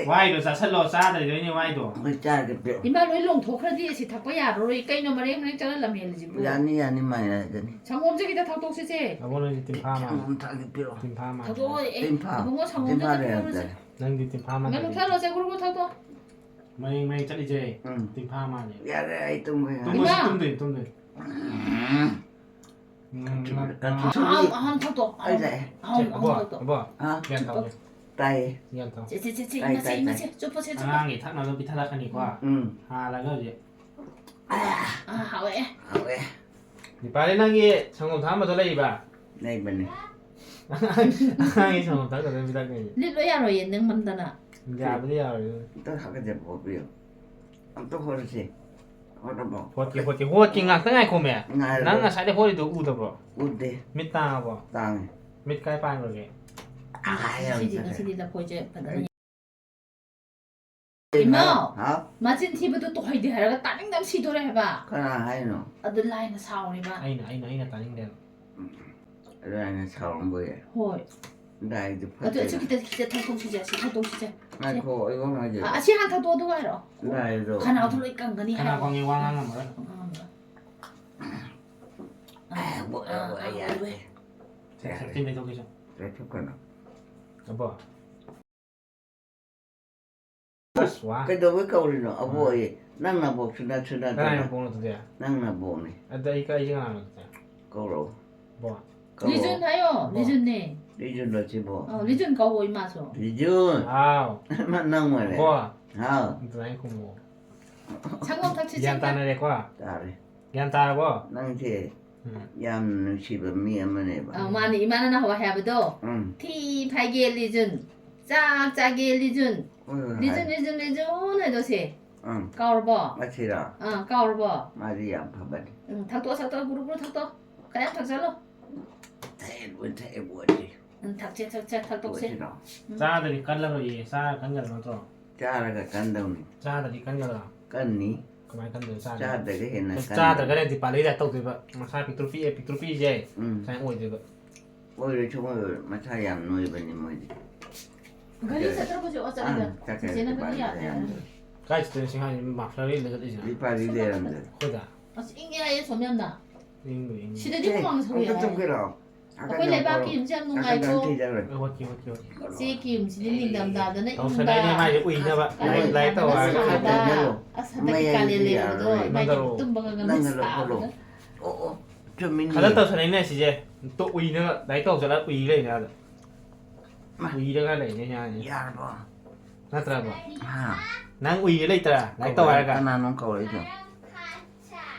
ꯋꯥꯏꯗꯣ ꯆꯥꯁꯜꯂꯣ, ꯆꯥꯗ꯭ꯔꯤꯗꯣꯏꯅꯦ ꯋꯥꯏꯗꯣ꯫ ꯍꯣꯏ, ꯆꯥꯒꯦ ꯄꯤꯔꯛꯑꯣ꯫ ꯏꯃꯥ, ꯂꯣꯏ ꯂꯣꯡꯊꯣꯛꯈ꯭ꯔꯗꯤ ꯑꯁꯤ ꯊꯛꯄ ꯌꯥꯔꯔꯣꯏ꯫ ꯀꯩꯅꯣ ꯃꯔꯦꯡ ꯃꯔꯦꯡ ꯆꯠꯂ ꯂꯝꯍꯦꯜꯂꯤꯁꯤꯕꯨ? ꯌꯥꯅꯤ, ꯌꯥꯅꯤ, ꯃꯥꯏ ꯌꯥꯒꯅꯤ꯫ ꯁꯪꯒꯣꯝꯁꯦ ꯈꯤꯇ ꯊꯛꯇꯣꯛꯁꯤꯁꯦ꯫ ꯑꯕꯣ, ꯅꯪꯗꯤ ꯇꯤꯝꯐꯥ ꯃꯥꯜꯂꯦ꯫ ꯁꯪꯒꯣꯝ ꯊꯛꯑꯒꯦ ꯄꯤꯔꯛꯑꯣ꯫ ꯇꯤꯝꯐꯥ ꯃꯥꯜꯂꯦ꯫ ꯊꯛꯇꯣꯛꯑꯣ, ꯑꯦ, ꯇꯤꯝꯐꯥ꯫ ꯏꯕꯨꯡꯉꯣ, ꯁꯪꯒꯣꯝꯁꯦ ꯇꯤꯝꯐꯥ ꯈꯤꯇ ꯂꯩꯔꯝ ꯊꯛꯇꯣꯛꯁꯦ꯫ ꯇꯥꯔꯦ꯫ ꯅꯪꯗꯤ ꯇꯤꯝꯐꯥ ꯃꯥꯜꯂꯦ꯫ ꯉꯥꯅꯨ ꯊꯛꯑꯔꯣꯏꯁꯦ, ꯒꯨꯔꯨ ꯒꯨꯔꯨ ꯊꯛꯇꯣꯛꯑꯣ꯫ ꯃꯔꯦꯡ ꯃꯔꯦꯡ ꯆꯠꯂꯤꯁꯦ꯫ ꯌꯥꯔꯦ, ꯑꯩ ꯇꯨꯝꯒꯦ꯫ ꯇꯨꯝꯃꯣ, ꯏꯃꯥ! ꯇꯨꯝꯗꯣꯏꯅꯤ, ꯇꯨꯝꯗꯣꯏꯅꯤ꯫ ꯎꯝ, ꯀꯟ-, ꯎꯝ, ꯀꯟ-, ꯑꯍꯝ, ꯑꯍꯝ ꯊꯛꯇꯣ, ꯑꯍꯝ, ꯑꯩ ꯂꯥꯛꯑꯦ꯫ ꯑꯍꯝ, ꯁꯦ, ꯑꯕꯣ, ꯑꯍꯝ ꯊꯛꯇꯣ꯫ ꯑꯕꯣ, ꯍꯥ? ꯒ꯭ꯌꯥꯟ ꯇꯥꯎ꯫ ꯇꯥꯏꯌꯦ꯫ ꯁꯦ, ꯁꯦ, ꯁꯦ, ꯁꯦ, ꯇꯥꯏ, ꯏꯃꯥꯁꯦ, ꯇꯥꯏ, ꯏꯃꯥꯁꯦ, ꯇꯥꯏ꯫ ꯏꯃꯥꯁꯦ, ꯆꯨꯞꯄꯣꯁꯦ, ꯆꯨꯞꯄꯣ꯫ ꯑꯉꯥꯡꯒꯤ ꯊꯛꯅꯕ ꯄꯤꯊꯔꯛꯀꯅꯤꯀꯣ꯫ ꯎꯝ꯫ ꯍꯥꯜꯂꯒ ꯍꯧꯖꯤꯛ꯫ ꯑꯥ, ꯍꯥꯎꯋꯦ꯫ ꯍꯥꯎꯋꯦ꯫ ꯅꯤꯄꯥꯂꯤ, ꯅꯪꯒꯤ ꯁꯪꯒꯣꯝ ꯊꯛꯑꯝꯕꯗꯣ ꯂꯩꯔꯤꯕ? ꯂꯩꯕꯅꯦ꯫ ꯑꯉꯥꯡꯒꯤ ꯁꯪꯒꯣꯝ ꯊꯛꯅꯕ ꯄꯤꯊꯛꯅꯤꯁꯦ꯫ ꯂꯤꯠꯂꯣ ꯌꯥꯔꯣꯏꯌꯦ, ꯅꯪ ꯃꯝꯗꯅ꯫ ꯌꯥꯕꯨꯗꯤ ꯌꯥꯔꯣꯏ꯫ ꯑꯝꯇ ꯍꯥꯀꯠꯆꯕ ꯄꯣꯛꯄꯤꯌꯨ꯫ ꯑꯝꯇ ꯍꯣꯠꯂꯁꯤ꯫ ꯍꯣꯠꯂꯕꯣ? ꯍꯣꯠꯀꯦ, ꯍꯣꯠꯀꯦ, ꯍꯣꯠꯀꯦ꯫ ꯉꯥꯛꯇ ꯉꯥꯏꯈꯣꯃꯦ꯫ ꯉꯥꯏꯔꯣ꯫ ꯅꯪ ꯉꯁꯥꯏꯗꯩ ꯍꯣꯠꯂꯤꯗꯣ ꯎꯗꯕ꯭ꯔꯣ? ꯎꯗꯦ꯫ ꯃꯤꯠ ꯇꯥꯡꯉꯕꯣ? ꯇꯥꯡꯉꯦ꯫ ꯃꯤꯠ ꯀꯥꯏ ꯄꯥꯟꯈ꯭ꯔꯒꯦ? ꯑꯥ, ꯌꯥꯝ ꯉꯁꯤꯗꯤ, ꯆꯠꯈ꯭ꯔꯦ꯫ ꯉꯁꯤꯗꯤ ꯂꯐꯣꯏꯁꯦ ꯐꯖꯅ꯫ ꯏꯃꯥ! ꯍꯥꯎ? ꯃꯆꯤꯟ ꯊꯤꯕꯗꯣ ꯇꯣꯍꯩꯗꯦ ꯍꯥꯏꯔꯒ ꯇꯥꯅꯤꯡꯗꯕ ꯁꯤꯗꯣꯔꯦ ꯍꯥꯏꯕ꯫ ꯀꯅꯥ ꯍꯥꯏꯅꯣ? ꯑꯗꯨ ꯂꯥꯏꯅ ꯁꯥꯎꯔꯤꯕ꯫ ꯑꯩꯅ, ꯑꯩꯅ, ꯑꯩꯅ ꯇꯥꯅꯤꯡꯗꯦꯕ꯫ ꯑꯗꯨ ꯑꯩꯅ ꯁꯥꯎꯔꯝꯕ ꯌꯥꯏ꯫ ꯍꯣꯏ꯫ ꯂꯥꯏꯗꯨ ꯑꯗꯨ ꯑꯁꯤ ꯐꯠꯇꯦꯅ꯫ ꯈꯤꯇ, ꯈꯤꯇ ꯊꯛꯇꯣꯛꯁꯤꯁꯦ, ꯑꯁꯤ ꯊꯛꯇꯣꯛꯁꯤꯁꯦ꯫ ꯉꯥꯏꯈꯣ, ꯑꯩ ꯋꯥ ꯉꯥꯡꯒꯦ꯫ ꯑ, ꯑꯁꯤ ꯍꯥꯟꯅ ꯊꯛꯇꯣꯛꯑꯣ, ꯑꯗꯨꯒ ꯍꯥꯏꯔꯛꯑꯣ꯫ ꯂꯥꯏꯗꯣ꯫ ꯈꯅꯥꯎꯗꯣ ꯂꯣꯏ ꯀꯪꯒꯅꯤ ꯈꯅꯥꯎ ꯍꯥꯏꯔꯛꯑꯣ꯫ ꯀꯪꯉꯦ, ꯋꯥ ꯉꯥꯡ ꯉꯝꯃꯔꯣꯏ꯫ ꯉꯥꯡꯉꯝꯃꯔꯣꯏ꯫ ꯑꯦ, ꯋꯥ, ꯋꯥ, ꯋꯥ, ꯌꯥꯔꯦ꯫ ꯁꯦ, ꯁꯦ, ꯆꯤꯟ ꯂꯩꯊꯣꯛꯀꯦ ꯁꯦ꯫ ꯂꯩꯊꯣꯛꯀꯅꯨ꯫ ꯑꯕꯣ꯫ ꯋꯥ꯫ ꯀꯩꯗꯧꯕꯩ ꯀꯧꯔꯤꯅꯣ? ꯑꯕꯣꯛ ꯑꯌꯦ, ꯅꯪ ꯅꯕꯣꯛꯁꯨ ꯅꯠꯁꯨ ꯀꯅꯥꯏ ꯅꯠꯇꯅ꯫ ꯃꯄꯣꯛꯅꯣ ꯑꯗꯨꯗꯤ? ꯅꯪ ꯅꯕꯣꯛꯅꯤ꯫ ꯑꯗ ꯑꯩ ꯀ-, ꯑꯩꯁꯦ ꯀꯅꯥꯅꯣ ꯑꯗꯨꯗꯤ? ꯀꯧꯔꯛꯑꯣ꯫ ꯕꯣ꯫ ꯀꯧꯔꯛꯑꯣ꯫ ꯂꯤꯖꯨꯟ ꯍꯥꯏꯌꯣ꯫ ꯕꯣ꯫ ꯂꯤꯖꯨꯟꯅꯦ꯫ ꯂꯤꯖꯨꯟꯂꯣ ꯁꯤꯕꯣ? ꯑꯧ, ꯂꯤꯖꯨꯟ ꯀꯧꯋꯣ ꯏꯃꯥꯁꯨ꯫ ꯂꯤꯖꯨꯟ꯫ ꯍꯥꯎ꯫ ꯅꯪ ꯑꯣꯏꯔꯦ꯫ ꯕꯣ꯫ ꯍꯥꯎ꯫ ꯑꯗꯨꯃꯥꯏꯅ ꯈꯨꯝꯃꯣ꯫ ꯁꯪꯒꯣꯝ ꯊꯛꯁꯤ ꯒ꯭ꯌꯥꯟ ꯆꯦꯡꯒ꯫ ꯇꯥꯅꯔꯦꯀꯣ? ꯇꯥꯔꯦ꯫ ꯒ꯭ꯌꯥꯟ ꯇꯥꯔꯕꯣ? ꯅꯪꯁꯦ ꯎꯝ꯫ ꯌꯥꯝ ꯅꯨꯡꯁꯤꯕ ꯃꯤ ꯑꯃꯅꯦꯕ꯫ ꯑꯧ, ꯃꯥꯅꯦ, ꯏꯃꯥꯅ ꯅꯍꯥꯟꯋꯥꯏ ꯍꯥꯏꯕꯗꯣ꯫ ꯎꯝ꯫ ꯊꯤ ꯐꯥꯏꯒꯦ ꯂꯤꯖꯨꯟ, ꯆꯥꯛ ꯆꯥꯒꯦ ꯂꯤꯖꯨꯟ, ꯍꯣꯏ, ꯍꯣꯏ, ꯂꯤꯖꯨꯟ, ꯍꯥꯏ꯫ ꯂꯤꯖꯨꯟ, ꯂꯤꯖꯨꯟ, ꯂꯤꯖꯨꯟ ꯍꯥꯏꯗꯣ ꯁꯦ꯫ ꯎꯝ꯫ ꯀꯥꯎꯔꯕꯣ? ꯃꯁꯤꯔꯣ? ꯑꯥ, ꯀꯥꯎꯔꯕꯣ? ꯃꯥꯗꯤ ꯌꯥꯝ ꯐꯕꯅꯤ꯫ ꯎꯝ, ꯊꯛꯇꯣꯛꯑꯣ, ꯊꯛꯇꯣꯛꯑꯣ, ꯒꯨꯔꯨ ꯒꯨꯔꯨ ꯊꯛꯇꯣꯛꯑꯣ꯫ ꯈꯔ ꯌꯥꯝ ꯊꯛꯆꯜꯂꯣ꯫ ꯊꯛꯑꯦꯕꯨ, ꯊꯛꯑꯦꯕꯨ ꯑꯁꯤ꯫ ꯎꯝ, ꯊꯛꯁꯦ, ꯊꯛꯁꯦ, ꯊꯛꯇꯣꯛꯁꯦ꯫ ꯄꯣꯠꯁꯤꯔꯣ? ꯎꯝ꯫ ꯆꯥꯗꯗꯤ ꯀꯜꯂꯔꯣꯏꯌꯦ, ꯆꯥꯔ ꯀꯟꯒꯗꯕ ꯅꯠꯇ꯭ꯔꯣ? ꯆꯥꯔꯒ ꯀꯟꯗꯧꯅꯤ꯫ ꯆꯥꯗꯗꯤ ꯀꯟꯒꯗ꯭ꯔꯥ? ꯀꯟꯅꯤ꯫ ꯀꯃꯥꯏꯅ ꯀꯟꯗꯣꯏꯅꯣ? ꯆꯥꯗ꯭ꯔꯗꯤ? ꯆꯥꯗ꯭ꯔꯒ ꯍꯦꯟꯅ ꯀꯟꯅꯤ꯫ ꯆꯥꯗ꯭ꯔꯒꯅ ꯗꯤꯄꯥꯂꯤ ꯇꯥꯏꯞ ꯇꯧꯗꯣꯏꯕ꯫ ꯃꯁꯥ ꯄꯤꯛꯇ꯭ꯔꯨ ꯄꯤꯛꯑꯦ, ꯄꯤꯛꯇ꯭ꯔꯨ ꯄꯤꯛꯏꯁꯦ꯫ ꯎꯝ꯫ ꯁꯨꯃꯥꯏꯅ ꯑꯣꯏꯗꯣꯏꯕ꯫ ꯑꯣꯏꯔꯣꯏ, ꯁꯨꯡꯑꯣꯏ ꯑꯣꯏꯔꯣꯏ꯫ ꯃꯁꯥ ꯌꯥꯝ ꯅꯣꯏꯕꯅꯤ ꯃꯣꯏꯗꯤ꯫ ꯒꯥꯔꯤ ꯆꯠꯇ꯭ꯔꯕꯣ ꯍꯧꯖꯤꯛ? ꯑꯣ, ꯆꯠꯂꯤꯗ꯫ ꯑꯥ, ꯆꯠꯈ꯭ꯔꯦ, ꯆꯤꯆꯦꯅ ꯒꯥꯔꯤ ꯗꯤꯄꯥꯂꯤꯗ ꯌꯥꯗ꯭ꯔꯦ꯫ ꯌꯥꯝ ꯂꯩ꯫ ꯀꯥꯏ ꯆꯠꯇꯣꯏꯅꯣ ꯁꯤ ꯑꯉꯥꯡꯁꯤ? ꯃꯐ꯭ꯂꯔ ꯏꯜꯂ ꯆꯠꯂꯤꯁꯤꯅ? ꯗꯤꯄꯥꯂꯤ ꯂꯩꯔꯝꯗ꯭ꯔꯦ꯫ ꯑꯩꯈꯣꯏꯗ? ꯑꯁ, ꯏꯪꯉꯦ ꯍꯥꯏꯌꯦ ꯁꯣꯝ ꯌꯥꯝꯅ꯫ ꯏꯪꯕ ꯏꯪꯕ꯫ ꯁꯤꯗꯗꯤ ꯁꯦ, ꯍꯨꯃꯥꯡ ꯁꯧꯋꯦ ꯑꯝꯇ ꯍꯥꯏ꯫ ꯆꯪꯁꯤꯔꯣ? ꯑꯩꯈꯣꯏ ꯂꯩꯕꯥꯛꯀꯤ ꯌꯨꯝꯁꯦ ꯌꯥꯝ ꯅꯨꯡꯉꯥꯏꯀꯣ꯫ ꯅꯥꯀꯟꯗ ꯊꯤꯖꯈ꯭ꯔꯦ꯫ ꯑꯩ ꯍꯣꯠꯀꯦ, ꯍꯣꯠꯀꯦ, ꯍꯣꯠꯀꯦ꯫ ꯆꯦꯛꯀꯤ ꯌꯨꯝꯁꯤꯗꯤ ꯅꯤꯡꯊꯝꯊꯥꯗꯅ ꯏꯪꯕ꯫ ꯇꯧꯁꯜꯂꯛꯏꯅꯦ ꯃꯥꯏꯁꯦ ꯎꯏꯅꯕ꯫ ꯀꯥꯂꯦꯟ ꯂꯥꯏꯔꯤꯛ ꯇꯧ ꯊꯥꯗꯅ ꯍꯥꯏꯔꯒ ꯁꯥꯕ꯫ ꯇꯧꯁꯜꯂꯛꯏꯅꯦ꯫ ꯑꯁ, ꯍꯟꯗꯛꯇꯤ ꯃꯌꯥꯏꯁꯦ ꯀꯥꯂꯦꯟ ꯌꯥꯔꯔꯣꯏ꯫ ꯂꯩꯔꯨꯕꯗꯣ ꯏꯕꯥꯏꯁꯦ ꯅꯪꯒꯔꯣ꯫ ꯇꯨꯝꯕꯒ ꯉꯝꯗꯦ ꯅꯪꯒꯔꯣ ꯁꯥꯕꯅ꯫ ꯈꯣꯠꯂꯣ꯫ ꯑꯣ, ꯑꯣ, ꯆꯨꯝꯃꯤꯅꯦ꯫ ꯈꯗꯛ ꯇꯧꯁꯜꯂꯛꯏꯅꯦ ꯁꯤꯁꯦ꯫ ꯇꯣ ꯎꯏꯅꯕ ꯂꯥꯏꯔꯤꯛ ꯇꯧ ꯆꯠꯂ ꯎꯏ ꯂꯩꯅꯦ ꯑꯥꯗ꯫ ꯃꯥ꯫ ꯎꯏꯔꯒ ꯂꯩꯅꯦ ꯌꯥꯅꯤ꯫ ꯌꯥꯔꯕꯣ? ꯅꯠꯇ꯭ꯔꯕ? ꯍꯥ? ꯅꯪ ꯎꯏꯒꯦ ꯂꯩꯇ꯭ꯔꯥ? ꯂꯥꯏꯔꯤꯛ ꯇꯧ ꯍꯥꯏꯔꯒ꯫ ꯀꯅꯥꯅꯣ ꯀꯧꯔꯛꯏꯗꯣ?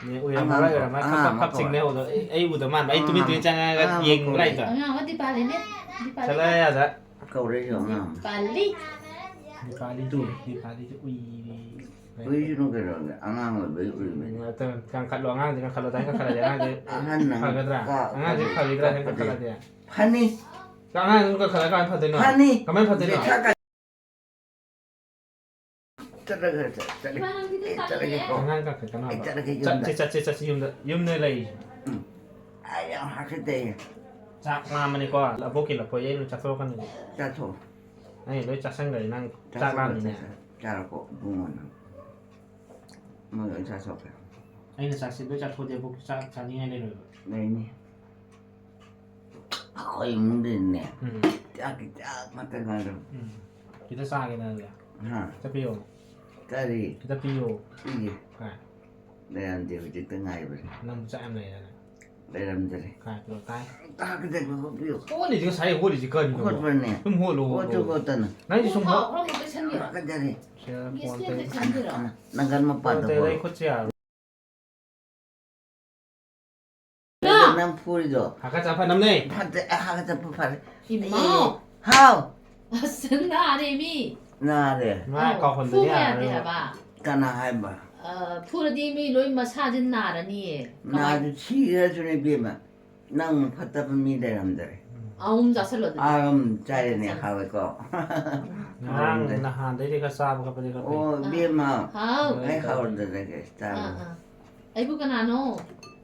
ꯅꯦ ꯎꯏꯔ ꯑꯉꯥꯡ ꯃꯔꯣꯏ ꯀꯧ-, ꯑꯣꯏꯔꯝꯃ ꯈꯞ ꯑꯉꯥꯡ ꯈꯞ ꯑꯃ ꯈꯞ ꯆꯤꯡ ꯀꯧꯔꯛꯑꯦ꯫ ꯂꯩꯍꯧꯗꯣ꯫ ꯑꯩ, ꯑꯩ ꯎꯗ ꯃꯥꯟꯕ꯫ ꯑꯩ ꯑꯉꯥꯡ ꯇꯨꯃꯤꯟ ꯑꯃ ꯇꯨꯃꯤꯟ ꯆꯪꯉꯒ ꯀꯧꯔꯛꯑꯦ꯫ ꯌꯦꯡ ꯑꯉꯥꯡ ꯂꯩꯗꯣ꯫ ꯑꯃ ꯑꯉꯥꯡ ꯑꯃ ꯗꯤꯄꯥꯂꯤꯅꯦ꯫ ꯗꯤꯄꯥꯂꯤ꯫ ꯆꯠꯂꯣ ꯌꯥꯗ꯫ ꯀꯧꯔꯛꯏꯁꯨ ꯑꯉꯥꯡ꯫ ꯗꯤꯄꯥꯂꯤ꯫ ꯗꯤꯄꯥꯂꯤ ꯇꯨ, ꯗꯤꯄꯥꯂꯤꯁꯦ ꯎꯏꯔꯤ꯫ ꯎꯏꯁꯅꯨ ꯀꯩꯗꯧꯔꯒꯦ? ꯑꯉꯥꯡ ꯑꯣꯏꯕꯩ ꯎꯏꯕꯅꯤ꯫ ꯀꯟꯈꯠꯂꯣ, ꯑꯉꯥꯡꯁꯦ ꯀꯟꯈꯠꯂꯣ꯫ ꯑꯗꯥꯏ ꯀꯟꯈꯠꯂꯗꯤ ꯑꯉꯥꯡꯁꯦ ꯑꯍꯟꯅ ꯐꯒꯗ꯭ꯔꯥ? ꯀꯞꯄꯗꯤ, ꯑꯉꯥꯡꯁꯦ ꯐꯒꯗ꯭ꯔꯥ? ꯑꯗꯥꯏ ꯀꯞꯄꯗꯤ꯫ ꯀꯟꯈꯠꯂꯗꯤ꯫ ꯐꯅꯤ꯫ ꯑꯉꯥꯡꯁꯦ ꯀꯟꯈꯠꯂꯒ ꯀꯃꯥꯏꯅ ꯐꯗꯣꯏꯅꯣ? ꯐꯅꯤ꯫ ꯀꯃꯥꯏꯅ ꯐꯗꯣꯏꯅꯣ? ꯕꯦꯊꯥ ꯀ-, ꯆꯠꯂꯒꯦ, ꯆꯠ-, ꯆꯠꯂꯒꯦ꯫ ꯑꯩ ꯆꯠꯂꯒꯦꯀꯣ꯫ ꯑꯉꯥꯡ ꯀꯟꯈꯠꯀꯅꯣ ꯍꯥꯏꯕ꯫ ꯑꯩ ꯆꯠꯂꯒꯦ ꯌꯨꯝꯗ꯫ ꯆꯠꯁꯤ, ꯆꯠꯁꯤ, ꯆꯠꯁꯤ ꯌꯨꯝꯗ꯫ ꯌꯨꯝꯗ ꯂꯩ꯫ ꯎꯝ꯫ ꯑꯩ ꯌꯥꯝ ꯍꯥꯀꯠꯆꯩꯌꯦ꯫ ꯆꯥꯛ ꯂꯥꯝꯃꯅꯤꯀꯣ꯫ ꯂꯕꯨꯛꯀꯤ ꯂꯐꯣꯏ ꯑꯩ ꯂꯣꯏ ꯆꯥꯊꯣꯛꯑꯀꯅꯤ꯫ ꯆꯥꯊꯣꯛꯑꯣ꯫ ꯑꯩ ꯂꯣꯏ ꯆꯥꯁꯟꯈ꯭ꯔꯦ ꯅꯪ ꯆꯥꯛ ꯆꯥꯊꯣꯛꯑꯣ, ꯂꯥꯝꯃꯤꯅꯦ꯫ ꯆꯥꯊꯣꯛꯑꯣ꯫ ꯆꯥꯔꯣꯀꯣ, ꯏꯕꯨꯡꯉꯣ ꯅꯪ꯫ ꯃꯣꯏ ꯂꯣꯏ ꯆꯥꯊꯣꯛꯈ꯭ꯔꯦ꯫ ꯑꯩꯅ ꯆꯥꯛꯁꯤ ꯂꯣꯏ ꯆꯥꯊꯣꯛꯑꯗꯤ ꯂꯕꯨꯛ ꯆꯥꯛ ꯆꯥꯅꯤꯡꯉꯥꯏ ꯂꯩꯔꯣꯏꯕ꯫ ꯂꯩꯅꯤ꯫ ꯑꯩꯈꯣꯏ ꯏꯃꯨꯡꯗꯗꯤꯅꯦ, ꯎꯝ꯫ ꯆꯥꯛꯀꯤ ꯆꯥꯛ ꯉꯥꯛꯇ ꯉꯥꯏꯔꯕꯅꯤ꯫ ꯎꯝ꯫ ꯈꯤꯇ ꯆꯥꯒꯦ ꯅꯪꯗꯤ꯫ ꯍꯥ? ꯆꯠꯄꯤꯌꯣ꯫ ꯀꯔꯤ? ꯈꯤꯇ ꯄꯤꯌꯣ꯫ ꯄꯤꯒꯦ꯫ ꯀꯥꯏ? ꯂꯩꯔꯝꯗꯦ, ꯍꯧꯖꯤꯛꯇ ꯉꯥꯏꯕꯅꯦ꯫ ꯅꯪ ꯆꯥꯛ ꯌꯥꯝ ꯂꯩꯔꯦꯅꯦ꯫ ꯂꯩꯔꯝꯗ꯭ꯔꯦ꯫ ꯀꯥꯏ ꯄꯤꯔꯣ ꯇꯥꯏ꯫ ꯇꯥꯛꯀꯗꯕ ꯍꯣꯠꯄꯤꯌꯨ꯫ ꯍꯣꯠꯂꯤꯁꯤ ꯉꯁꯥꯏ ꯍꯣꯠꯂꯤꯁꯤ ꯀꯔꯤꯅꯣ? ꯍꯣꯠꯄ꯭ꯔꯅꯦ? ꯁꯨꯝ ꯍꯣꯠꯂꯣ, ꯍꯣꯠꯂꯣ꯫ ꯍꯣꯠꯁꯨ ꯍꯣꯠꯇꯅ꯫ ꯅꯪꯁꯨ ꯁꯨꯝ ꯍꯣꯠ꯫ ꯈꯔ ꯇꯩꯁꯟꯕꯤꯔꯣ꯫ ꯇꯥꯛꯀꯗꯔꯦ꯫ ꯁꯤꯗ ꯐꯣꯟ ꯏꯁꯇꯦꯟꯗ ꯇꯩ-, ꯇꯩꯁꯟꯕꯤꯔꯣ꯫ ꯅꯪꯒꯟ ꯐꯣꯟ ꯃꯄꯥꯗ ꯇꯩ-, ꯍꯣꯏ꯫ ꯑꯩ ꯈꯨꯠꯁꯦ ꯌꯥꯔꯣꯏ꯫ ꯅꯪ ꯐꯨꯔꯤꯗꯣ꯫ ꯍꯥꯀꯠ ꯆꯠ ꯐꯅꯕꯅꯦ꯫ ꯐꯠꯇꯦ, ꯑꯩ ꯍꯥꯒꯠꯆꯠꯄ ꯐꯔꯦ꯫ ꯏꯃꯥꯎ꯫ ꯍꯥꯎ꯫ ꯑꯁ ꯅꯥꯔꯦ ꯃꯤ꯫ ꯅꯥꯔꯦ꯫ ꯃꯥ ꯀꯥꯎꯍꯟꯕꯗꯤ ꯐꯨꯕ ꯌꯥꯗꯦ ꯌꯥꯔꯣꯏ꯫ ꯍꯥꯏꯕ꯫ ꯀꯅꯥ ꯍꯥꯏꯕ? ꯑ, ꯐꯨꯔꯗꯤ ꯃꯤ ꯂꯣꯏ ꯃꯁꯥꯁꯦ ꯅꯥꯔꯅꯤꯌꯦ꯫ ꯀꯃꯥꯏ-, ꯅꯥꯗꯨ ꯁꯤꯔꯁꯨꯅꯦ ꯏꯕꯦꯝꯃ꯫ ꯅꯪ ꯐꯠꯇꯕ ꯃꯤ ꯂꯩꯔꯝꯗ꯭ꯔꯦ꯫ ꯑꯍꯨꯝ ꯆꯥꯁꯜꯂꯣ ꯑꯗꯨꯗꯤ꯫ ꯑꯥ, ꯎꯝ, ꯆꯥꯏꯔꯦꯅꯦ, ꯍꯥꯎꯋꯦꯀꯣ꯫ ꯉꯔꯥꯡ ꯅꯍꯥꯟꯗꯩꯗꯤ ꯈꯔ ꯆꯥꯕ ꯈꯣꯠꯄꯗꯤ ꯈꯔ ꯐꯩ꯫ ꯑꯣ, ꯏꯕꯦꯝꯃ꯫ ꯍꯥꯎ꯫ ꯑꯩ ꯍꯥꯎꯔꯗꯅ ꯆꯥꯕ꯫ ꯑꯥ, ꯑꯥ꯫ ꯑꯩꯕꯨ ꯀꯅꯥꯅꯣ?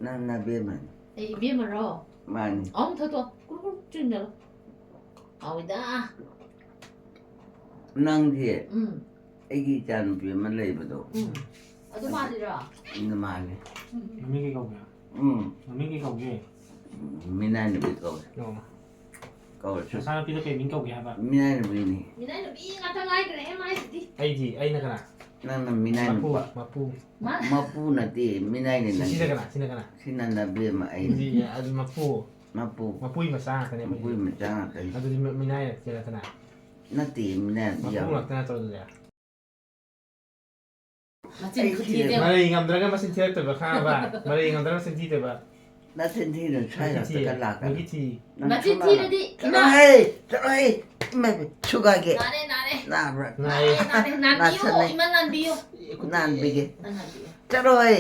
ꯅꯪ ꯅꯕꯦꯝꯃꯅꯤ꯫ ꯑꯩ ꯏꯕꯦꯝꯃꯔꯣ? ꯃꯥꯅꯤ꯫ ꯑꯍꯨꯝ ꯊꯛꯇꯣ꯫ ꯀꯨꯔꯨ ꯀꯨꯔꯨ ꯆꯤꯡꯗꯔꯣ꯫ ꯍꯥꯎꯋꯤꯗ꯫ ꯅꯪꯗꯤ ꯎꯝ꯫ ꯑꯩꯒꯤ ꯏꯆꯥꯅꯨꯄꯤ ꯑꯃ ꯂꯩꯕꯗꯣ꯫ ꯎꯝ꯫ ꯑꯗꯨ ꯃꯥꯜꯂꯤꯔꯣ? ꯅ ꯃꯥꯜꯂꯦ꯫ ꯎꯝ꯫ ꯃꯃꯤꯡ ꯀꯩ ꯀꯧꯒꯦ? ꯎꯝ꯫ ꯃꯃꯤꯡ ꯀꯩ ꯀꯧꯒꯦ? ꯃꯤꯅꯥꯏ ꯅꯨꯄꯤ ꯀꯧꯋꯦ꯫ ꯑꯣ꯫ ꯀꯧꯔꯁꯨ꯫ ꯅꯆꯥꯅꯨꯄꯤꯗꯣ ꯀꯩ ꯃꯤꯡ ꯀꯧꯒꯦ ꯍꯥꯏꯕ? ꯃꯤꯅꯥꯏ ꯅꯨꯄꯤꯅꯤ꯫ ꯃꯤꯅꯥꯏ ꯅꯨꯄꯤ ꯉꯥꯛꯇ ꯉꯥꯏꯈ꯭ꯔꯦ ꯃꯥꯏꯁꯤꯗꯤ꯫ ꯑꯩꯗꯤ, ꯑꯩꯅ ꯀꯅꯥ? ꯅꯪꯅ ꯃꯤꯅꯥꯏ ꯃꯄꯨ, ꯅꯨꯄꯥ꯫ ꯃꯄꯨ꯫ ꯃꯥ-, ꯃꯄꯨ ꯅꯠꯇꯦ, ꯃꯤꯅꯥꯏꯅꯦ ꯅꯪꯗꯤ꯫ ꯁꯤꯅ ꯀꯅꯥ? ꯁꯤꯅ ꯀꯅꯥ? ꯁꯤꯅ ꯅꯕꯦꯝꯃ ꯑꯩꯅꯤ꯫ ꯑꯗꯨꯗꯤ, ꯑꯗꯨ ꯃꯄꯨ꯫ ꯃꯄꯨ꯫ ꯃꯄꯨꯏ ꯃꯆꯥ ꯉꯥꯛꯇꯅꯦ ꯑꯩꯈꯣꯏꯗꯤ꯫ ꯃꯄꯨꯏ ꯃꯆꯥ ꯉꯥꯛꯇꯅꯤ꯫ ꯑꯗꯨꯗꯤ ꯃ-, ꯃꯤꯅꯥꯏ ꯅꯠꯇꯦ ꯅꯠꯇꯅ? ꯅꯠꯇꯦ, ꯃꯤꯅꯥꯏ ꯅꯨꯄꯤ ꯃꯄꯨ ꯌꯥꯎ-, ꯉꯥꯛꯇ ꯅꯠꯇ꯭ꯔꯣ ꯑꯗꯨꯗꯤ? ꯃꯆꯤꯟ ꯑꯩ ꯈꯨꯊꯤꯁꯦ꯫ ꯁꯤꯔꯦ꯫ ꯃꯔꯩ ꯉꯝꯗ꯭ꯔꯒ ꯃꯆꯤꯟ ꯊꯤꯔꯛꯇꯣꯏꯕ, ꯈꯪꯉꯕ? ꯃꯔꯩ ꯉꯝꯗ꯭ꯔꯒ ꯃꯆꯤꯟ ꯊꯤꯗꯣꯏꯕ꯫ ꯅꯆꯤꯟ ꯊꯤꯅꯨ, ꯁ꯭ꯋꯥꯏ ꯅꯨꯄꯤ ꯊꯤ, ꯉꯥꯛꯇꯒ ꯂꯥꯛꯀꯅꯨ꯫ ꯅꯨꯄꯤ ꯊꯤ꯫ ꯅꯪ ꯃꯆꯤꯟ ꯁꯨꯃꯥꯏꯅ ꯊꯤꯔꯗꯤ ꯏꯃꯥ꯫ ꯆꯠꯂꯣꯍꯦ, ꯆꯠꯂꯣꯍꯦ꯫ ꯏꯃꯥ, ꯁꯨꯒꯥꯏꯒꯦ꯫ ꯅꯥꯔꯦ, ꯅꯥꯔꯦ꯫ ꯅꯥꯕ꯭ꯔꯥ? ꯅꯥꯏꯌꯦ꯫ ꯅꯥꯔꯦ, ꯅꯥꯔꯦ꯫ ꯅꯥꯟꯕꯤꯌꯣ, ꯅꯥꯁꯟꯅꯩ꯫ ꯏꯃꯥ ꯅꯥꯟꯕꯤꯌꯣ꯫ ꯅꯥꯟꯕꯤꯒꯦ꯫ ꯅꯥꯟꯕꯤꯌꯣ꯫ ꯆꯠꯂꯣꯍꯦ꯫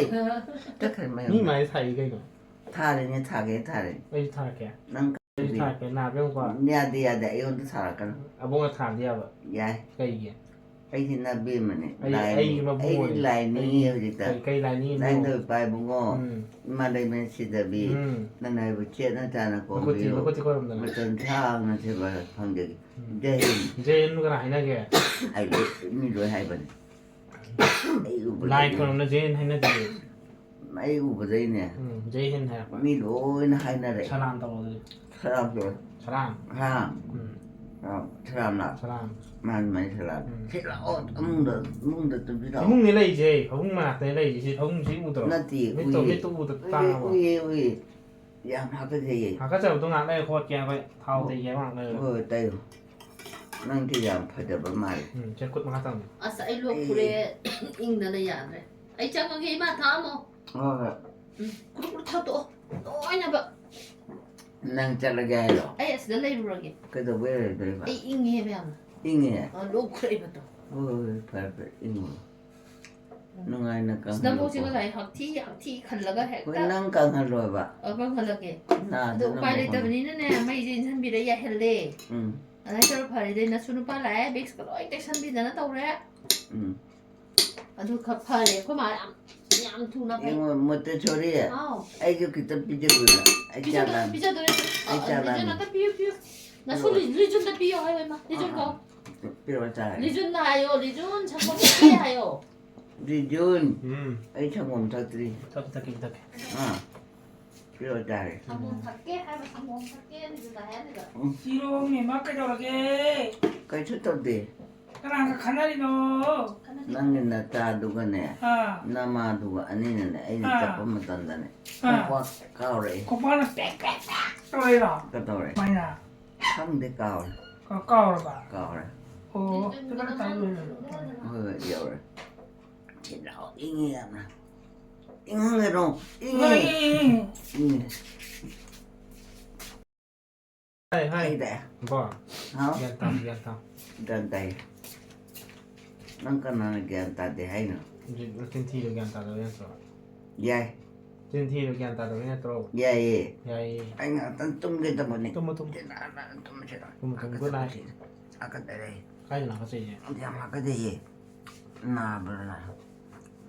ꯆꯠꯈ꯭ꯔꯦ ꯃꯌꯨꯝ꯫ ꯃꯤ ꯃꯥꯏ ꯊꯥꯏ ꯀꯩꯅꯣ? ꯊꯥꯔꯤꯅꯦ, ꯊꯥꯔꯤꯅꯦ, ꯊꯥꯔꯤꯅꯦ꯫ ꯑꯩꯁꯨ ꯊꯥꯔꯛꯀꯦ꯫ ꯅꯪ ꯑꯩꯁꯨ ꯊꯥꯔꯛꯀꯦ꯫ ꯅꯥꯕ꯭ꯔꯥ ꯌꯦꯡꯉꯨꯀꯣ꯫ ꯌꯥꯗꯦ, ꯌꯥꯗꯦ, ꯑꯩꯉꯣꯟꯗ ꯊꯥꯔꯛꯀꯅꯨ꯫ ꯑꯕꯣꯛꯅ ꯊꯥꯔꯗꯤ ꯌꯥꯕ꯫ ꯌꯥꯏ꯫ ꯀꯩꯒꯤ? ꯑꯩꯗꯤ ꯅꯕꯦꯝꯃꯅꯦ꯫ ꯑꯩ, ꯂꯥꯏꯅꯤ꯫ ꯑꯩꯒꯤ ꯃꯕꯨꯡ ꯑꯩꯗꯤ ꯑꯣꯏꯔꯦ꯫ ꯂꯥꯏꯅꯤ ꯑꯩ, ꯍꯧꯖꯤꯛꯇ꯫ ꯀꯩ, ꯀꯩ ꯂꯥꯏꯅꯤ ꯏꯕꯨꯡ? ꯂꯥꯏꯅꯤꯡꯗꯧ ꯏꯄꯥ ꯏꯕꯨꯡꯉꯣ꯫ ꯎꯝ꯫ ꯏꯃꯥ ꯂꯩꯃꯔꯦꯟ ꯁꯤꯗꯕꯤ꯫ ꯎꯝ꯫ ꯅꯅꯥꯏꯕ ꯆꯦꯠꯅ ꯆꯥꯅ ꯃꯈꯨꯠ ꯊꯤ, ꯀꯣꯝꯕꯤꯌꯨ꯫ ꯃꯈꯨꯠ ꯊꯤ ꯈꯣꯏꯔꯝꯗꯅ꯫ ꯃꯇꯝ ꯁꯥꯡꯅ ꯁꯦꯕꯥ ꯐꯪꯖꯒꯦ꯫ ꯎꯝ꯫ ꯖꯩ ꯍꯤꯟ꯫ ꯖꯩ ꯍꯤꯟ ꯀꯅꯥ ꯍꯥꯏꯅꯒꯦ? ꯍꯥꯏꯗꯤ ꯃꯤ ꯂꯣꯏ ꯍꯥꯏꯕꯅꯤ꯫ ꯑꯩ ꯎꯕꯗꯩꯅꯦ꯫ ꯂꯥꯏ ꯈꯣꯏꯔꯝꯅ ꯖꯩ ꯍꯤꯟ ꯍꯥꯏꯅꯗꯦ꯫ ꯑꯩ ꯎꯕꯗꯩꯅꯦ꯫ ꯎꯝ, ꯖꯩ ꯍꯤꯟ ꯍꯥꯏꯔꯛꯄ꯫ ꯃꯤ ꯂꯣꯏꯅ ꯍꯥꯏꯅꯔꯦ꯫ ꯁꯂꯥꯝ ꯇꯧꯔꯣ ꯑꯗꯨꯗꯤ꯫ ꯁꯂꯥꯝ ꯇꯧꯔꯦ꯫ ꯁꯂꯥꯝ꯫ ꯍꯥ? ꯎꯝ꯫ ꯑꯥ, ꯁꯂꯥꯝꯂꯥ? ꯁꯂꯥꯝ꯫ ꯃꯥꯅꯤ, ꯃꯥꯅꯤ, ꯁꯂꯥꯝ꯫ ꯎꯝ꯫ ꯁꯤ ꯂꯥꯛꯑꯣ, ꯏꯃꯨꯡꯗ, ꯏꯃꯨꯡꯗ ꯇꯨꯝꯕꯤꯔꯛꯑꯣ꯫ ꯏꯃꯨꯡꯅꯦ ꯂꯩꯔꯤꯁꯦ, ꯐꯃꯨꯡ ꯃꯅꯥꯛꯇꯅꯦ ꯂꯩꯔꯤꯁꯦ꯫ ꯐꯃꯨꯡꯁꯤ ꯎꯗ꯭ꯔꯣ? ꯅꯠꯇꯦ, ꯃꯤꯠꯇꯣ, ꯎꯏꯌꯦ꯫ ꯃꯤꯠꯇꯣ ꯎꯗ꯭ꯔꯣ? ꯎꯏꯌꯦ, ꯇꯥꯡꯉꯕꯣ? ꯎꯏꯌꯦ, ꯎꯏꯌꯦ꯫ ꯌꯥꯝ ꯍꯥꯀꯠꯆꯩꯌꯦ꯫ ꯍꯥꯀꯠꯆꯕꯗꯣ ꯉꯥꯛ ꯂꯩꯔ ꯈꯣꯠꯀꯦ, ꯑꯩꯈꯣꯏ ꯊꯥꯎ ꯇꯩꯒꯦ ꯉꯥꯛ ꯂꯩꯔ꯫ ꯍꯣꯏ, ꯇꯩꯌꯨ꯫ ꯅꯪꯗꯤ ꯌꯥꯝ ꯐꯖꯕ ꯃꯥꯜꯂꯦ꯫ ꯎꯝ, ꯁꯦ ꯈꯨꯠ ꯃꯈꯥ ꯊꯝꯃꯦ꯫ ꯑꯁ, ꯑꯩ ꯂꯣꯛ ꯈꯨꯔꯦ꯫ ꯏꯪꯗꯅ ꯌꯥꯗ꯭ꯔꯦ꯫ ꯑꯩ ꯆꯪꯉꯒꯦ, ꯏꯃꯥ, ꯊꯥꯛꯑꯝꯃꯣ꯫ ꯍꯣꯏ, ꯍꯣꯏ꯫ ꯎꯝ, ꯀꯨꯔꯨꯛ ꯀꯨꯔꯨꯛ ꯊꯥꯛꯇꯣꯛꯑꯣ꯫ ꯂꯣꯏꯅꯃꯛ꯫ ꯅꯪ ꯆꯠꯂꯒꯦ ꯍꯥꯏꯔꯣ? ꯑꯩ ꯑꯁꯤꯗ ꯂꯩꯔꯨꯔꯒꯦ꯫ ꯀꯩꯗꯧꯕꯩ ꯂꯩꯗꯣꯏꯕ? ꯑꯩ ꯏꯪꯉꯦꯕ ꯌꯥꯝꯅ꯫ ꯏꯪꯉꯦ? ꯑ, ꯂꯣꯛ ꯈꯨꯔꯛꯏꯕꯗꯣ꯫ ꯍꯣꯏ, ꯍꯣꯏ, ꯐꯔꯦ, ꯐꯔꯦ, ꯏꯪꯉꯨꯔꯣ꯫ ꯅꯨꯡꯉꯥꯏꯅ ꯑꯁ, ꯅꯕꯣꯛꯁꯦ ꯀꯪꯍꯜꯂꯣꯀꯣ꯫ ꯉꯁꯥꯏ ꯍꯛꯊꯤ, ꯍꯛꯊꯤ ꯈꯜꯂꯒ ꯍꯦꯛꯇ꯫ ꯍꯣꯏ, ꯅꯪ ꯀꯪꯍꯜꯂꯣꯕ꯫ ꯑ, ꯀꯪꯍꯜꯂꯒꯦ꯫ ꯑꯗꯣ ꯅꯥꯗꯅꯕ ꯎꯄꯥꯏ ꯍꯣꯠꯅꯧ꯫ ꯂꯩꯇꯕꯅꯤꯅꯅꯦ, ꯃꯩꯁꯦ ꯏꯟꯁꯤꯟꯕꯤꯔ ꯌꯥꯏꯍꯜꯂꯦ꯫ ꯎꯝ, ꯑꯗꯨꯃꯥꯏꯅ ꯇꯧꯔ ꯐꯔꯦ꯫ ꯑꯗꯩ ꯅꯁꯨ ꯅꯨꯄꯥ ꯂꯥꯛꯑꯦ, ꯕꯤꯛꯁꯀ ꯂꯣꯏ ꯇꯩꯁꯟꯕꯤꯗꯅ ꯇꯧꯔꯦ꯫ ꯎꯝ꯫ ꯑꯗꯨ ꯈꯔ ꯐꯔꯦ꯫ ꯑꯩꯈꯣꯏ ꯃꯥ ꯌꯥꯝ, ꯌꯥꯝ ꯊꯨꯅ ꯐꯩ꯫ ꯏꯉꯣ, ꯃꯣꯇꯦꯁꯣꯔꯤ, ꯑꯥꯎ꯫ ꯑꯩꯁꯨ ꯈꯤꯇ ꯄꯤꯖꯔꯨꯔ? ꯑꯩ ꯆꯥ ꯄꯤꯖꯗꯣꯏꯅꯦ, ꯂꯥꯝꯃꯦ꯫ ꯄꯤꯖꯗꯣꯏꯅꯦ꯫ ꯑꯩ ꯑ, ꯆꯥ ꯂꯤꯖꯟ ꯂꯥꯝꯃꯦ꯫ ꯑꯝꯇ ꯄꯤꯌꯨ, ꯄꯤꯌꯨ꯫ ꯅꯁꯨ ꯄꯤꯔꯛꯑꯣ꯫ ꯂꯤ-, ꯂꯤꯖꯟꯗ ꯄꯤꯌꯨ ꯍꯥꯏꯌꯣ, ꯏꯃꯥ꯫ ꯂꯤꯖꯟ ꯀꯧ꯫ ꯄꯤꯔꯛꯑꯣ, ꯆꯥꯔꯦ꯫ ꯂꯤꯖꯟꯗ ꯍꯥꯏꯌꯣ, ꯂꯤꯖꯟ ꯁꯪꯒꯣꯝ ꯊꯛꯀꯦ ꯍꯥꯏꯌꯣ꯫ ꯂꯤꯖꯨꯟ, ꯎꯝ꯫ ꯑꯩ ꯁꯪꯒꯣꯝ ꯊꯛꯇ꯭ꯔꯤ꯫ ꯊꯛꯀꯦ, ꯊꯛꯀꯦ, ꯊꯛꯀꯦ꯫ ꯑꯥ, ꯄꯤꯔꯛꯑꯣ, ꯆꯥꯔꯦ꯫ ꯁꯪꯒꯣꯝ ꯊꯛꯀꯦ ꯍꯥꯏꯕ, ꯁꯪꯒꯣꯝ ꯊꯛꯀꯦ ꯂꯤꯖꯟꯗ ꯍꯥꯏꯍꯜꯂꯤꯕ꯫ ꯁꯤꯔꯣ, ꯃꯦꯝꯃ ꯀꯩꯗꯧꯔꯒꯦ? ꯀꯩꯁꯨ ꯇꯧꯗꯦ꯫ ꯀꯅꯥꯒ ꯈꯟꯅꯔꯤꯅꯣ? ꯅꯪꯒꯤ ꯅꯆꯥꯗꯨꯒꯅꯦ, ꯑꯥ, ꯅꯃꯥꯗꯨꯒ ꯑꯅꯤꯅꯅꯦ, ꯑꯩꯅ ꯑꯥ꯫ ꯆꯠꯄ ꯃꯇꯝꯗꯅꯦ, ꯑꯥ꯫ ꯈꯣꯡꯄꯥꯛ ꯀꯥꯎꯔꯛꯑꯦ꯫ ꯈꯣꯡꯄꯥꯛꯅ ꯄꯦꯛ ꯄꯦꯛ ꯄꯦꯛ ꯇꯧꯔꯛꯏꯔꯣ? ꯀꯩꯗꯧꯔꯦ? ꯀꯃꯥꯏꯅ? ꯈꯪꯗꯦ, ꯀꯥꯎꯔꯦ꯫ ꯀ-, ꯀꯥꯎꯔꯕ? ꯀꯥꯎꯔꯦ꯫ ꯑꯣ, ꯐꯖꯅ ꯇꯥꯛꯑꯣ꯫ ꯍꯣꯏ, ꯍꯣꯏ, ꯌꯧꯔꯦ꯫ ꯁꯤ ꯂꯥꯛꯑꯣ, ꯏꯪꯉꯦ ꯌꯥꯝꯅ꯫ ꯏꯪꯍꯜꯂꯦꯔꯣ, ꯏꯪꯉꯦ꯫ ꯍꯣꯏ, ꯏꯪꯉꯦ, ꯏꯪꯉꯦ꯫ ꯏꯪꯉꯦ꯫ ꯍꯥꯏ, ꯍꯥꯏ꯫ ꯍꯩꯔꯦ꯫ ꯕꯣ, ꯍꯥꯎ? ꯒ꯭ꯌꯥꯟ ꯇꯥꯎ, ꯒ꯭ꯌꯥꯟ ꯇꯥꯎ꯫ ꯒ꯭ꯌꯥꯟ ꯇꯥꯏ꯫ ꯅꯪ ꯀꯅꯥꯅ ꯒ꯭ꯌꯥꯟ ꯇꯥꯗꯦ ꯍꯥꯏꯅꯣ? ꯍꯧꯖꯤꯛ ꯆꯤꯟꯊꯤꯗꯣ ꯒ꯭ꯌꯥꯟ ꯇꯥꯗꯕꯩ ꯅꯠꯇ꯭ꯔꯣ? ꯌꯥꯏ꯫ ꯆꯤꯟꯊꯤꯗꯣ ꯒ꯭ꯌꯥꯟ ꯇꯥꯗꯕꯩ ꯅꯠꯇ꯭ꯔꯣ? ꯌꯥꯏꯌꯦ꯫ ꯌꯥꯏꯌꯦ꯫ ꯑꯩ ꯉꯥꯛꯇꯪ ꯇꯨꯝꯒꯦ ꯇꯧꯕꯅꯤ꯫ ꯇꯨꯝꯃꯣ, ꯇꯨꯝꯃꯣ꯫ ꯇꯨꯝꯃꯁꯤꯔ? ꯇꯨꯝꯃꯣ, ꯇꯨꯝꯃꯣ, good night꯫ ꯍꯥꯀꯠꯆꯔꯦ꯫ ꯀꯥꯏꯗꯅꯣ ꯍꯥꯀꯠꯆꯩꯁꯦ? ꯌꯥꯝ ꯍꯥꯀꯠꯆꯩꯌꯦ꯫ ꯅꯥꯕ꯭ꯔꯥ?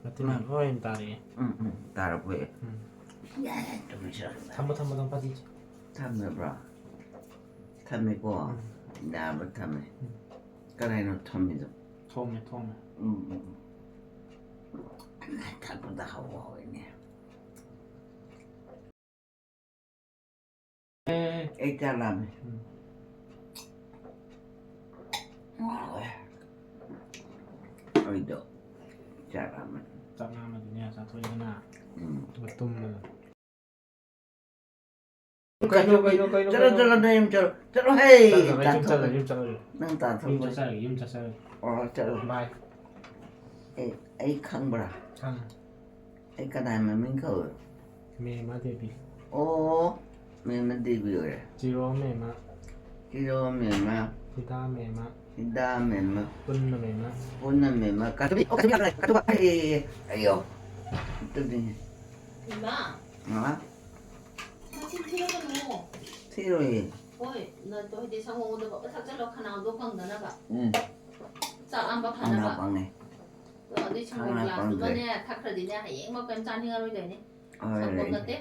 ꯅꯠꯇꯦ, ꯅꯪ ꯂꯣꯏ ꯇꯥꯔꯛꯑꯦ꯫ ꯎꯝ, ꯎꯝ, ꯇꯥꯔꯛꯄ꯫ ꯎꯝ꯫ ꯌꯥꯏ, ꯌꯥꯏ, ꯇꯨꯝꯃꯁꯤꯔ? ꯊꯝꯃꯣ, ꯊꯝꯃꯣ, ꯊꯝꯃꯣ, ꯐꯗꯤ꯫ ꯊꯝꯃꯕ꯭ꯔꯣ? ꯊꯝꯃꯦꯀꯣ꯫ ꯎꯝ꯫ ꯌꯥꯕ ꯊꯝꯃꯦ꯫ ꯎꯝ꯫ ꯀꯅꯥꯅꯣ ꯊꯝꯃꯤꯗꯣ? ꯊꯣꯝꯃꯦ, ꯊꯣꯝꯃꯦ꯫ ꯎꯝ, ꯎꯝ, ꯎꯝ꯫ ꯊꯛꯄꯗ ꯍꯥꯎꯕ ꯍꯥꯎꯏꯅꯦ꯫ ꯑꯦ, ꯑꯩ ꯆꯥꯛ ꯂꯥꯝꯃꯦ꯫ ꯎꯝ꯫ ꯑꯩꯗꯣ ꯆꯥꯛ ꯂꯥꯝꯃꯦ꯫ ꯆꯥꯛ ꯂꯥꯝꯃꯗꯤꯅꯦ ꯆꯥꯊꯣꯛꯑꯦꯗꯅ꯫ ꯎꯝ꯫ ꯑꯗꯨꯒ ꯇꯨꯝꯕꯗꯣ꯫ ꯀꯩꯅꯣ, ꯀꯩꯅꯣ, ꯀꯩꯅꯣ, ꯆꯠꯂꯣ, ꯀꯩꯅꯣ? ꯆꯠꯂꯣ, ꯅꯪ ꯌꯨꯝ ꯆꯠꯂꯣ꯫ ꯆꯠꯂꯣ, ꯍꯦ! ꯆꯠꯂꯣ, ꯆꯠꯂꯣ, ꯌꯨꯝ ꯆꯠꯂꯣ, ꯌꯨꯝ ꯆꯠꯂꯣ꯫ ꯅꯪ ꯇꯥꯟꯊꯣꯛꯄ꯫ ꯌꯨꯝ ꯆꯠꯆꯔꯒꯦ, ꯌꯨꯝ ꯆꯠꯆꯔꯒꯦ꯫ ꯑꯣ, ꯆꯠꯂꯣ꯫ ꯕꯥꯏ꯫ ꯑꯦ, ꯑꯩ ꯈꯪꯕ꯭ꯔꯥ? ꯈꯪꯉꯦ꯫ ꯑꯩ ꯀꯅꯥꯏ ꯃꯃꯤꯡ ꯀꯧꯏ? ꯃꯦꯃ ꯗꯦꯕꯤ꯫ ꯑꯣ, ꯃꯦꯃ ꯗꯦꯕꯤ ꯑꯣꯏꯔꯦ꯫ ꯆꯤꯔꯣ ꯃꯦꯃ꯫ ꯆꯤꯔꯣ ꯃꯦꯃ꯫ ꯍꯤꯗꯥ ꯃꯦꯃ꯫ ꯍꯤꯗꯥ ꯃꯦꯃ꯫ ꯄꯨꯟꯅ ꯃꯦꯃ꯫ ꯄꯨꯟꯅ ꯃꯦꯃ꯫ ꯀꯥꯇꯨꯕꯤ, ꯑꯣ, ꯀꯥꯇꯨꯕꯤ ꯂꯥꯛꯇ꯭ꯔꯦ, ꯀꯥꯇꯨꯕ꯫ ꯑꯩ, ꯑꯩ, ꯑꯩꯌꯣ꯫ ꯑꯗꯨꯗꯤꯅꯦ꯫ ꯏꯃꯥ꯫ ꯃꯥ? ꯃꯁꯤ ꯊꯤꯔꯛꯀꯅꯨ꯫ ꯊꯤꯔꯣꯏꯌꯦ꯫ ꯍꯣꯏ, ꯅꯠꯇꯣ ꯍꯥꯏꯗꯤ ꯁꯪꯒꯣꯝꯗꯣ ꯐꯕ ꯊꯛꯆꯜꯂꯣ, ꯈꯅꯥꯎꯗꯣ ꯀꯪꯗꯅꯕ꯫ ꯎꯝ꯫ ꯆꯥꯛ ꯂꯥꯝꯕ ꯈꯅꯥꯎ ꯐꯅꯕ꯫ ꯀꯪꯉꯦ꯫ ꯑꯗꯣ ꯑꯗꯨꯏ ꯁꯪꯒꯣꯝ ꯈꯅꯥꯎ ꯒ꯭ꯂꯥꯁꯇꯨꯃꯅꯦ ꯀꯪꯗ꯭ꯔꯦ꯫ ꯊꯛꯈ꯭ꯔꯗꯤꯅꯦ ꯍꯌꯦꯡꯃꯛ ꯀꯩꯝ ꯆꯥꯅꯤꯡꯉꯔꯣꯏꯗꯣꯏꯅꯦ꯫ ꯍꯣꯏ, ꯁꯪꯒꯣꯝ ꯍꯣꯏ꯫ ꯅꯠꯇꯦ꯫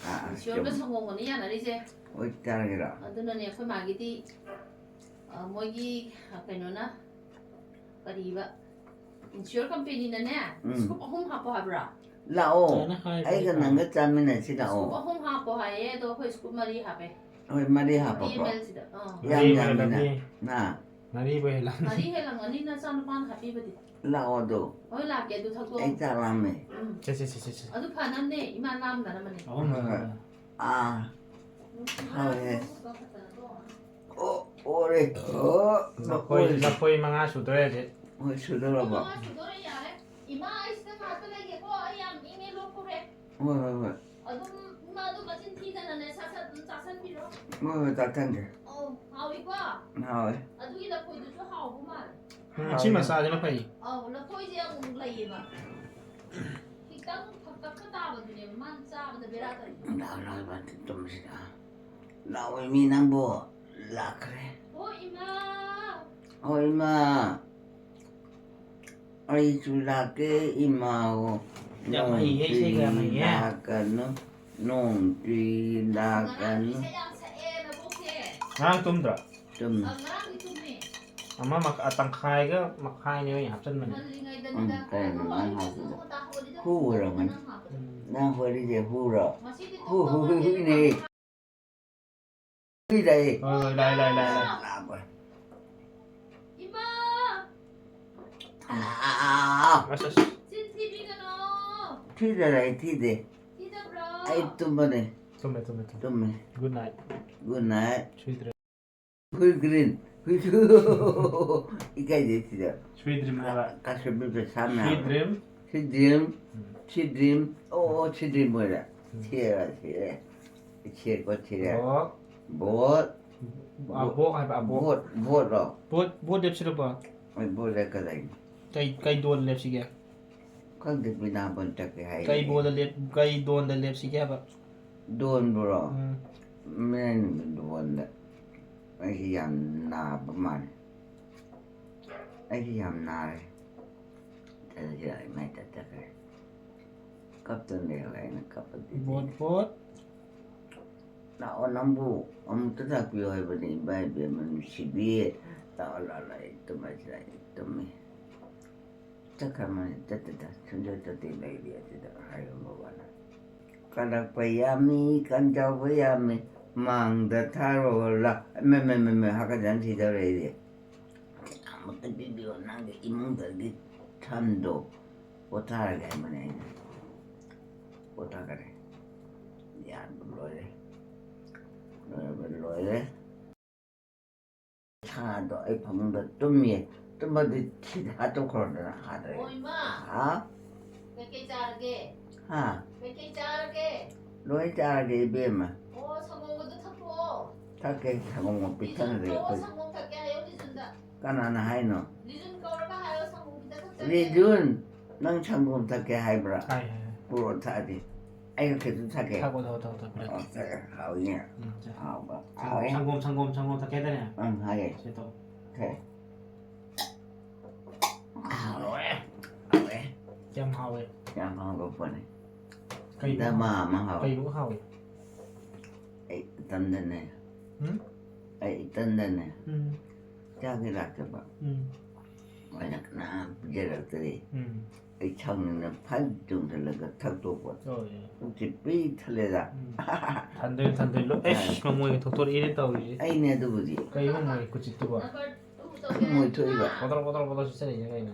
ꯑꯥ, ꯑꯥ, ꯏꯁꯣꯔꯒ ꯆꯨꯝ-, ꯁꯪꯒꯣꯝꯒꯅꯤ ꯌꯥꯅꯔꯤꯁꯦ꯫ ꯍꯣꯏ, ꯆꯥꯔꯒꯦꯔꯣ? ꯑꯗꯨꯅꯅꯦ ꯑꯩꯈꯣꯏ ꯃꯥꯒꯤꯗꯤ, ꯑ, ꯃꯣꯏꯒꯤ, ꯑ, ꯀꯩꯅꯣꯅ ꯀꯔꯤꯕ? ꯏꯟꯁꯨꯔ ꯀꯝꯄꯦꯅꯤꯅꯅꯦ, ꯎꯝ꯫ ꯁ꯭ꯀꯨꯞ ꯑꯍꯨꯝ ꯍꯥꯞꯄꯣ ꯍꯥꯏꯕ꯭ꯔꯥ? ꯂꯥꯛꯑꯣ꯫ ꯐꯖꯅ ꯍꯥꯏꯕꯅꯦ ꯑꯩꯒ ꯀꯥ꯫ ꯅꯪꯒ ꯆꯥꯃꯤꯟꯅꯁꯤ ꯂꯥꯛꯑꯣ꯫ ꯁ꯭ꯀꯨꯞ ꯑꯍꯨꯝ ꯍꯥꯞꯄꯣ ꯍꯥꯏꯌꯦ, ꯑꯗꯣ ꯑꯩꯈꯣꯏ ꯁ꯭ꯀꯨꯞ ꯃꯔꯤ ꯍꯥꯞꯄꯦ꯫ ꯍꯣꯏ, ꯃꯔꯤ ꯃꯔꯤ ꯍꯥꯞꯄꯣꯀꯣ꯫ ꯑꯦꯝ ꯑꯦꯜ ꯁꯤꯗ꯫ ꯑꯥ꯫ ꯌꯥꯝ ꯃꯔꯤ ꯌꯥꯝꯃꯤꯅ꯫ ꯍꯦꯜꯂꯝꯅꯤ꯫ ꯅꯥ꯫ ꯃꯔꯤꯕꯨ ꯍꯦꯜꯂꯝꯅꯤ꯫ ꯃꯔꯤ ꯍꯦꯜꯂꯝꯒꯅꯤ, ꯅꯆꯥꯅꯨꯄꯥꯅ ꯍꯥꯞꯄꯤꯕꯗꯤ꯫ ꯂꯥꯛꯑꯣ ꯑꯗꯣ꯫ ꯍꯣꯏ, ꯂꯥꯛꯀꯦ, ꯑꯗꯨ ꯊꯛꯇꯣꯛꯑꯣ꯫ ꯑꯩ ꯆꯥꯛ ꯂꯥꯝꯃꯦ꯫ ꯎꯝ꯫ ꯁꯦ, ꯁꯦ, ꯁꯦ, ꯁꯦ, ꯁꯦ꯫ ꯑꯗꯨ ꯐꯅꯕꯅꯦ, ꯏꯃꯥ ꯂꯥꯝꯗꯅꯕꯅꯦ꯫ ꯑꯍꯨꯝ ꯍꯣꯏ, ꯍꯣꯏ꯫ ꯍꯦꯜꯂꯝꯅꯤ꯫ ꯑꯥ꯫ ꯅꯨꯡꯁꯤ ꯍꯣꯏ, ꯍꯣꯏ꯫ ꯃꯥꯅ ꯐꯖꯅ ꯇꯣꯛꯑꯣ꯫ ꯑꯣ, ꯑꯣꯔꯦ꯫ ꯑꯣ, ꯂꯐꯣꯏ, ꯃꯈꯣꯏꯁꯦ꯫ ꯂꯐꯣꯏ ꯃꯉꯥ ꯁꯨꯗꯣꯔꯦ ꯍꯧꯖꯤꯛ꯫ ꯍꯣꯏ, ꯁꯨꯗꯣꯔꯕꯣ? ꯃꯉꯥ ꯁꯨꯗꯣꯔꯦ, ꯌꯥꯔꯦ꯫ ꯏꯃꯥ, ꯑꯩ ꯁꯤꯗ ꯉꯥꯛꯇ ꯂꯩꯒꯦꯀꯣ, ꯑꯩ ꯌꯥꯝ ꯏꯪꯉꯦ, ꯂꯣꯛ ꯈꯨꯔꯦ꯫ ꯍꯣꯏ, ꯍꯣꯏ, ꯍꯣꯏ꯫ ꯑꯗꯨꯝ ꯏꯃꯥꯗꯣ ꯃꯆꯤꯟ ꯊꯤꯗꯅꯅꯦ, ꯁꯠ ꯁꯠ ꯑꯗꯨꯝ ꯆꯥꯁꯟꯕꯤꯔꯣ꯫ ꯍꯣꯏ, ꯍꯣꯏ, ꯆꯥꯁꯟꯒꯦ꯫ ꯑꯧ, ꯍꯥꯎꯏꯀꯣ? ꯍꯥꯎꯋꯦ꯫ ꯑꯗꯨꯒꯤ ꯂꯐꯣꯏꯗꯨꯁꯨ ꯍꯥꯎꯕ ꯃꯥꯜꯂꯦ꯫ ꯎꯝ, ꯁꯤ ꯍꯥꯎꯋꯦ꯫ ꯃꯆꯥꯁꯤꯅ ꯐꯩ꯫ ꯑꯧ, ꯂꯐꯣꯏꯁꯦ ꯑꯃꯨꯛ ꯂꯩꯌꯦꯕ꯫ ꯈꯤꯇꯪ ꯐꯛꯇꯛꯀ ꯇꯥꯕꯗꯨꯅꯦꯕ ꯃꯥꯅ ꯆꯥꯕꯗ ꯕꯦꯔꯥ ꯇꯧꯔꯤꯁꯦ꯫ ꯂꯥꯛꯑꯣ, ꯂꯥꯛꯑꯣ, ꯏꯕꯥꯅꯤ ꯇꯨꯝꯁꯤꯗ꯫ ꯂꯥꯛꯑꯣ, ꯃꯤ ꯅꯪꯕꯨ ꯂꯥꯛꯈ꯭ꯔꯦ꯫ ꯍꯣ, ꯏꯃꯥ! ꯍꯣ, ꯏꯃꯥ! ꯑꯩꯁꯨ ꯂꯥꯛꯀꯦ, ꯏꯃꯥꯑꯣ꯫ ꯌꯥꯝ ꯍꯩꯌꯦ, ꯏꯁꯩꯒ ꯌꯥꯝ ꯍꯩꯌꯦ꯫ ꯅꯣꯡ ꯆꯨꯏ ꯂꯥꯛꯀꯅꯨ, ꯅꯣꯡ ꯆꯨꯏ ꯂꯥꯛꯀꯅꯨ꯫ ꯉꯔꯥꯡ ꯏꯁꯩ ꯌꯥꯝ ꯁꯛꯑꯦ, ꯅꯕꯣꯛꯁꯦ꯫ ꯉꯔꯥꯡ ꯇꯨꯝꯗ꯭ꯔꯣ? ꯇꯨꯝꯃꯤ꯫ ꯑ, ꯉꯔꯥꯡꯗꯤ ꯇꯨꯝꯃꯤ꯫ ꯑꯃ ꯃꯈ-, ꯑ, ꯇꯪꯈꯥꯏꯒ ꯃꯈꯥꯏꯅꯦ ꯑꯣꯏꯅ ꯍꯥꯞꯆꯟꯕꯅꯦ꯫ ꯉꯜꯂꯤꯉꯩꯗꯅꯤꯗ꯫ ꯎꯝ, ꯀꯩꯅꯣ ꯅꯪ ꯍꯥꯏꯁꯤꯕꯣ? ꯍꯨ ꯑꯣꯏꯔꯝꯒꯅꯤ꯫ ꯎꯝ꯫ ꯅꯪ ꯍꯣꯔꯤꯁꯦ ꯍꯨꯔꯣ? ꯉꯁꯤꯗꯤ ꯍꯨ, ꯍꯨ, ꯍꯨ, ꯇꯨꯝꯕ ꯍꯨꯏꯅꯦ꯫ ꯉꯝꯗꯦ꯫ ꯍꯨꯏ ꯂꯥꯛꯑꯦ꯫ ꯍꯣꯏ, ꯍꯣꯏ, ꯂꯥꯛꯑꯦ, ꯂꯥꯛꯑꯦ, ꯂꯥꯛꯑꯦ꯫ ꯂꯥꯛꯑꯦ꯫ ꯏꯃꯥ, ꯑꯥ! ꯑꯁ, ꯑꯁ꯫ ꯆꯤꯟ ꯊꯤꯕꯤꯒꯅꯣ꯫ ꯊꯤꯗꯔꯦ, ꯑꯩ ꯊꯤꯗꯦ꯫ ꯊꯤꯗꯕ꯭ꯔꯣ? ꯑꯩ ꯇꯨꯝꯕꯅꯦ꯫ ꯇꯨꯝꯃꯦ, ꯇꯨꯝꯃꯦ, ꯇꯨꯝꯃꯦ꯫ ꯇꯨꯝꯃꯦ꯫ Good night꯫ Good night꯫ Sweet dream꯫ Full green꯫ ꯏꯀꯥꯏꯖꯩ ꯁꯤꯗ꯫ Sweet dream ꯍꯥꯏꯕ꯫ ꯀꯥꯁꯦ ꯕꯤꯕꯦ ꯁꯥꯝꯅ꯫ Sweet dream꯫ Sweet dream꯫ ꯎꯝ꯫ Sweet dream꯫ ꯑꯣ, ꯑꯣ, sweet dream ꯑꯣꯏꯔꯦ꯫ ꯎꯝ꯫ ꯁꯤꯔꯦ, ꯁꯤꯔꯦ꯫ ꯁꯤꯔꯦꯀꯣ, ꯁꯤꯔꯦ꯫ ꯑꯣ꯫ ꯕꯣꯠ꯫ ꯑꯕꯣꯛ ꯍꯥꯏꯕ, ꯑꯕꯣꯛ꯫ ꯕꯣꯠ, ꯕꯣꯠꯂꯣ? ꯕꯣꯠ, ꯕꯣꯠ ꯂꯦꯞꯁꯤꯔꯕ? ꯑꯩ ꯕꯣꯠ ꯂꯦꯞꯀꯗꯣꯏꯅꯤ꯫ ꯀꯩ, ꯀꯩ ꯗꯣꯟ ꯂꯦꯞꯁꯤꯒꯦ? ꯈꯪꯗꯦ, ꯕꯤꯅꯥ ꯕꯣꯟ ꯆꯠꯀꯦ ꯍꯥꯏꯌꯦ꯫ ꯀꯩ ꯕꯣꯟꯗ ꯂꯦꯞ-, ꯀꯩ ꯗꯣꯟꯗ ꯂꯦꯞꯁꯤꯒꯦ ꯍꯥꯏꯕ? ꯗꯣꯟꯕꯨꯔꯣ? ꯎꯝ꯫ ꯃꯦꯟ ꯗꯣꯟꯗ꯫ ꯑꯩꯁꯤ ꯌꯥꯝ ꯅꯥꯕ ꯃꯥꯜꯂꯦ꯫ ꯑꯩꯁꯤ ꯌꯥꯝ ꯅꯥꯔꯦ꯫ ꯆꯠꯂꯁꯤꯔ? ꯏꯃꯥꯏ ꯇꯠ ꯇꯠꯈ꯭ꯔꯦ꯫ ꯀꯞꯇꯅ ꯂꯩꯍꯧꯔꯦ, ꯑꯩꯅ ꯀꯞꯄꯗꯤ꯫ Bot, bot. ꯂꯥꯛꯑꯣ, ꯅꯪꯕꯨ ꯑꯃꯨꯛꯇ ꯂꯥꯛꯄꯤꯌꯨ ꯍꯥꯏꯕꯅꯤ, ꯏꯃꯥ ꯏꯕꯦꯝꯃ ꯅꯨꯡꯁꯤꯕꯤ꯫ ꯂꯥꯛꯑꯣ, ꯂꯥꯛꯑꯣ, ꯂꯥꯛꯑꯣ, ꯑꯩ ꯇꯨꯝꯃꯁꯤꯔ? ꯑꯩ ꯇꯨꯝꯃꯤ꯫ ꯆꯠꯈ꯭ꯔꯃꯅꯤ, ꯆꯠꯇꯦꯗ, ꯁꯨꯡꯆꯠ ꯆꯠꯇꯦ, ꯂꯩꯔꯤ ꯑꯗꯨꯗ ꯍꯥꯏꯔꯝꯕ ꯋꯥꯅꯤ꯫ ꯀꯜꯂꯛꯄ ꯌꯥꯝꯃꯤ, ꯀꯟꯖꯥꯎꯕ ꯌꯥꯝꯃꯤ, ꯃꯥꯡꯗ ꯊꯥꯔꯣ ꯂꯥ-, ꯃꯦ, ꯃꯦ, ꯃꯦ, ꯃꯦ, ꯍꯥꯀꯠꯆꯅ ꯁꯤꯗꯧꯔꯦ ꯑꯩꯗꯤ꯫ ꯑꯃꯨꯛꯇ ꯄꯤꯕꯤꯌꯣ, ꯅꯪꯒꯤ ꯏꯃꯨꯡꯗꯒꯤ ꯊꯝꯗꯣ꯫ ꯄꯣꯊꯥꯔꯒꯦ ꯍꯥꯏꯕꯅꯦ ꯑꯩꯅ꯫ ꯄꯣꯊꯥꯈꯔꯦ꯫ ꯌꯥꯟꯕ ꯂꯣꯏꯔꯦ꯫ ꯂꯣꯏꯔꯕ ꯂꯣꯏꯔꯦ꯫ ꯁꯥꯗꯣ ꯑꯩ ꯐꯃꯨꯡꯗ ꯇꯨꯝꯃꯤ꯫ ꯇꯨꯝꯃꯗꯤ ꯁꯤꯗ ꯍꯥꯠꯇꯣꯛꯈ꯭ꯔꯣꯗꯅ ꯍꯥꯠꯇ꯭ꯔꯦ꯫ ꯑꯣ, ꯏꯃꯥ꯫ ꯍꯥ? ꯀꯩꯀꯩ ꯆꯥꯔꯒꯦ? ꯍꯥ? ꯀꯩꯀꯩ ꯆꯥꯔꯒꯦ? ꯂꯣꯏ ꯆꯥꯔꯒꯦ, ꯏꯕꯦꯝꯃ꯫ ꯑꯣ, ꯁꯪꯒꯣꯝꯒꯗꯣ ꯊꯛꯇꯣꯛꯑꯣ꯫ ꯊꯛꯀꯦ, ꯁꯪꯒꯣꯝꯒ ꯄꯤꯊꯛꯅꯗꯦ ꯂꯤꯖꯨꯟ ꯀꯧꯔꯣ, ꯑꯩꯈꯣꯏ꯫ ꯁꯪꯒꯣꯝ ꯊꯛꯀꯦ ꯍꯥꯏꯌꯣ, ꯂꯤꯖꯨꯟꯗ꯫ ꯀꯅꯥꯅ ꯍꯥꯏꯅꯣ? ꯂꯤꯖꯨꯟ ꯀꯧꯔꯒ ꯍꯥꯏꯌꯣ, ꯁꯪꯒꯣꯝ ꯈꯤꯇ ꯊꯛꯆꯒꯦ꯫ ꯂꯤꯖꯨꯟ, ꯅꯪ ꯁꯪꯒꯣꯝ ꯊꯛꯀꯦ ꯍꯥꯏꯕ꯭ꯔꯥ? ꯍꯥꯏ, ꯍꯥꯏ, ꯍꯥꯏ꯫ ꯄꯨꯔꯛꯑꯣ, ꯊꯛꯑꯗꯤ꯫ ꯑꯩꯅ ꯈꯤꯇꯪ ꯊꯛꯀꯦ꯫ ꯊꯛꯑꯣ, ꯊꯛꯑꯣ, ꯊꯛꯑꯣ, ꯊꯛꯑꯣ, ꯄꯤꯔꯛꯀꯦ꯫ ꯑꯣ, ꯊꯛꯑꯦ, ꯍꯥꯎꯏꯅꯦ꯫ ꯎꯝ, ꯁꯦ꯫ ꯍꯥꯎꯕ꯫ ꯁꯪꯒꯣꯝ, ꯍꯥꯎꯋꯦ꯫ ꯁꯪꯒꯣꯝ, ꯁꯪꯒꯣꯝ, ꯁꯪꯒꯣꯝ ꯊꯛꯀꯦ ꯍꯥꯏꯗꯥꯏꯅꯦ? ꯎꯝ, ꯍꯥꯏꯌꯦ꯫ ꯁꯦ, ꯇꯧ꯫ ꯊꯛꯑꯦ꯫ ꯍꯥꯎꯋꯦ꯫ ꯍꯥꯎꯋꯦ꯫ ꯌꯥꯝ ꯍꯥꯎꯋꯦ꯫ ꯌꯥꯝ ꯍꯥꯎꯕ ꯄꯣꯠꯅꯤ꯫ ꯀꯩꯅꯣ ꯗꯃꯥ ꯍꯥꯎꯋꯦ? ꯑꯃ ꯍꯥꯎꯋꯦ꯫ ꯀꯩꯅꯣ ꯍꯥꯎꯋꯦ? ꯑꯩ ꯏꯇꯟꯗꯅꯦ꯫ ꯎꯝ? ꯑꯩ ꯏꯇꯟꯗꯅꯦ꯫ ꯎꯝ꯫ ꯆꯥꯛꯁꯦ ꯂꯥꯛꯇꯕ꯫ ꯎꯝ꯫ ꯑꯩꯅ ꯀꯅꯥꯝ ꯄꯤꯖꯔꯛꯇ꯭ꯔꯦ꯫ ꯎꯝ꯫ ꯑꯩ ꯁꯥꯎꯅꯤꯡꯅ ꯐꯠ ꯆꯣꯡꯁꯤꯜꯂꯒ ꯊꯛꯇꯣꯛꯄ꯫ ꯍꯣꯏ, ꯍꯣꯏ꯫ ꯄꯨꯛꯁꯦ ꯄꯤꯛ ꯊꯜꯂꯦꯗ꯫ ꯎꯝ꯫ ꯊꯟꯗꯣꯏ, ꯊꯟꯗꯣꯏ꯫ ꯂꯣ-, ꯑꯩꯁ, ꯑꯥ꯫ ꯃꯃꯣꯏꯒ ꯊꯣꯛꯇꯣꯔꯛꯏꯅꯦ ꯇꯧꯔꯤꯁꯦ꯫ ꯑꯩꯅꯦ ꯑꯗꯨꯕꯨꯗꯤ꯫ ꯀꯩꯅꯣ ꯃꯃꯣꯏ ꯈꯨꯆꯤꯠꯇꯨꯕꯣ? ꯃꯣꯏ ꯊꯣꯛꯏꯕ꯫ ꯕꯣꯇꯜ, ꯕꯣꯇꯜ, ꯕꯣꯇꯜ ꯆꯨꯞꯁꯜꯂꯛꯏꯁꯦ ꯀꯩꯅꯣ?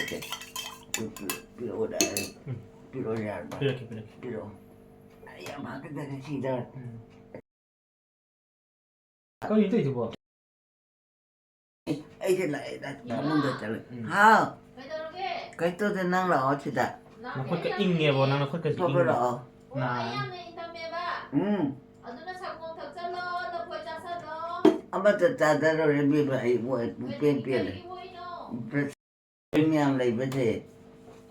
ꯂꯣꯏꯔꯦ꯫ ꯑꯗꯨ ꯄꯤꯔꯛ-, ꯄꯤꯔꯛꯑꯣꯗ ꯑꯩ꯫ ꯎꯝ꯫ ꯄꯤꯔꯛꯑꯣ ꯌꯥꯔꯕ? ꯄꯤꯔꯛꯀꯦ, ꯄꯤꯔꯛꯀꯦ꯫ ꯄꯤꯔꯛꯑꯣ꯫ ꯑꯩ ꯌꯥꯝ ꯍꯥꯞꯀꯗꯔꯦ ꯁꯤꯗ꯫ ꯎꯝ꯫ ꯀꯔꯤꯅꯣ ꯇꯧꯔꯤꯗꯨꯕꯣ? ꯑꯩꯁꯦ ꯂꯥꯛꯑꯦꯗ, ꯏꯃꯥ! ꯐꯃꯨꯡꯗ ꯆꯠꯂꯦ꯫ ꯎꯝ꯫ ꯍꯥꯎ! ꯀꯩꯗꯧꯔꯒꯦ? ꯀꯩ ꯇꯧꯗꯦ, ꯅꯪ ꯂꯥꯛꯑꯣ ꯁꯤꯗ꯫ ꯂꯥꯛꯀꯦ ꯅꯈꯨꯠꯀ ꯌꯥꯝ ꯏꯪꯉꯦꯕꯣ, ꯅꯪ ꯅꯈꯨꯠꯀꯁꯦ ꯊꯣꯛꯄ ꯏꯪꯉꯦ꯫ ꯂꯥꯛꯑꯣ꯫ ꯑꯣ, ꯅꯥ-, ꯑꯩ ꯌꯥꯝꯅ ꯏꯪꯊꯝꯃꯦꯕ꯫ ꯎꯝ꯫ ꯑꯗꯨꯅ ꯁꯪꯒꯣꯝ ꯊꯛꯆꯜꯂꯣ, ꯂꯐꯣꯏ ꯆꯥꯁꯜꯂꯣ꯫ ꯑꯃꯠꯇ ꯆꯥꯗꯔꯣꯏ ꯏꯕꯦꯝꯃ, ꯑꯩ ꯃꯣꯏ ꯄꯨꯡꯄꯦꯟ ꯀꯔꯤ, ꯄꯦꯜꯂꯦ꯫ ꯀꯔꯤ ꯍꯣꯏꯅꯣ? ꯃꯌꯥꯝ ꯂꯩꯕꯁꯦ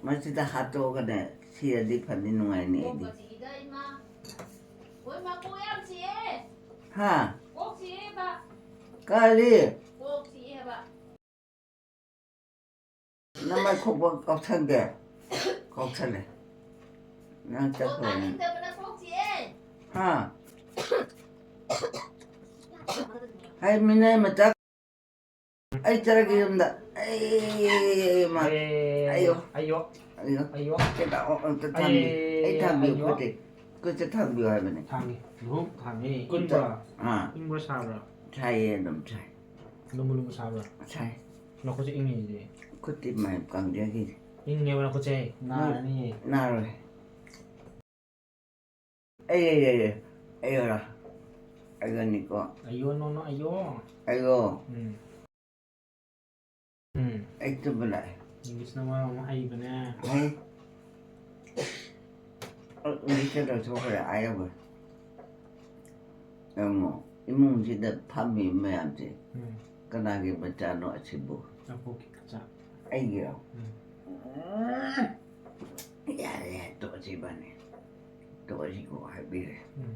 ꯃꯁꯤꯗ ꯍꯥꯠꯇꯣꯛꯑꯒꯅꯦ ꯁꯤꯔꯗꯤ ꯐꯅꯤ, ꯅꯨꯡꯉꯥꯏꯅꯤ ꯑꯩꯗꯤ꯫ ꯀꯣꯛꯀ ꯆꯤꯛꯏꯗ, ꯏꯃꯥ꯫ ꯍꯣꯏ, ꯃꯥ, ꯀꯣꯛ ꯌꯥꯝ ꯆꯤꯛꯑꯦ꯫ ꯍꯥ? ꯀꯣꯛ ꯆꯤꯛꯑꯦꯕ꯫ ꯀꯔꯤ? ꯀꯣꯛ ꯆꯤꯛꯑꯦ ꯍꯥꯏꯕ꯫ ꯅꯃꯥꯏ ꯈꯣꯛꯄ ꯀꯥꯎꯁꯟꯒꯦ? ꯀꯥꯎꯁꯜꯂꯦ꯫ ꯅꯪ ꯑꯣ, ꯆꯠꯈ꯭ꯔꯣ꯫ ꯇꯥꯅꯤꯡꯗꯕꯅ ꯀꯣꯛ ꯆꯤꯛꯑꯦ꯫ ꯍꯥ? ꯍꯥꯏ, ꯃꯤꯅꯥꯏ ꯃꯆꯥ꯫ ꯑꯩ ꯆꯠꯂꯒꯦ ꯌꯨꯝꯗ꯫ ꯑꯩ ꯑꯩ ꯃꯥ꯫ ꯑꯦ, ꯑꯌꯣ꯫ ꯑꯌꯣ꯫ ꯑꯌꯣ꯫ ꯑꯌꯣ꯫ ꯀꯩꯗꯧ? ꯑꯝꯇ ꯊꯥꯡꯕꯤꯌꯨ꯫ ꯑꯩ, ꯑꯩ ꯊꯥꯡꯕꯤꯌꯨ ꯑꯌꯣ꯫ ꯈꯨꯠꯇꯤ꯫ ꯈꯨꯠꯁꯦ ꯊꯥꯡꯕꯤꯌꯨ ꯍꯥꯏꯕꯅꯦ꯫ ꯊꯥꯡꯉꯤ꯫ ꯂꯨꯍꯣꯛ ꯊꯥꯡꯉꯤ꯫ ꯀꯨꯟꯕ꯭ꯔꯥ? ꯑꯥ꯫ ꯏꯪꯕ꯭ꯔꯥ ꯁꯥꯕ꯭ꯔꯥ? ꯁꯥꯏꯌꯦ, ꯑꯗꯨꯝ ꯁꯥꯏ꯫ ꯂꯨꯝꯕꯨ ꯂꯨꯝꯕꯨ ꯁꯥꯕ꯭ꯔꯥ? ꯁꯥꯏ꯫ ꯅꯈꯨꯠꯁꯦ ꯏꯪꯉꯤꯁꯤꯗꯤ꯫ ꯈꯨꯠꯇꯤ ꯃꯥꯏ ꯀꯪꯖꯈꯤ꯫ ꯏꯪꯉꯦꯕ ꯅꯈꯨꯠꯁꯦ꯫ ꯅꯥꯔꯅꯤ꯫ ꯅꯥꯔꯣꯏ꯫ ꯑꯩ, ꯑꯩ, ꯑꯩ, ꯑꯩ, ꯑꯩ ꯑꯣꯏꯔꯣ꯫ ꯑꯩꯒꯅꯤꯀꯣ꯫ ꯑꯌꯣ, ꯅꯣ, ꯅꯣ, ꯑꯌꯣ꯫ ꯑꯩꯒꯣ꯫ ꯎꯝ꯫ ꯎꯝ꯫ ꯑꯩ ꯇꯨꯝꯕ ꯂꯥꯛꯑꯦ꯫ ꯏꯪꯂꯤꯁꯅ ꯃꯔꯣꯟ ꯑꯃ ꯍꯩꯕꯅꯦ꯫ ꯍꯩ꯫ ꯏꯪꯂꯤꯁꯇ ꯂꯧꯊꯣꯛꯈ꯭ꯔꯦ, ꯑꯥ ꯌꯧꯈ꯭ꯔꯦ꯫ ꯌꯦꯡꯉꯣ, ꯏꯃꯨꯡꯁꯤꯗ ꯐꯝꯃꯤ ꯃꯌꯥꯝꯁꯦ꯫ ꯎꯝ꯫ ꯀꯅꯥꯒꯤ ꯃꯆꯥꯅꯣ ꯑꯁꯤꯕꯨ? ꯑꯄꯣꯛꯀꯤ ꯃꯆꯥ꯫ ꯑꯩꯒꯤꯔꯣ? ꯎꯝ꯫ ꯎꯝ꯫ ꯌꯥꯔꯦ, ꯌꯥꯔꯦ, ꯇꯣꯛꯑꯁꯤ ꯏꯕꯥꯅꯤ꯫ ꯇꯣꯛꯑꯁꯤꯀꯣ ꯍꯥꯏꯕꯤꯔꯦ꯫ ꯎꯝ꯫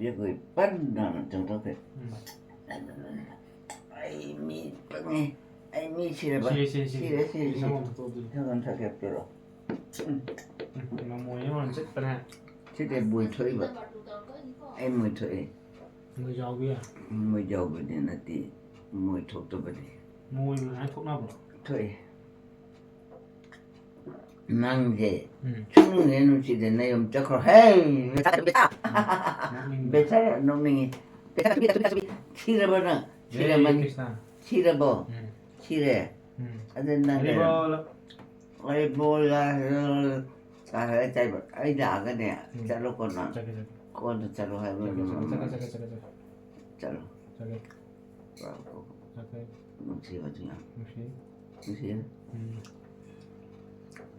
ꯌꯦꯡꯉꯣ, ꯄꯟ ꯇꯧꯅ ꯆꯣꯡꯊꯣꯛꯈ꯭ꯔꯦ꯫ ꯎꯝ꯫ ꯑꯩ ꯃꯤ ꯄꯪꯉꯦ꯫ ꯑꯩ ꯃꯤ ꯁꯤꯔꯕ? ꯁꯤꯔꯦ, ꯁꯤꯔꯦ, ꯁꯤꯔꯦ꯫ ꯁꯤꯔꯦ, ꯁꯤꯔꯦ, ꯁꯤꯔꯦ꯫ ꯁꯪꯒꯣꯝ ꯊꯛꯇꯣꯛꯑꯣ ꯑꯗꯨꯗꯤ꯫ ꯁꯪꯒꯣꯝ ꯊꯛꯀꯦ ꯄꯤꯔꯛꯑꯣ꯫ ꯎꯝ꯫ ꯃꯃꯣꯏ ꯑꯃ ꯆꯠꯄꯅꯦ꯫ ꯁꯤꯗꯤ ꯃꯣꯏ ꯊꯣꯛꯏꯕ꯫ ꯑꯩ ꯃꯣꯏ ꯊꯣꯛꯏ꯫ ꯃꯣꯏ ꯌꯥꯎꯕ ꯌꯥꯏ꯫ ꯃꯣꯏ ꯌꯥꯎꯕꯗꯤ ꯅꯠꯇꯦ꯫ ꯃꯣꯏ ꯊꯣꯛꯇꯕꯗꯤ꯫ ꯃꯣꯏ ꯑꯗꯨꯃꯥꯏꯅ ꯊꯣꯛꯅꯕ꯭ꯔꯣ? ꯊꯣꯛꯏ꯫ ꯅꯪꯁꯦ ꯎꯝ꯫ ꯁꯨꯡꯅꯨꯡ ꯍꯦꯛ ꯅꯨꯡꯁꯤꯗꯦ, ꯅ ꯌꯨꯝ ꯆꯠꯈ꯭ꯔꯣ꯫ ꯍꯦ! ꯅꯣꯛꯅꯤꯡꯕ꯫ ꯕꯦꯆꯥꯔ ꯅꯣꯛꯅꯤꯡꯉꯤ꯫ ꯕꯦꯆꯥꯔ ꯅꯣꯛꯅꯤꯡꯉꯤ꯫ ꯁꯤꯔꯕ ꯅꯪ? ꯖꯦ ꯁꯤꯔꯝꯃꯅꯤ꯫ ꯀ꯭ꯔꯤꯁꯅ꯫ ꯁꯤꯔꯕꯣ? ꯎꯝ꯫ ꯁꯤꯔꯦ꯫ ꯎꯝ꯫ ꯑꯗꯨ ꯅꯪ ꯍꯔꯤꯕꯣꯜ꯫ ꯍꯔꯤꯕꯣꯜ ꯍꯥꯏꯔ ꯆꯥꯔꯒ ꯆꯥꯏꯕ꯫ ꯑꯩ ꯂꯥꯛꯑꯒꯅꯦ, ꯎꯝ꯫ ꯆꯠꯂꯣꯀꯣ ꯅꯪ꯫ ꯆꯠꯀꯦ, ꯆꯠꯀꯦ꯫ ꯀꯣꯟꯅ ꯆꯠꯂꯣ ꯍꯥꯏꯕ꯫ ꯆꯠꯀꯦ, ꯆꯠꯀꯦ, ꯆꯠꯀꯦ, ꯆꯠꯀꯦ, ꯆꯠꯀꯦ꯫ ꯆꯠꯂꯣ꯫ ꯆꯠꯀꯦ꯫ ꯆꯠꯂꯣ꯫ ꯆꯠꯀꯦ꯫ ꯅꯨꯡꯁꯤꯕꯗꯨꯅ꯫ ꯅꯨꯡꯁꯤ꯫ ꯅꯨꯡꯁꯤ꯫ ꯎꯝ꯫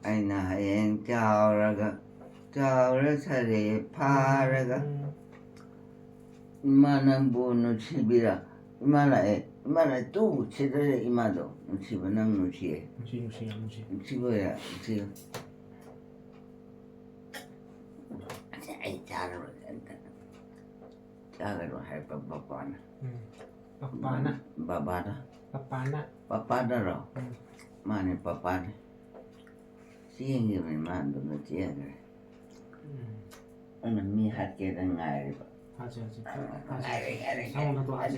ꯑꯩꯅ ꯍꯌꯦꯡ ꯆꯥꯎꯔꯒ, ꯆꯥꯎꯔ ꯁꯥꯔꯦ ꯐꯥꯔꯒ, ꯎꯝ꯫ ꯏꯃꯥ ꯅꯪꯕꯨ ꯅꯨꯡꯁꯤꯕꯤꯔ? ꯏꯃꯥ ꯂꯥꯛꯑꯦ, ꯏꯃꯥ ꯂꯥꯛꯑꯦ, ꯇꯨ ꯁꯤꯗ ꯂꯩ ꯏꯃꯥꯗꯣ, ꯅꯨꯡꯁꯤꯕ ꯅꯪ ꯅꯨꯡꯁꯤꯌꯦ꯫ ꯅꯨꯡꯁꯤ, ꯅꯨꯡꯁꯤ, ꯌꯥꯝ ꯅꯨꯡꯁꯤ꯫ ꯅꯨꯡꯁꯤꯕ ꯑꯣꯏꯔꯦ, ꯅꯨꯡꯁꯤꯕ꯫ ꯑꯁ, ꯑꯩ ꯆꯥꯔꯔꯣꯏꯒꯦ ꯑꯝꯇ꯫ ꯆꯥꯒꯅꯨ ꯍꯥꯏꯔꯛꯄ ꯄꯄꯥꯅ꯫ ꯎꯝ꯫ ꯄꯄꯥꯅ꯫ ꯕꯕꯥꯅ꯫ ꯄꯄꯥꯅ꯫ ꯄꯄꯥꯅꯔꯣ? ꯎꯝ꯫ ꯃꯥꯅꯦ, ꯄꯄꯥꯅꯦ꯫ ꯆꯦꯟꯈꯤꯕꯅꯤ, ꯃꯥ ꯑꯗꯨꯝꯅ ꯆꯦꯟꯈ꯭ꯔꯦ꯫ ꯎꯝ꯫ ꯑꯗꯨꯅ ꯃꯤ ꯍꯥꯠꯀꯦꯗ ꯉꯥꯏꯔꯤꯕ꯫ ꯍꯥꯠꯁꯦ, ꯍꯥꯠꯁꯦ꯫ ꯉꯥꯏꯔꯦ, ꯉꯥꯏꯔꯦ, ꯁꯪꯒꯣꯝ ꯊꯛꯇꯣꯛ ꯍꯥꯠꯁꯦ꯫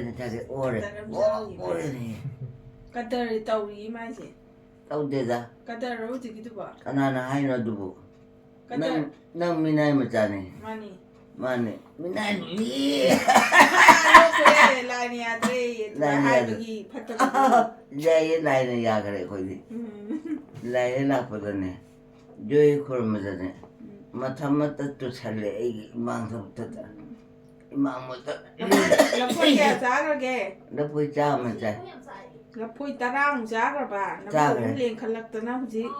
ꯀꯗꯔꯅꯤ ꯊꯥꯒꯦ ꯑꯣꯔꯦ꯫ ꯀꯗꯔ ꯑꯃ ꯑꯣ, ꯆꯥꯔꯤꯕ꯫ ꯑꯣꯔꯦꯅꯦ꯫ ꯀꯗꯔ ꯇꯧꯔꯤ ꯃꯥꯏꯁꯦ꯫ ꯇꯧꯗꯦꯗ꯫ ꯀꯗꯔ ꯍꯧꯖꯤꯛꯀꯤꯗꯨꯕꯣ? ꯀꯅꯥꯅ ꯍꯥꯏꯅꯣ ꯑꯗꯨꯕꯨ? ꯀꯗꯔ꯫ ꯅꯪ, ꯅꯪ ꯃꯤꯅꯥꯏ ꯃꯆꯥꯅꯤ꯫ ꯃꯥꯅꯤ꯫ ꯃꯥꯅꯤ꯫ ꯃꯤꯅꯥꯏ ꯃꯤ꯫ ꯂꯣꯛꯄ ꯌꯥꯔꯦ, ꯂꯥꯏꯅ ꯌꯥꯗ꯭ꯔꯦ꯫ ꯂꯥꯏꯅ ꯌꯥꯗ꯭ꯔꯦ꯫ ꯍꯥꯏꯕꯒꯤ ꯐꯠꯇꯕ꯫ ꯌꯥꯏꯌꯦ, ꯂꯥꯏꯅ ꯌꯥꯈ꯭ꯔꯦ ꯑꯩꯈꯣꯏꯗꯤ꯫ ꯎꯝ꯫ ꯂꯥꯏ ꯍꯦꯛ ꯂꯥꯛꯄꯗꯅꯦ, ꯖꯣꯏ ꯈꯨꯔꯨꯝꯕꯗꯅꯦ, ꯎꯝ꯫ ꯃꯊ ꯃꯇ ꯇꯨꯁꯜꯂꯦ ꯑꯩꯒꯤ ꯏꯃꯥꯡ ꯊꯣꯛꯇꯗ꯫ ꯎꯝ꯫ ꯏꯃꯥꯡ ꯃꯇ꯫ ꯂꯐꯣꯏ ꯀꯌꯥ ꯆꯥꯈ꯭ꯔꯒꯦ? ꯂꯐꯣꯏ ꯆꯥꯝꯃ ꯆꯥꯏ꯫ ꯂꯐꯣꯏ ꯇꯔꯥꯃꯨꯛ ꯆꯥꯈ꯭ꯔꯕ? ꯅꯕꯨꯛ ꯆꯥꯈ꯭ꯔꯦ꯫ ꯑꯃꯨꯛ ꯂꯦꯡꯈꯠꯂꯛꯇꯅ ꯍꯧꯖꯤꯛ꯫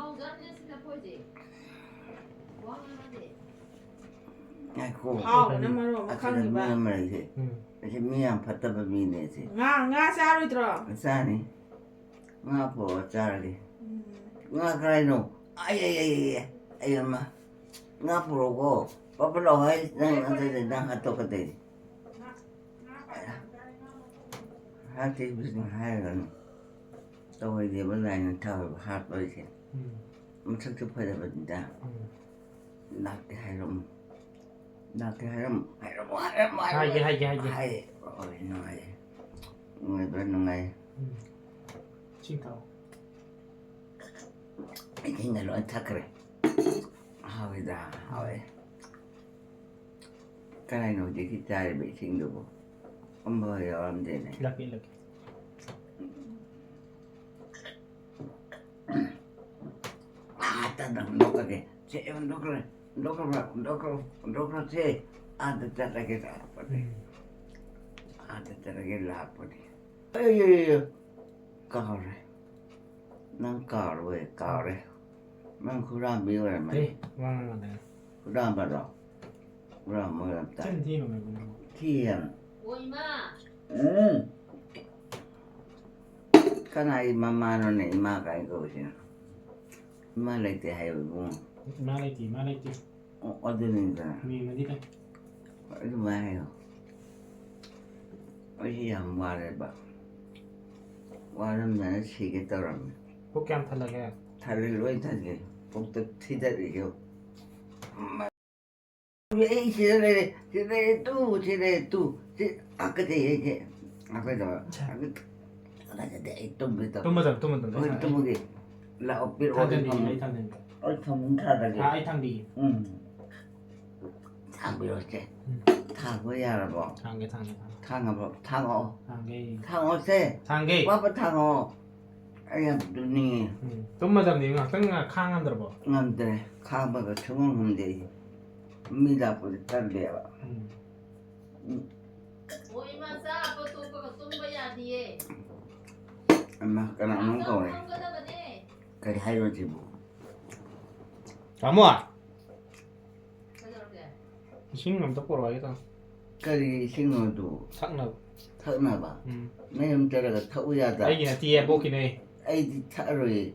ꯉꯥꯏꯈꯣ꯫ ꯍꯥꯎꯕꯅ ꯃꯔꯣꯟ ꯑꯃ ꯑꯁꯤꯗ ꯈꯪꯉꯤꯕ꯫ ꯃꯤ ꯑꯃ ꯂꯩꯁꯦ꯫ ꯎꯝ꯫ ꯑꯁꯤ ꯃꯤ ꯌꯥꯝ ꯐꯠꯇꯕ ꯃꯤꯅꯦ ꯑꯁꯤ꯫ ꯉꯥ, ꯉꯥ ꯆꯥꯔꯣꯏꯗ꯭ꯔꯣ? ꯆꯥꯅꯤ꯫ ꯉꯥ ꯄꯨꯔꯛꯑꯣ ꯆꯥꯔꯒꯦ꯫ ꯉꯥ ꯀꯔꯥꯏꯅꯣ? ꯑꯩ, ꯑꯩ, ꯑꯩ, ꯑꯩ, ꯑꯩ ꯑꯃ꯫ ꯉꯥ ꯄꯨꯔꯛꯎꯀꯣ꯫ ꯄꯠ ꯄꯠ ꯂꯥꯎ ꯍꯥꯏ, ꯅꯪ ꯅꯠꯇ꯭ꯔꯗꯤ ꯅꯪ ꯍꯥꯠꯇꯣꯛꯀꯗꯣꯏꯅꯤ꯫ ꯍꯥꯠꯇꯦ, ꯏꯕꯦꯝꯃ, ꯍꯥꯏꯔꯒꯅꯨ꯫ ꯇꯧꯍꯩꯗꯦꯕ ꯂꯥꯏꯅ ꯊꯥꯕ ꯍꯥꯠꯄ ꯍꯥꯏꯁꯦ꯫ ꯎꯝ꯫ ꯃꯁꯛꯁꯨ ꯐꯖꯕꯅꯤꯗ꯫ ꯎꯝ꯫ ꯂꯥꯛꯇꯦ ꯍꯥꯏꯔꯝꯃꯨ꯫ ꯂꯥꯛꯇꯦ ꯍꯥꯏꯔꯝꯃꯨ꯫ ꯍꯥꯏꯔꯝꯃꯨ, ꯍꯥꯏꯔꯝꯃꯨ, ꯍꯥꯏꯔꯝꯃꯨ꯫ ꯍꯥꯏꯒꯦ, ꯍꯥꯏꯒꯦ, ꯍꯥꯏꯒꯦ꯫ ꯍꯥꯏ꯫ ꯍꯣꯏ, ꯅꯨꯡꯉꯥꯏꯌꯦ꯫ ꯅꯨꯡꯉꯥꯏꯕ꯭ꯔꯥ? ꯅꯨꯡꯉꯥꯏꯌꯦ꯫ ꯎꯝ꯫ ꯏꯁꯤꯡ ꯊꯛꯑꯣ꯫ ꯏꯁꯤꯡꯒ ꯂꯣꯏ ꯊꯛꯈ꯭ꯔꯦ꯫ ꯍꯥꯎꯋꯤꯗ, ꯍꯥꯎꯋꯦ꯫ ꯀꯗꯥꯏꯅꯣ ꯍꯧꯖꯤꯛꯀꯤ ꯆꯥꯔꯤꯕ ꯏꯁꯤꯡꯗꯨꯕꯨ? ꯑꯝꯐꯥꯎ ꯌꯥꯎꯔꯝꯗꯦꯅꯦ꯫ ꯏꯜꯂꯛꯀꯦ, ꯏꯜꯂꯛꯀꯦ꯫ ꯑꯥ, ꯇꯞꯅ ꯍꯨꯟꯗꯣꯛꯈ꯭ꯔꯒꯦ꯫ ꯁꯦ, ꯍꯨꯟꯗꯣꯛꯈ꯭ꯔꯣ, ꯍꯨꯟꯗꯣꯛꯈ꯭ꯔꯣ, ꯍꯨꯟꯗꯣꯛꯈ꯭ꯔꯣ, ꯍꯨꯟꯗꯣꯛꯈ꯭ꯔꯣ, ꯁꯦ꯫ ꯑꯥꯗ ꯆꯠꯂꯒꯦ ꯂꯥꯛꯄꯅꯦ꯫ ꯎꯝ꯫ ꯑꯥꯗ ꯆꯠꯂꯒꯦ ꯂꯥꯛꯄꯅꯦ꯫ ꯑꯩ, ꯀꯥꯎꯔꯦ꯫ ꯅꯪ ꯀꯥꯎꯔꯣꯏ, ꯀꯥꯎꯔꯦ꯫ ꯅꯪ ꯍꯨꯔꯥꯟꯕꯤ ꯑꯣꯏꯔꯝꯃꯅꯤ꯫ ꯑꯦ, ꯋꯥ ꯉꯥꯡꯉꯛꯀꯅꯨ꯫ ꯍꯨꯔꯥꯟꯕꯔꯣ? ꯍꯨꯔꯥꯟꯕ ꯑꯣꯏꯔꯝ ꯇꯥꯏ꯫ ꯆꯤꯟ ꯊꯤꯅꯨ, ꯃꯦꯒꯨꯝ꯫ ꯊꯤ ꯍꯥꯏꯕ꯫ ꯑꯣ, ꯏꯃꯥ! ꯎꯝ꯫ ꯀꯅꯥꯒꯤ ꯃꯃꯥꯅꯣꯅꯦ ꯏꯃꯥ ꯀꯥꯏ ꯀꯧꯔꯤꯁꯤꯅ? ꯏꯃꯥ ꯂꯩꯇꯦ ꯍꯥꯏꯌꯣ ꯏꯕꯨꯡꯉꯣ꯫ ꯏꯃꯥ ꯂꯩꯇꯦ, ꯏꯃꯥ ꯂꯩꯇꯦ꯫ ꯑꯣ, ꯑꯗꯨꯅꯤꯗꯅ꯫ ꯃꯦꯝꯃꯗꯤ ꯂꯩ꯫ ꯑꯗꯨꯃꯥꯏꯅ ꯍꯥꯏꯌꯣ꯫ ꯑꯩꯁꯦ ꯌꯥꯝ ꯋꯥꯔꯦꯕ꯫ ꯋꯥꯔꯝꯗꯅ ꯁꯤꯒꯦ ꯇꯧꯔꯝꯃꯦ꯫ ꯄꯨꯛ ꯀꯌꯥꯝ ꯊꯜꯂꯒꯦ? ꯊꯜꯂꯦ, ꯂꯣꯏ ꯊꯜꯂꯦ꯫ ꯄꯨꯛꯇ ꯊꯤꯗꯠꯂꯤꯁꯦ꯫ ꯑꯩ ꯁꯤꯗ ꯂꯩꯔꯦ, ꯁꯤꯗ ꯂꯩꯔꯦ, ꯇꯨ, ꯁꯤꯗ ꯂꯩꯔꯦ, ꯇꯨ꯫ ꯁꯤ ꯍꯥꯀꯠꯆꯩ ꯑꯩꯁꯦ꯫ ꯍꯥꯀꯠꯆꯕ꯫ ꯑꯠꯆꯥ꯫ ꯍꯥꯀꯠ-, ꯍꯥꯀꯠꯆꯗꯦ, ꯑꯩ ꯇꯨꯝꯒꯦ ꯇꯧ-, ꯇꯨꯝꯕ ꯆꯪ-, ꯇꯨꯝꯕ ꯆꯪ-, ꯍꯣꯏ, ꯑꯩ ꯇꯨꯝꯃꯒꯦ꯫ ꯂꯥꯛꯑꯣ, ꯄꯤꯔꯛꯑꯣ, ꯑꯩ ꯊꯥꯡꯖꯟꯕꯤꯒꯦ, ꯐꯃꯨꯡ-, ꯑꯩ ꯊꯥꯡꯖꯟꯕꯤꯒꯦ꯫ ꯑꯩ ꯐꯃꯨꯡ ꯊꯥꯔꯒꯦ꯫ ꯊꯥ-, ꯑꯩ ꯊꯥꯡꯕꯤꯒꯦ꯫ ꯎꯝ꯫ ꯊꯥꯡꯕꯤꯔꯣꯁꯦ꯫ ꯎꯝ꯫ ꯊꯥꯡꯕ ꯌꯥꯔꯕꯣ? ꯊꯥꯡꯒꯦ, ꯊꯥꯡꯒꯦ, ꯊꯥꯡꯒꯦ꯫ ꯊꯥꯡꯉꯕꯣ? ꯊꯥꯡꯉꯛꯑꯣ꯫ ꯊꯥꯡꯒꯦ꯫ ꯊꯥꯡꯉꯣꯁꯦ꯫ ꯊꯥꯡꯒꯦ꯫ ꯄꯥꯄ ꯊꯥꯡꯉꯣ꯫ ꯑꯩ ꯌꯥꯝ ꯇꯨꯝꯅꯤꯡꯉꯦ꯫ ꯎꯝ꯫ ꯇꯨꯝꯃꯗꯕꯅꯤ꯫ ꯉꯥꯛꯇꯪ ꯉꯥ-, ꯈꯥꯡ ꯉꯝꯗ꯭ꯔꯕꯣ? ꯉꯝꯗ꯭ꯔꯦ꯫ ꯈꯥꯡꯕꯒ ꯁꯨꯡꯉꯝ ꯉꯝꯗꯦ ꯑꯩ꯫ ꯃꯤ ꯂꯥꯛꯄꯗ ꯇꯜꯂꯦꯕ꯫ ꯎꯝ꯫ ꯎꯝ꯫ ꯑꯣ, ꯏꯃꯥ, ꯆꯥꯕ ꯇꯣꯛꯄꯒ ꯇꯨꯝꯕ ꯌꯥꯗꯤꯌꯦ꯫ ꯑꯃ, ꯀꯅꯥꯅꯣꯝ ꯆꯥꯛ ꯀꯧꯔꯦ꯫ ꯆꯥꯕ ꯇꯣꯛꯀꯗꯕꯅꯦ꯫ ꯀꯔꯤ ꯍꯥꯏꯔꯣ ꯁꯤꯕꯨ? ꯇꯥꯃꯣ! ꯀꯩꯗꯧꯔꯒꯦ? ꯏꯁꯤꯡ ꯑꯝꯇ ꯄꯨꯔꯛꯑꯣ ꯍꯥꯏꯒꯦ ꯇꯧꯅꯤ꯫ ꯀꯔꯤ ꯏꯁꯤꯡꯅꯣ ꯑꯗꯨ? ꯊꯛꯅꯕ꯫ ꯊꯛꯅꯕ? ꯎꯝ꯫ ꯅꯌꯨꯝ ꯆꯠꯂꯒ ꯊꯛꯎ ꯌꯥꯗ꯭ꯔꯥ? ꯑꯩꯒꯤ ꯅꯠꯇꯤꯌꯦ, ꯕꯣꯛꯀꯤꯅꯦ꯫ ꯑꯩꯗꯤ ꯊꯛꯑꯔꯣꯏꯌꯦ꯫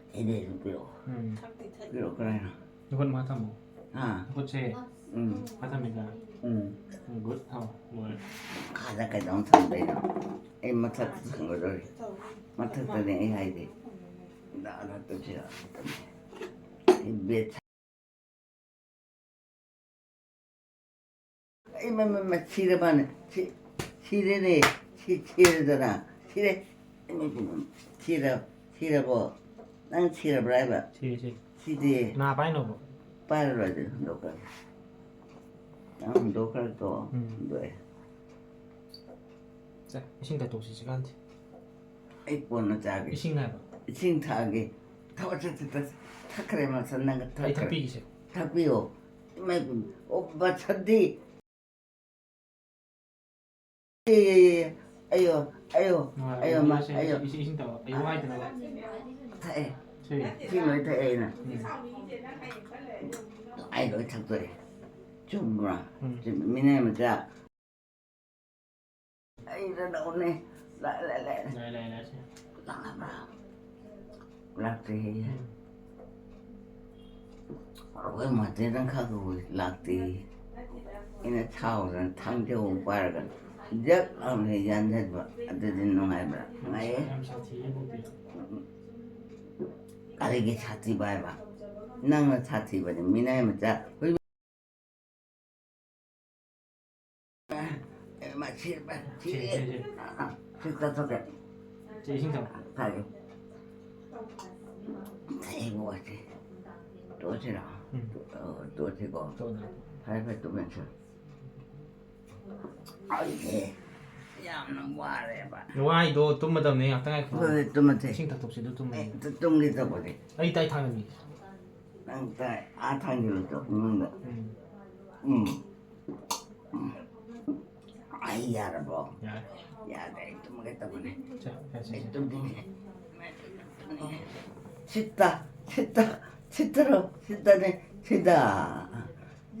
ꯁꯤꯗꯩꯁꯨ ꯄꯤꯔꯛꯑꯣ꯫ ꯎꯝ꯫ ꯄꯤꯔꯛꯑꯣ ꯀꯔꯥꯏꯅꯣ? ꯅꯈꯨꯠ ꯃꯈꯥ ꯊꯝꯃꯣ꯫ ꯍꯥ? ꯅꯈꯨꯠꯁꯦ ꯎꯝ ꯃꯈꯥ ꯊꯝꯃꯤꯗ꯫ ꯎꯝ꯫ ꯒꯨꯗ ꯊꯝꯃꯣ꯫ ꯂꯣꯏꯔꯦ꯫ ꯃꯈꯥꯗ ꯀꯩꯗꯧ ꯊꯝꯗꯣꯏꯅꯣ? ꯑꯩ ꯃꯊꯛꯇ ꯊꯝꯒꯗꯧꯔꯤ꯫ ꯃꯊꯛꯇꯅꯦ ꯑꯩ ꯍꯥꯏꯗꯤ꯫ ꯗꯥ ꯂꯥꯛꯇꯕꯁꯤ ꯌꯥꯗꯕꯅꯤ꯫ ꯑꯩ ꯕꯦꯠ ꯑꯩ ꯃ-, ꯃ-, ꯃ-, ꯁꯤꯔ ꯃꯥꯅꯦ꯫ ꯁꯤ-, ꯁꯤꯔꯦꯅꯦ꯫ ꯁꯤ-, ꯁꯤꯔꯦꯗꯅ꯫ ꯁꯤꯔꯦ꯫ ꯁꯤꯔ-, ꯁꯤꯔꯕꯣ? ꯅꯪ ꯁꯤꯔꯕ꯭ꯔꯥ ꯍꯥꯏꯕ? ꯁꯤꯔꯦ, ꯁꯤꯔꯦ꯫ ꯁꯤꯗꯤ꯫ ꯅꯥ ꯄꯥꯏꯅꯣꯕ? ꯄꯥꯏꯔꯔꯣꯏ ꯑꯗꯨ ꯍꯨꯟꯗꯣꯛꯈ꯭ꯔꯒꯦ꯫ ꯅꯪ ꯍꯨꯟꯗꯣꯛꯈ꯭ꯔꯒꯦꯀꯣ? ꯎꯝ꯫ ꯍꯨꯟꯗꯣꯛꯑꯦ꯫ ꯁꯦ, ꯏꯁꯤꯡ ꯊꯛꯇꯣꯛꯁꯤ ꯁꯤꯀꯥꯟꯗꯤ꯫ ꯑꯩ ꯀꯣꯟꯅ ꯆꯥꯒꯦ꯫ ꯏꯁꯤꯡ ꯍꯥꯏꯕ? ꯏꯁꯤꯡ ꯊꯛꯑꯒꯦ꯫ ꯊꯛꯑꯣ, ꯁꯦ, ꯁꯦ, ꯁꯦ꯫ ꯊꯛꯈ꯭ꯔꯦ, ꯃꯁꯟ ꯅꯪꯒ ꯑꯩ ꯊꯛꯈ꯭ꯔꯦ꯫ ꯊꯛꯄꯤꯒꯦꯁꯦ꯫ ꯊꯛꯄꯤꯌꯣ꯫ ꯏꯃꯥꯏ ꯄꯦꯝꯃ꯫ ꯑꯣ, ꯃꯁꯟꯗꯤ꯫ ꯑꯦ, ꯑꯦ, ꯑꯦ, ꯑꯌꯣ, ꯑꯌꯣ, ꯑꯥ, ꯑꯌꯣ, ꯃꯥ, ꯏꯁꯤꯡ, ꯑꯌꯣ꯫ ꯏꯁꯤꯡ, ꯏꯁꯤꯡ ꯊꯛꯑꯣ꯫ ꯑꯩ ꯋꯥꯏꯗꯅꯕ꯫ ꯊꯛꯑꯦ꯫ ꯁꯤ꯫ ꯏꯁꯤꯡ ꯂꯣꯏ ꯊꯛꯑꯦ ꯑꯩꯅ꯫ ꯎꯝ꯫ ꯑꯩ ꯂꯣꯏ ꯊꯛꯇꯣꯛꯑꯦ꯫ ꯆꯨꯝꯕ꯭ꯔꯥ? ꯎꯝ꯫ ꯆꯨꯝ-, ꯃꯤꯅꯥꯏ ꯃꯆꯥ꯫ ꯑꯩ ꯔꯅꯧꯅꯦ꯫ ꯂꯥꯛ-, ꯂꯥꯛ-, ꯂꯥꯛ-, ꯂꯥꯛꯑꯦ, ꯂꯥꯛꯑꯦ, ꯂꯥꯛꯑꯦ, ꯁꯦ꯫ ꯂꯥꯛꯑꯕ꯭ꯔꯥ? ꯂꯥꯛꯇꯦ ꯍꯥꯏꯌꯦ꯫ ꯎꯝ꯫ ꯑꯩꯈꯣꯏ ꯃꯥꯇꯦꯗꯪ ꯈꯥꯛ ꯂꯥꯛꯇꯦ ꯍꯥꯏꯌꯦ꯫ ꯑꯩꯅ ꯁꯥꯎꯗꯅ ꯊꯥꯡꯖꯧ ꯑꯃ ꯄꯥꯏꯔꯒ ꯖꯛ ꯂꯥꯎꯅ ꯍꯦꯛ ꯌꯥꯟꯁꯤꯟꯕ꯫ ꯑꯗꯨꯗꯤ ꯅꯨꯡꯉꯥꯏꯕ꯭ꯔꯥ? ꯅꯨꯡꯉꯥꯏꯌꯦ꯫ ꯌꯥꯝ ꯁꯥꯊꯤꯌꯦ ꯄꯣꯄꯤ꯫ ꯎꯝ꯫ ꯀꯔꯤꯒꯤ ꯁꯥꯊꯤꯕ ꯍꯥꯏꯕ? ꯅꯪꯅ ꯁꯥꯊꯤꯕꯅꯤ, ꯃꯤꯅꯥꯏ ꯃꯆꯥ꯫ ꯑꯦ, ꯃꯥ ꯁꯤ, ꯁꯤ, ꯁꯤ, ꯁꯤ꯫ ꯑꯥ, ꯁꯤ ꯆꯠꯊꯣꯛꯀꯦ꯫ ꯁꯤ ꯏꯁꯤꯡ ꯊꯛꯑꯣ꯫ ꯐꯔꯦ꯫ ꯑꯩ ꯋꯥꯁꯦ꯫ ꯇꯣꯛꯑꯁꯤꯔꯣ? ꯎꯝ꯫ ꯇꯣ-, ꯑ, ꯇꯣꯛꯑꯁꯤꯀꯣ? ꯇꯣꯛꯑꯣ꯫ ꯐꯔꯦ, ꯐꯔꯦ, ꯇꯨꯝꯃꯁꯤ꯫ ꯑꯩꯁꯦ ꯌꯥꯝꯅ ꯋꯥꯔꯦꯕ꯫ ꯋꯥꯏꯗꯣ ꯇꯨꯝꯃꯗꯕꯅꯦ, ꯉꯥꯛꯇꯪ ꯉꯥꯏꯈꯣ꯫ ꯍꯣꯏ, ꯍꯣꯏ, ꯇꯨꯝꯃꯁꯦ꯫ ꯏꯁꯤꯡ ꯊꯛꯇꯣꯛꯁꯤ, ꯑꯗꯨ ꯇꯨꯝꯃꯗꯤ꯫ ꯑꯩ ꯇꯨꯝꯒꯦ ꯇꯧꯕꯅꯦ꯫ ꯑꯩ ꯇꯥꯏ ꯊꯥꯡꯒꯠꯂꯤ꯫ ꯅꯪ ꯇꯥꯏ, ꯑꯥ ꯊꯥꯡꯖꯤꯜꯂꯨꯆꯣ ꯏꯃꯨꯡꯗ꯫ ꯎꯝ꯫ ꯎꯝ꯫ ꯎꯝ꯫ ꯑꯩ ꯌꯥꯔꯕꯣ? ꯌꯥꯔꯦ꯫ ꯌꯥꯔꯦ, ꯑꯩ ꯇꯨꯝꯃꯒꯦ ꯇꯧꯕꯅꯦ꯫ ꯁꯦ, ꯁꯦ, ꯁꯦ, ꯑꯩ ꯁꯦ꯫ ꯇꯨꯝꯅꯤꯡꯉꯦ꯫ ꯁꯤꯠꯇ, ꯁꯤꯠꯇ, ꯁꯤꯠꯇꯔꯣ, ꯁꯤꯠꯇꯅꯦ, ꯁꯤꯗ꯫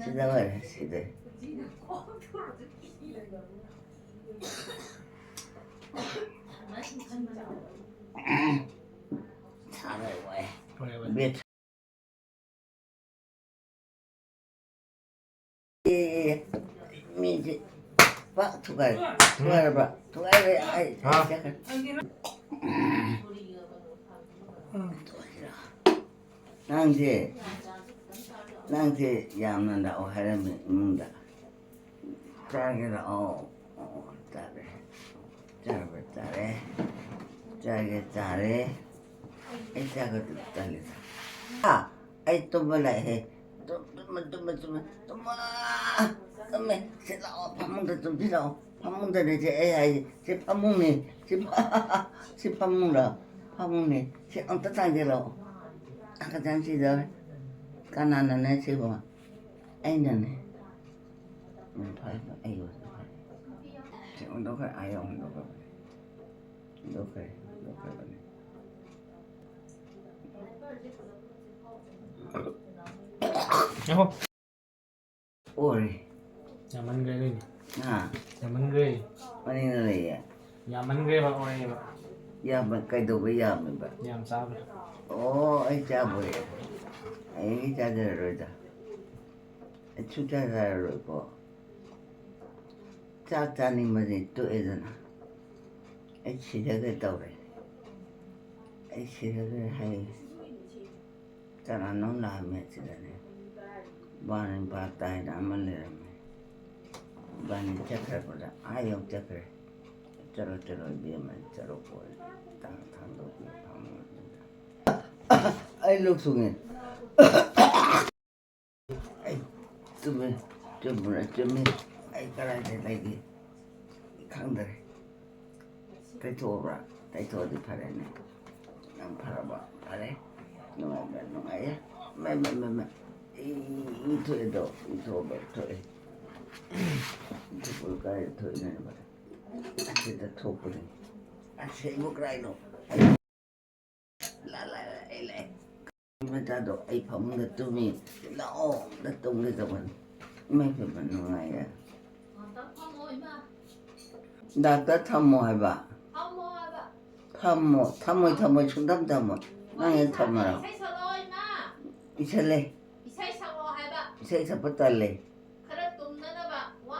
ꯁꯤꯗ ꯑꯣꯏꯔꯦ, ꯁꯤꯗ꯫ ꯁꯥꯔꯦ, ꯋꯥꯏ꯫ ꯍꯣꯏ, ꯍꯣꯏ꯫ ꯕꯦꯠ ꯑꯦ, ꯃꯤꯁꯦ ꯄꯥꯛ ꯊꯨꯒꯥꯏ꯫ ꯊꯨꯒꯥꯏꯔꯕ? ꯊꯨꯒꯥꯏꯔꯦ꯫ ꯑꯩ ꯍꯥ? ꯆꯠꯈ꯭ꯔꯦ꯫ ꯅꯪꯁꯦ, ꯅꯪꯁꯦ ꯌꯥꯝꯅ ꯂꯥꯛꯑꯣ ꯍꯥꯏꯔꯝꯃꯦ ꯏꯃꯨꯡꯗ꯫ ꯆꯥꯒꯦ ꯂꯥꯛꯑꯣ꯫ ꯑꯣ, ꯆꯥꯔꯦ꯫ ꯆꯥꯕ ꯆꯥꯔꯦ꯫ ꯆꯥꯒꯦ ꯆꯥꯔꯦ꯫ ꯑꯩ ꯆꯥꯒꯗꯕ ꯇꯜꯂꯤꯗ꯫ ꯑꯥ, ꯑꯩ ꯇꯨꯝꯕ ꯂꯥꯛꯑꯦ꯫ ꯇꯨꯝ-, ꯇꯨꯝꯃꯦ, ꯇꯨꯝꯃꯦ, ꯇꯨꯝꯃꯦ, ꯇꯨꯝꯃ-, ꯇꯨꯝꯃꯦ꯫ ꯁꯤ ꯂꯥꯛꯑꯣ, ꯐꯃꯨꯡꯗ ꯇꯨꯝꯁꯤ ꯂꯥꯛꯑꯣ꯫ ꯐꯃꯨꯡꯗꯅꯦ ꯁꯦ ꯑꯩ ꯍꯥꯏꯁꯦ꯫ ꯁꯤ ꯐꯃꯨꯡꯅꯤ꯫ ꯁꯤ ꯐ-, ꯁꯤ ꯐꯃꯨꯡꯂꯣ? ꯐꯃꯨꯡꯅꯤ꯫ ꯁꯤ ꯑꯝꯇ ꯊꯥꯡꯖꯜꯂꯛꯑꯣ꯫ ꯍꯛꯆꯥꯡ ꯁꯤꯗꯧꯔꯦ꯫ ꯀꯅꯥꯅꯅꯦ ꯁꯤꯕꯣ? ꯑꯩꯅꯅꯦ꯫ ꯎꯝ, ꯐꯔꯦ, ꯐꯔꯦ, ꯑꯩ ꯑꯣꯏꯅ ꯐꯔꯦ꯫ ꯁꯤ ꯍꯨꯟꯗꯣꯛꯈ꯭ꯔꯦ, ꯑꯥ ꯌꯧ ꯍꯨꯟꯗꯣꯛꯈ꯭ꯔꯕꯅꯦ꯫ ꯍꯨꯟꯗꯣꯛꯈ꯭ꯔꯦ, ꯍꯨꯟꯗꯣꯛꯈ꯭ꯔꯕꯅꯦ꯫ ꯉꯥꯏꯈꯣ꯫ ꯑꯣꯔꯦ꯫ ꯌꯥꯝꯃꯟꯈ꯭ꯔꯦ ꯑꯗꯨꯏꯅꯦ꯫ ꯍꯥ? ꯌꯥꯝꯃꯟꯈ꯭ꯔꯦ꯫ ꯃꯅꯤꯡꯗ ꯂꯩꯌꯦ꯫ ꯌꯥꯝꯃꯟꯈ꯭ꯔꯦꯕ, ꯑꯣꯔꯦꯕ꯫ ꯌꯥꯝꯕ ꯀꯩꯗꯧꯕ ꯌꯥꯝꯃꯤꯕ? ꯌꯥꯝ ꯆꯥꯕ꯫ ꯑꯣ, ꯑꯩ ꯆꯥꯕꯣꯏꯔꯦ꯫ ꯑꯩ ꯆꯥꯖꯔꯔꯣꯏꯗ꯫ ꯑꯩ ꯁꯨꯡꯆꯥ ꯆꯥꯔꯔꯣꯏꯀꯣ꯫ ꯆꯥꯛ ꯆꯥꯅꯤꯡꯕꯗꯤ ꯇꯣꯛꯑꯦꯗꯅ꯫ ꯑꯩ ꯁꯤꯔꯒꯦ ꯇꯧꯔꯦ꯫ ꯑꯩ ꯁꯤꯔꯒꯦ ꯍꯥꯏ꯫ ꯀꯅꯥꯅꯣꯝ ꯂꯥꯛꯑꯝꯃꯦ ꯁꯤꯗꯅꯦ꯫ ꯕꯥꯔ ꯕꯥꯔ ꯇꯥꯏꯅ ꯑꯃ ꯂꯩꯔꯝꯃꯦ꯫ ꯏꯕꯥꯅꯤ ꯆꯠꯈ꯭ꯔꯕꯗ ꯑꯥ ꯌꯧ ꯆꯠꯈ꯭ꯔꯦ꯫ "ꯆꯠꯂꯣ, ꯆꯠꯂꯣ, ꯏꯕꯦꯝꯃ, ꯆꯠꯂꯣ", ꯀꯣꯜ ꯇꯥꯡ ꯊꯥꯡꯗꯣꯛꯄꯤꯌꯨ ꯐꯃꯨꯡꯗ꯫ ꯑꯩ ꯂꯣꯛ ꯊꯨꯡꯉꯦ꯫ ꯑꯩ ꯆꯨꯝꯃꯦ, ꯆꯨꯝꯕ꯭ꯔꯥ? ꯆꯨꯝꯃꯦ꯫ ꯑꯩ ꯀꯗꯥꯏꯗ ꯂꯩꯒꯦ? ꯈꯪꯗꯔꯦ꯫ ꯇꯩꯊꯣꯛꯑꯕ꯭ꯔꯥ? ꯇꯩꯊꯣꯛꯑꯗꯤ ꯐꯔꯦꯅꯦ꯫ ꯅꯪ ꯐꯔꯕ? ꯐꯔꯦ꯫ ꯅꯨꯡꯉꯥꯏꯕ꯭ꯔꯥ? ꯅꯨꯡꯉꯥꯏꯌꯦ꯫ ꯃꯩ, ꯃꯩ, ꯃꯩ, ꯃꯩ꯫ E, E ꯊꯣꯛꯑꯦꯗꯣ꯫ ꯏ ꯊꯣꯛꯑꯕ ꯊꯣꯛꯑꯦ꯫ ꯏ ꯊꯣꯛꯄꯗꯣ ꯀꯥꯏꯗ ꯊꯣꯛꯏꯅꯣ ꯍꯥꯏꯕ? ꯑꯁꯤꯗ ꯊꯣꯛꯄꯅꯤ꯫ ꯑꯁꯤꯕꯨ ꯀꯗꯥꯏꯅꯣ? ꯂꯥ, ꯂꯥ, ꯂꯥ, ꯑꯩ ꯂꯥꯛꯑꯦ꯫ ꯃꯆꯥꯗꯣ ꯑꯩ ꯐꯃꯨꯡꯗ ꯇꯨꯝꯃꯤ꯫ ꯂꯥꯛꯑꯣ, ꯑꯝꯇ ꯇꯨꯝꯒꯦ ꯇꯧꯕꯅꯤ꯫ ꯏꯃꯥꯏ ꯄꯦꯝꯃ, ꯅꯨꯡꯉꯥꯏꯌꯦ꯫ ꯉꯥꯛꯇꯪ ꯐꯝꯃꯣ, ꯏꯃꯥ꯫ ꯗꯥꯛꯇꯔ ꯊꯝꯃꯣ ꯍꯥꯏꯕ? ꯐꯝꯃꯣ ꯍꯥꯏꯕ꯫ ꯊꯝꯃꯣ꯫ ꯊꯝꯃꯣꯏ, ꯊꯝꯃꯣꯏ, ꯁꯨꯡꯊꯝ ꯊꯝꯃꯣꯏ꯫ ꯅꯪ ꯍꯦꯛ ꯊꯝꯃꯔꯣ꯫ ꯏꯁꯩ ꯁꯛꯂꯛꯑꯣ, ꯏꯃꯥ꯫ ꯏꯁꯜꯂꯦ꯫ ꯏꯁꯩ ꯁꯛꯂꯛꯑꯣ ꯍꯥꯏꯕ꯫ ꯏꯁꯩ ꯁꯛꯄ ꯇꯜꯂꯦ꯫ ꯈꯔ ꯇꯨꯝꯅꯅꯕ ꯋꯥ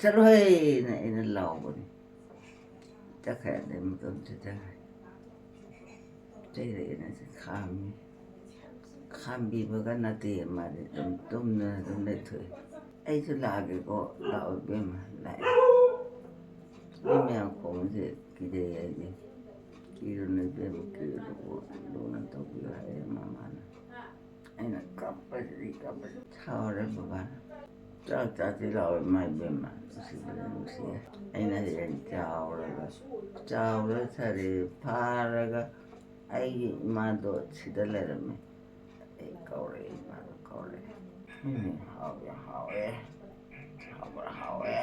"ꯆꯠꯂꯣꯍꯦꯅ" ꯑꯩꯅ ꯂꯥꯎꯕꯅꯤ꯫ ꯆꯠꯈ꯭ꯔꯦ꯫ ꯑꯗꯩ ꯃꯇꯣꯝꯇ ꯆꯠꯈ꯭ꯔꯦ꯫ ꯆꯩꯔꯛꯑꯦꯅ ꯈꯥꯝꯃꯤ꯫ ꯈꯥꯝꯕꯤꯕꯒ ꯅꯠꯇꯦ, ꯃꯥꯗꯤ ꯑꯗꯨꯝ ꯇꯨꯝꯗꯅ ꯑꯗꯨꯝ ꯂꯩꯊꯣꯛꯑꯦ꯫ "ꯑꯩꯁꯨ ꯂꯥꯛꯑꯒꯦꯀꯣ", "ꯂꯥꯛꯑꯣ ꯏꯕꯦꯝꯃ", ꯂꯥꯛꯑꯦ꯫ ꯃꯤ ꯃꯌꯥꯝ ꯈꯣꯡꯕꯁꯦ ꯀꯤꯖꯩ ꯑꯩꯗꯤ꯫ "ꯀꯤꯔꯨꯅꯨ ꯏꯕꯦꯝꯃ, ꯀꯤꯔꯨꯅꯨꯀꯣ, ꯂꯨꯅ ꯇꯧꯕꯤꯌꯨ", ꯍꯥꯏꯔꯦ ꯃꯃꯥꯅ꯫ ꯑꯩꯅ ꯀꯞꯄꯁꯤꯗꯤ ꯀꯞꯄꯁꯤ꯫ ꯁꯥꯎꯔꯦ ꯕꯕꯥꯅ꯫ "ꯆꯥꯛ ꯆꯥꯁꯤ ꯂꯥꯛꯑꯣ ꯏꯃꯥ ꯏꯕꯦꯝꯃ, ꯅꯨꯡꯁꯤꯕꯅ ꯅꯨꯡꯁꯤꯌꯦ"꯫ ꯑꯩꯅ ꯍꯌꯦꯡ ꯆꯥꯎꯔꯒ, ꯆꯥꯎꯔ ꯁꯥꯔꯦ ꯐꯥꯔꯒ ꯑꯩꯒꯤ ꯏꯃꯥꯗꯣ ꯁꯤꯗ ꯂꯩꯔꯝꯃꯦ꯫ ꯑꯩ ꯀꯧꯔꯛꯑꯦ, ꯏꯃꯥꯗꯣ ꯀꯧꯔꯛꯑꯦ꯫ "ꯎꯝ, ꯍꯥꯎꯕ꯭ꯔꯥ ꯍꯥꯎꯋꯦ, ꯍꯥꯎꯕ꯭ꯔꯥ ꯍꯥꯎꯋꯦ,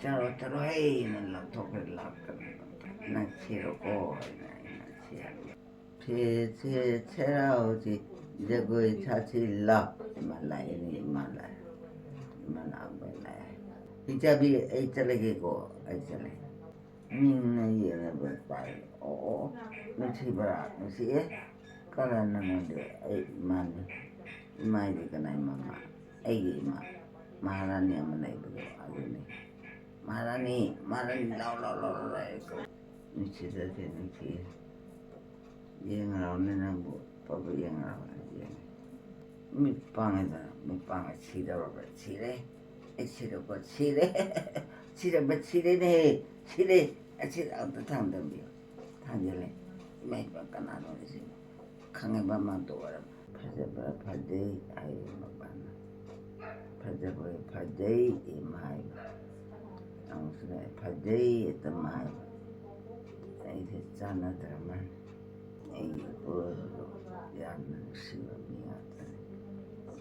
ꯆꯥꯔꯣ ꯆꯥꯔꯣ ꯍꯩ"ꯅ ꯂꯪꯊꯣꯛꯈ꯭ꯔꯦ꯫ "ꯂꯥꯛꯀꯅꯨ, ꯅꯪ ꯁꯤꯔꯣꯀꯣ" ꯍꯥꯏꯅ ꯑꯩꯅ ꯁꯤꯍꯜꯂꯦ꯫ "ꯁꯦ ꯁꯦ ꯁꯦꯔꯥꯎꯁꯤ, ꯖꯒꯣꯏ ꯁꯥꯁꯤ ꯂꯥꯎ"꯫ ꯏꯃꯥ ꯂꯥꯛꯏꯅꯦ, ꯏꯃꯥ ꯂꯥꯛꯑꯦ꯫ ꯏꯃꯥ ꯂꯥꯛꯑꯝꯕ ꯂꯥꯛꯑꯦ꯫ "ꯏꯆꯥꯕꯤ, ꯑꯩ ꯆꯠꯂꯒꯦꯀꯣ", ꯑꯩ ꯆꯠꯂꯦ꯫ ꯃꯤꯅ ꯌꯦꯡꯉꯒ ꯄꯥꯏ꯫ "ꯑꯣ, ꯑꯣ, ꯅꯨꯡꯁꯤꯕ꯭ꯔꯥ? ꯅꯨꯡꯁꯤꯌꯦ꯫ ꯀꯅꯥꯅꯣ ꯅꯪꯗꯤ?" "ꯑꯩ ꯏꯃꯥꯅꯤ"꯫ "ꯏꯃꯥ ꯍꯥꯏꯗꯤ ꯀꯅꯥꯏ ꯃꯃꯥ?" "ꯑꯩꯒꯤ ꯏꯃꯥ, ꯃꯍꯥꯔꯥꯅꯤ ꯑꯃ ꯂꯩꯕꯗꯣ ꯑꯗꯨꯅꯤ"꯫ "ꯃꯍꯥꯔꯥꯅꯤ, ꯃꯍꯥꯔꯥꯅꯤ, ꯂꯥꯎ, ꯂꯥꯎ, ꯂꯥꯎ, ꯂꯥꯎ", ꯂꯥꯎꯔꯦ꯫ "ꯅꯨꯡꯁꯤꯗ꯭ꯔꯗꯤ ꯅꯨꯡꯁꯤꯌꯦ꯫ ꯌꯦꯡꯉꯔꯥꯎꯅꯦ ꯅꯪꯕꯨ, ꯄꯕ ꯌꯦꯡꯉꯔꯥꯎꯅꯦ", ꯌꯦꯡꯉꯦ꯫ ꯃꯤꯠ ꯄꯥꯡꯉꯦꯗꯅ, ꯃꯤꯠ ꯄꯥꯡꯉꯦ, ꯁꯤꯗꯧꯔꯕ, ꯁꯤꯔꯦ꯫ ꯑꯩ ꯁꯤꯔꯕ, ꯁꯤꯔꯦ꯫ "ꯁꯤꯔꯕ, ꯁꯤꯔꯦꯅꯦꯍꯦ, ꯁꯤꯔꯦ꯫ ꯑꯁꯤꯗ ꯑꯝꯇ ꯊꯥꯡꯗꯕꯤꯌꯨ"꯫ ꯊꯥꯡꯖꯜꯂꯦ꯫ ꯏꯃꯥ, ꯏꯄꯥ ꯀꯅꯥꯅꯣ ꯁꯤꯕꯨ? ꯈꯪꯉꯦꯕ ꯃꯥ ꯗꯣꯛꯇꯔ ꯑꯃ꯫ "ꯐꯖꯕ꯭ꯔꯥ?" "ꯐꯖꯩ" ꯍꯥꯏꯌꯦ ꯃꯄꯥꯅ꯫ "ꯐꯖꯕ꯭ꯔꯥ?" "ꯐꯖꯩ" ꯑꯃ ꯍꯥꯏꯕ꯫ ꯑꯃꯨꯛꯁꯨꯅꯦ, "ꯐꯖꯩ" ꯑꯗꯨꯝ ꯍꯥꯏꯕ꯫ ꯑꯩꯁꯦ ꯆꯥꯟꯅꯗ꯭ꯔ ꯃꯥꯜꯂꯦ꯫ ꯑꯩꯒꯤ ꯏꯄꯨꯔꯣꯏꯕꯗꯣ ꯌꯥꯝꯅ ꯅꯨꯡꯁꯤꯕ ꯃꯤ ꯉꯥꯛꯇꯅꯤ꯫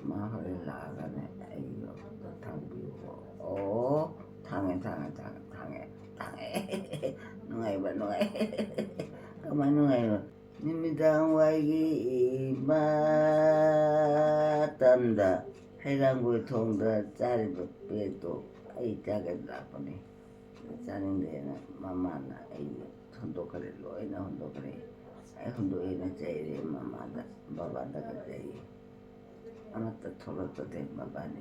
"ꯃꯥ ꯍꯣꯔꯦꯟ ꯂꯥꯛꯑꯒꯅꯦ ꯑꯩꯒꯤ ꯃꯈꯨꯠꯇ ꯊꯥꯡꯕꯤꯌꯨꯀꯣ"꯫ ꯑꯣ, ꯊꯥꯡꯉꯦ, ꯊꯥꯡꯉꯦ, ꯊꯥꯡꯉꯦ, ꯊꯥꯡꯉꯦ, ꯊꯥꯡꯉꯦ꯫ ꯅꯨꯡꯉꯥꯏꯕ, ꯅꯨꯡꯉꯥꯏ꯫ ꯀꯃꯥꯏ ꯅꯨꯡꯉꯥꯏꯕ? ꯅꯨꯃꯤꯗꯥꯡ ꯋꯥꯏꯒꯤ ꯏꯃꯥ ꯇꯝꯗ ꯍꯩꯔꯥꯡꯒꯣꯏ ꯊꯣꯡꯗ ꯆꯥꯔꯤꯕ ꯄ꯭ꯂꯦꯠꯇꯣ ꯑꯩ ꯆꯥꯒꯦ ꯂꯥꯛꯄꯅꯤ꯫ ꯆꯥꯅꯤꯡꯗꯦꯅ ꯃꯃꯥꯅ ꯑꯩ ꯍꯨꯟꯗꯣꯛꯈ꯭ꯔꯦ, ꯂꯣꯏꯅ ꯍꯨꯟꯗꯣꯛꯈ꯭ꯔꯦ꯫ ꯑꯩ ꯍꯨꯟꯗꯣꯛꯑꯦꯅ ꯆꯩꯔꯦ ꯃꯃꯥꯗ, ꯕꯕꯥꯗꯒ ꯆꯩꯔꯦ꯫ ꯑꯃꯠꯇ ꯊꯣꯛꯂꯛꯇꯗꯦ ꯃꯕꯥꯅꯤ꯫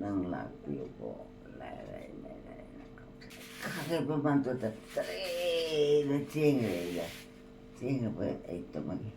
ꯅꯪ ꯂꯥꯛꯄꯤꯌꯨꯀꯣ, ꯂꯥꯏ, ꯂꯥꯏ, ꯂꯥꯏ, ꯂꯥꯏ, ꯂꯥꯏ꯫ ꯈꯥꯒꯦ ꯃꯃꯥꯡꯗꯨꯗ ꯇꯔꯦꯅ ꯆꯦꯟꯈ꯭ꯔꯦ ꯑꯩꯒ꯫ ꯆꯦꯟꯈ꯭ꯔꯕ ꯑꯩ ꯇꯨꯝꯃꯒꯦ꯫